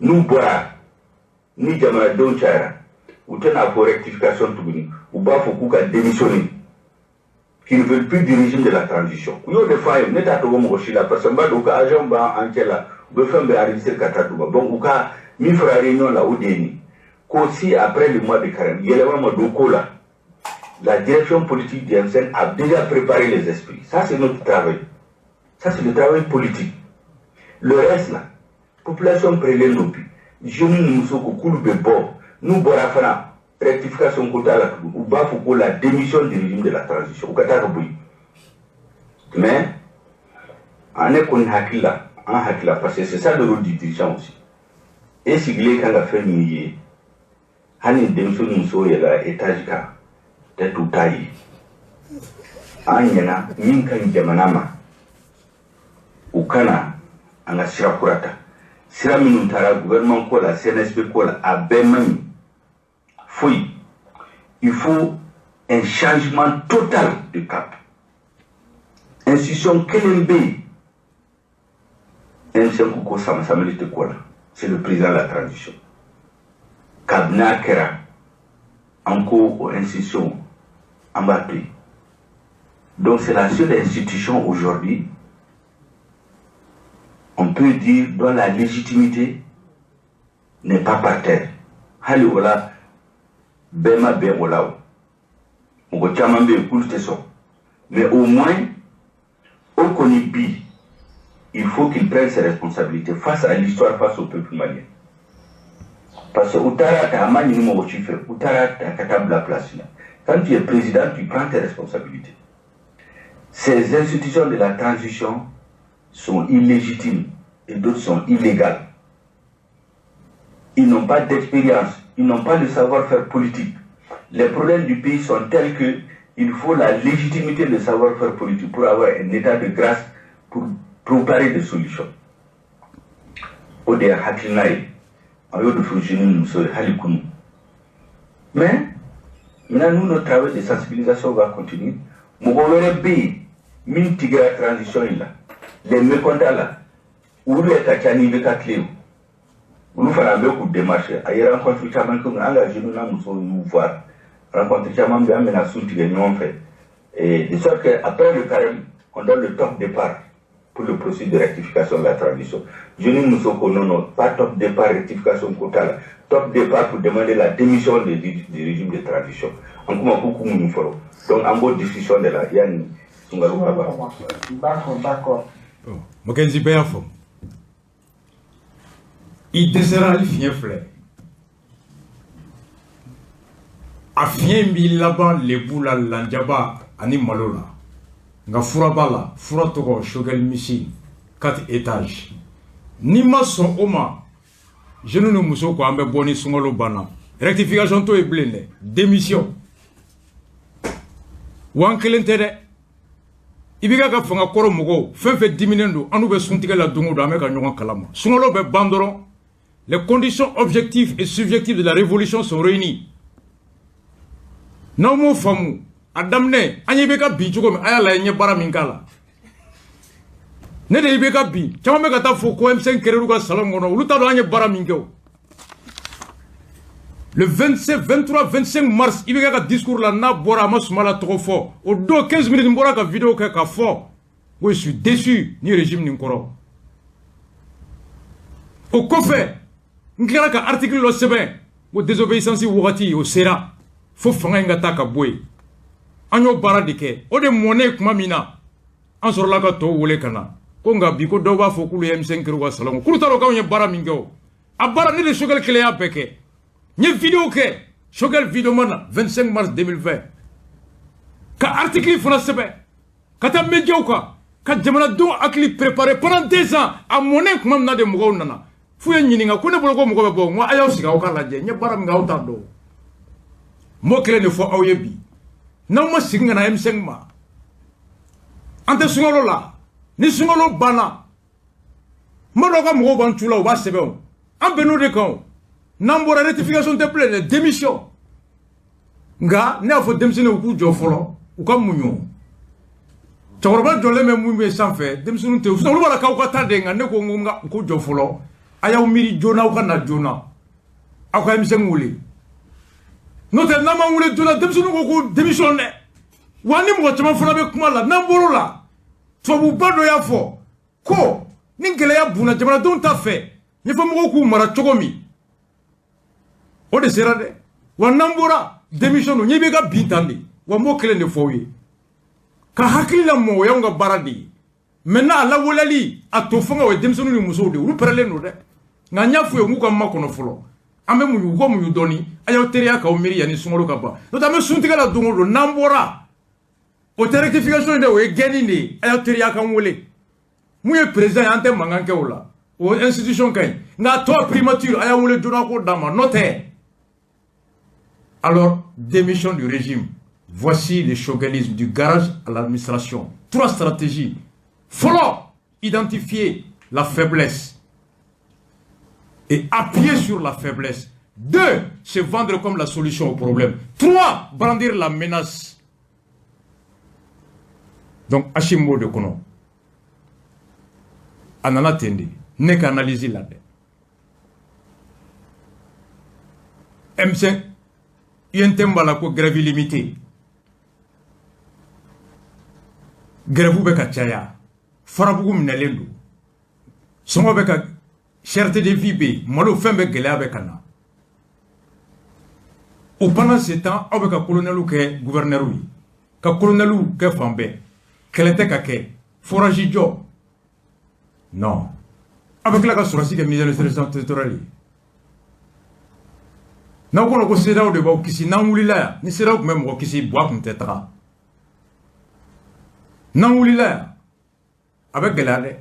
N'u bɔra ni jamanadenw cayara, u tɛna fɔ rectification tuguni, u b'a fɔ k'u ka démissionner, qu'ils ne veulent plus du régime de la transition. U y'o de fɔ an ye. Ne t'a dogo mɔgɔ si la parce que n b'a dɔn u ka agent b'an cɛ la, u bɛ fɛn bɛɛ enregistrer ka taa d'u ma. Donc u ka min fɔra réunion la, o de ye nin ko si après le mois de carême yɛlɛma ma don ko la, la direction politique du M5 a déjà préparé les esprits. Ça, c'est notre travail, ça, c'est le travail politique. Le reste là, population pɛrɛlen don bi. Jeunes ni musow ko k'olu bɛ bɔ. N'u bɔra fana, rectification ko t'a la tugun, u b'a fɔ ko la démission du régime de la transition, u ka taa ka bɔ yen. Mais an ne kɔni hakili la, an hakili la, parce que c'est ça le rôle du dirigeant aussi. E sigilen kan ka fɛn min ye, hali ni denmisɛnnin musow yɛlɛla étage kan, peut-être u t'a ye. An ɲɛna min ka ɲi jamana ma, u kana an ka sira kura ta. Sira minnu taara gouvernement ko la, CNSP ko la, a bɛɛ man ɲi foyi. Il faut un changement total de cap. Institution kelen bɛ yen, M5 ko sama samali tɛ ko la, c'est le président de la transition. Kabini a kɛra, an ko o institution, an b'a to yen. Donc c'est la seule institution aujourd'hui, on peut dire, dont la légitimité n'est pas par terre. Hali o la, bɛɛ ma bɛn o la. O mɔgɔ caman bɛ yen k'olu tɛ sɔn, mais au moins o kɔni bi, il faut qu'il prenne ses responsabilités face à l'histoire, face au peuple malien, parce que u taara ta, a ma ɲini mɔgɔ si fɛ, u taara ta ka taa bila place la. Quand tu es président, tu prends tes responsabilités. Ces institutions de la transition sont illégitimes et d'autres sont illégales. Ils n'ont pas d'expérience, ils n'ont pas le savoir-faire politique. Les problèmes du pays sont tels que il faut la légitimité de savoir-faire politique pour avoir un état de grâce, pour préparer des solutions. O de ye hakilina ye, an y'o de fɔ jeunes ni musow ye hali kunu. Mais maintenant, nous, notre travail de sensibilisation va continuer. Mɔgɔ wɛrɛ bɛ yen min tigɛra transition in la, les mécontents là, olu yɛrɛ ka ca ni IBK tile ye. Olu fana bɛ k'u démarcher. A ye rencontre caman kɛ, an ka jeunes n'a musow y'u voir, rencontre caman bɛ, an bɛna sun tigɛ ɲɔgɔn fɛ, et de sorte que après le carême, on donne le top départ pour le processus de rectification de la transition. Jeunes muso ko non, non, pas top départ rectification ko t'a la, top départ pour demander la démission du régime de transition. An kuma k'u k'u muɲu fɔlɔ. Donc an b'o discussion de la yanni sunkalo ka ban. D'accord. Mackenzie, bɛɛ y'a faamu. I dɛsɛra, hali fiɲɛ filɛ, a fiɲɛ in b'i laban lebu la, lanjaba ani malo la. Nka fura b'a la, fura tɔgɔ Choguel Missile 4 étages. N'i ma sɔn o ma, jeunes ni musow ko an bɛ bɔ ni sunkalo banna. Rectification t'o ye bilen dɛ, démission. Wa an kelen tɛ dɛ, i b'i ka fanga kɔrɔ mɔgɔw fɛn fɛn diminen don, an n'u bɛ suntigɛ la don o don, an bɛ ka ɲɔgɔn kalama. Sunkalo bɛ ban dɔrɔn, les conditions objectives et subjectives de la révolution sont réunies. N'aw m'o faamu, a daminɛ an ye bɛ ka bin cogo min, a y'a lajɛ n ye baara min k'a la. Ne de i bɛ ka bin, caman bɛ ka taa fɔ ko M5 kɛr'u ka salon kɔnɔ, olu t'a dɔn an ye baara min kɛ. O Le 27, 23, 25 mars, IBK ka discours la, n'a bɔra, a ma Sumala tɔgɔ fɔ. O don 15 minutes, n bɔra ka vidéo kɛ k'a fɔ ko je suis déçu ni régime nin kɔrɔ. O kɔfɛ, n tilara ka article dɔ sɛbɛn ko désobéissance wagati o sera, fo fanga in ka taa ka bɔ yen. An y'o baara de kɛ. O de mɔnen tuma min na, an sɔrɔla ka tɔw wele ka na ko nka bi ko dɔw b'a fɔ k'olu ye M5 kɛr'u ka salon, k'olu t'a dɔn k'anw ye baara min kɛ. O a baara, ne de Choguel kelen y'a bɛɛ kɛ. N ye vidéo kɛ, Choguel vidéo na 25 mars 2020, ka article fana sɛbɛn ka taa médiaw kan ka jamanadenw hakili préparer pendant 2 ans. A mɔnen tuma min na de, mɔgɔw nana f'u ye ɲininka ko ne bolo ko mɔgɔ bɛ bɔ. N ko a y'aw sigi, aw k'a lajɛ n ye baara min kɛ, aw t'a dɔn. N b'o kelen de fɔ aw ye bi: n'aw ma segin ka na M5 ma, an tɛ sunkalo la. Ni sunkalo banna, n b'a dɔn ka mɔgɔw b'an tu la, u b'a sɛbɛn. O an bɛn n'o de kan. O n'an bɔra, rectification tɛ bilen dɛ, démission. Nka ne y'a fɔ denmisɛnninw k'u jɔ fɔlɔ, u ka muɲu. Cɛkɔrɔba jɔlen bɛ mun bɛ sanfɛ, denmisɛnninw tɛ, olu b'a la k'aw ka taa de. Nka ne ko n ko k'u jɔ fɔlɔ, a y'aw miiri joona, aw ka na joona, aw ka M5 wele. N'o tɛ, n'an m'an wele joona, denmisɛnninw ko ko démission dɛ. Wa ni mɔgɔ caman fana bɛ kuma la, n'an bɔr'o la, tubabuba dɔ y'a fɔ ko ni gɛlɛya bunna jamanadenw ta fɛ, ɲɛfɛmɔgɔw k'u mara cogo min, o de sera dɛ. Wa n'an bɔra, démission don. Ɲɛ b'i ka bin tan de. Wa n b'o kelen de fɔ aw ye: ka hakili la mɔ, o y'anw ka baara de ye. Maintenant, a lawaleyali, a to fanga, o ye denmisɛnninw ni musow de ye. Olu pɛrɛlen don dɛ. Nka n y'a f'u ye k'u ka makɔnɔ fɔlɔ, an bɛ muɲu, u ka muɲu dɔɔni. A y'aw teriya k'aw miiri yanni sunkalo ka ban. N'o tɛ, an bɛ suntigɛ la don o don. N'an bɔra, o tɛ rectification ye dɛ, o ye gɛnni de ye. A y'aw teriya k'an wele. Mun ye président ye, an tɛ mankan kɛ o la, o institution ka ɲi. Nka a tɔ, primature, a y'an wele joona k'o d'an ma. N'o tɛ, alors démission du régime. Voici le choguelisme du garage à l'administration. Trois stratégies. Fɔlɔ, identifier la faiblesse et appuyer sur la faiblesse. Deux, se vendre comme la solution au problème. Trois, brandir la menace. Donc Assimi b'o de kɔnɔ. A nana ten de, ne ka analyse la dɛ. M5 UNTM b'a la ko grève illimitée, grève bɛ ka caya, farabugu minɛlen don, sɔngɔ bɛ ka, cherté de vie bɛ yen, malo fɛn bɛɛ gɛlɛya bɛ ka na. O pendant ce temps, aw bɛ ka colonel kɛ gouverneur ye, ka colonel kɛ fan bɛɛ. Kɛlɛ tɛ ka kɛ, forage jɔ non, aw bɛ tila ka sɔrɔsi kɛ ministère de l'administration territoriale ye. N'aw kɔnɔ ko CEDEAO de b'aw kisi, n'an wulila yan, ni CEDEAO tun bɛ mɔgɔ kisi, Buwa tun tɛ taga. N'an wulila yan, a bɛ gɛlɛya dɛ.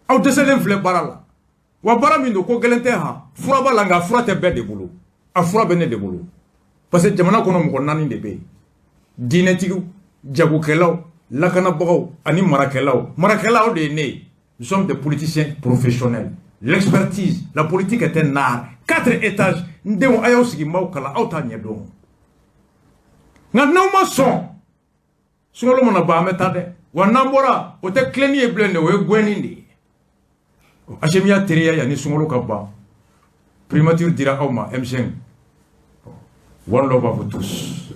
Aw dɛsɛlen filɛ baara la. Wa baara min don, ko gɛlɛn tɛ han. Fura b'a la, nka fura tɛ bɛɛ de bolo, a fura bɛ ne de bolo. Parce que jamana kɔnɔ, mɔgɔ naani de bɛ yen: diinɛtigiw, jagokɛlaw, lakanabagaw ani marakɛlaw. Marakɛlaw de ye ne ye. Nous sommes des politiciens professionnels. L'expertise, la politique est un art, quatre étages. N denw, a y'aw sigi, n b'aw kalan, aw t'a ɲɛ dɔn. Nka n'aw ma sɔn, sunkalo mana ban, an bɛ taa dɛ. Wa n'an bɔra, o tɛ tilenni ye bilen dɛ, o ye gɛnni de ye. Assimi y'a teriya yanni sunkalo ka ban. Primature dira aw ma, M5. One love à vous tous.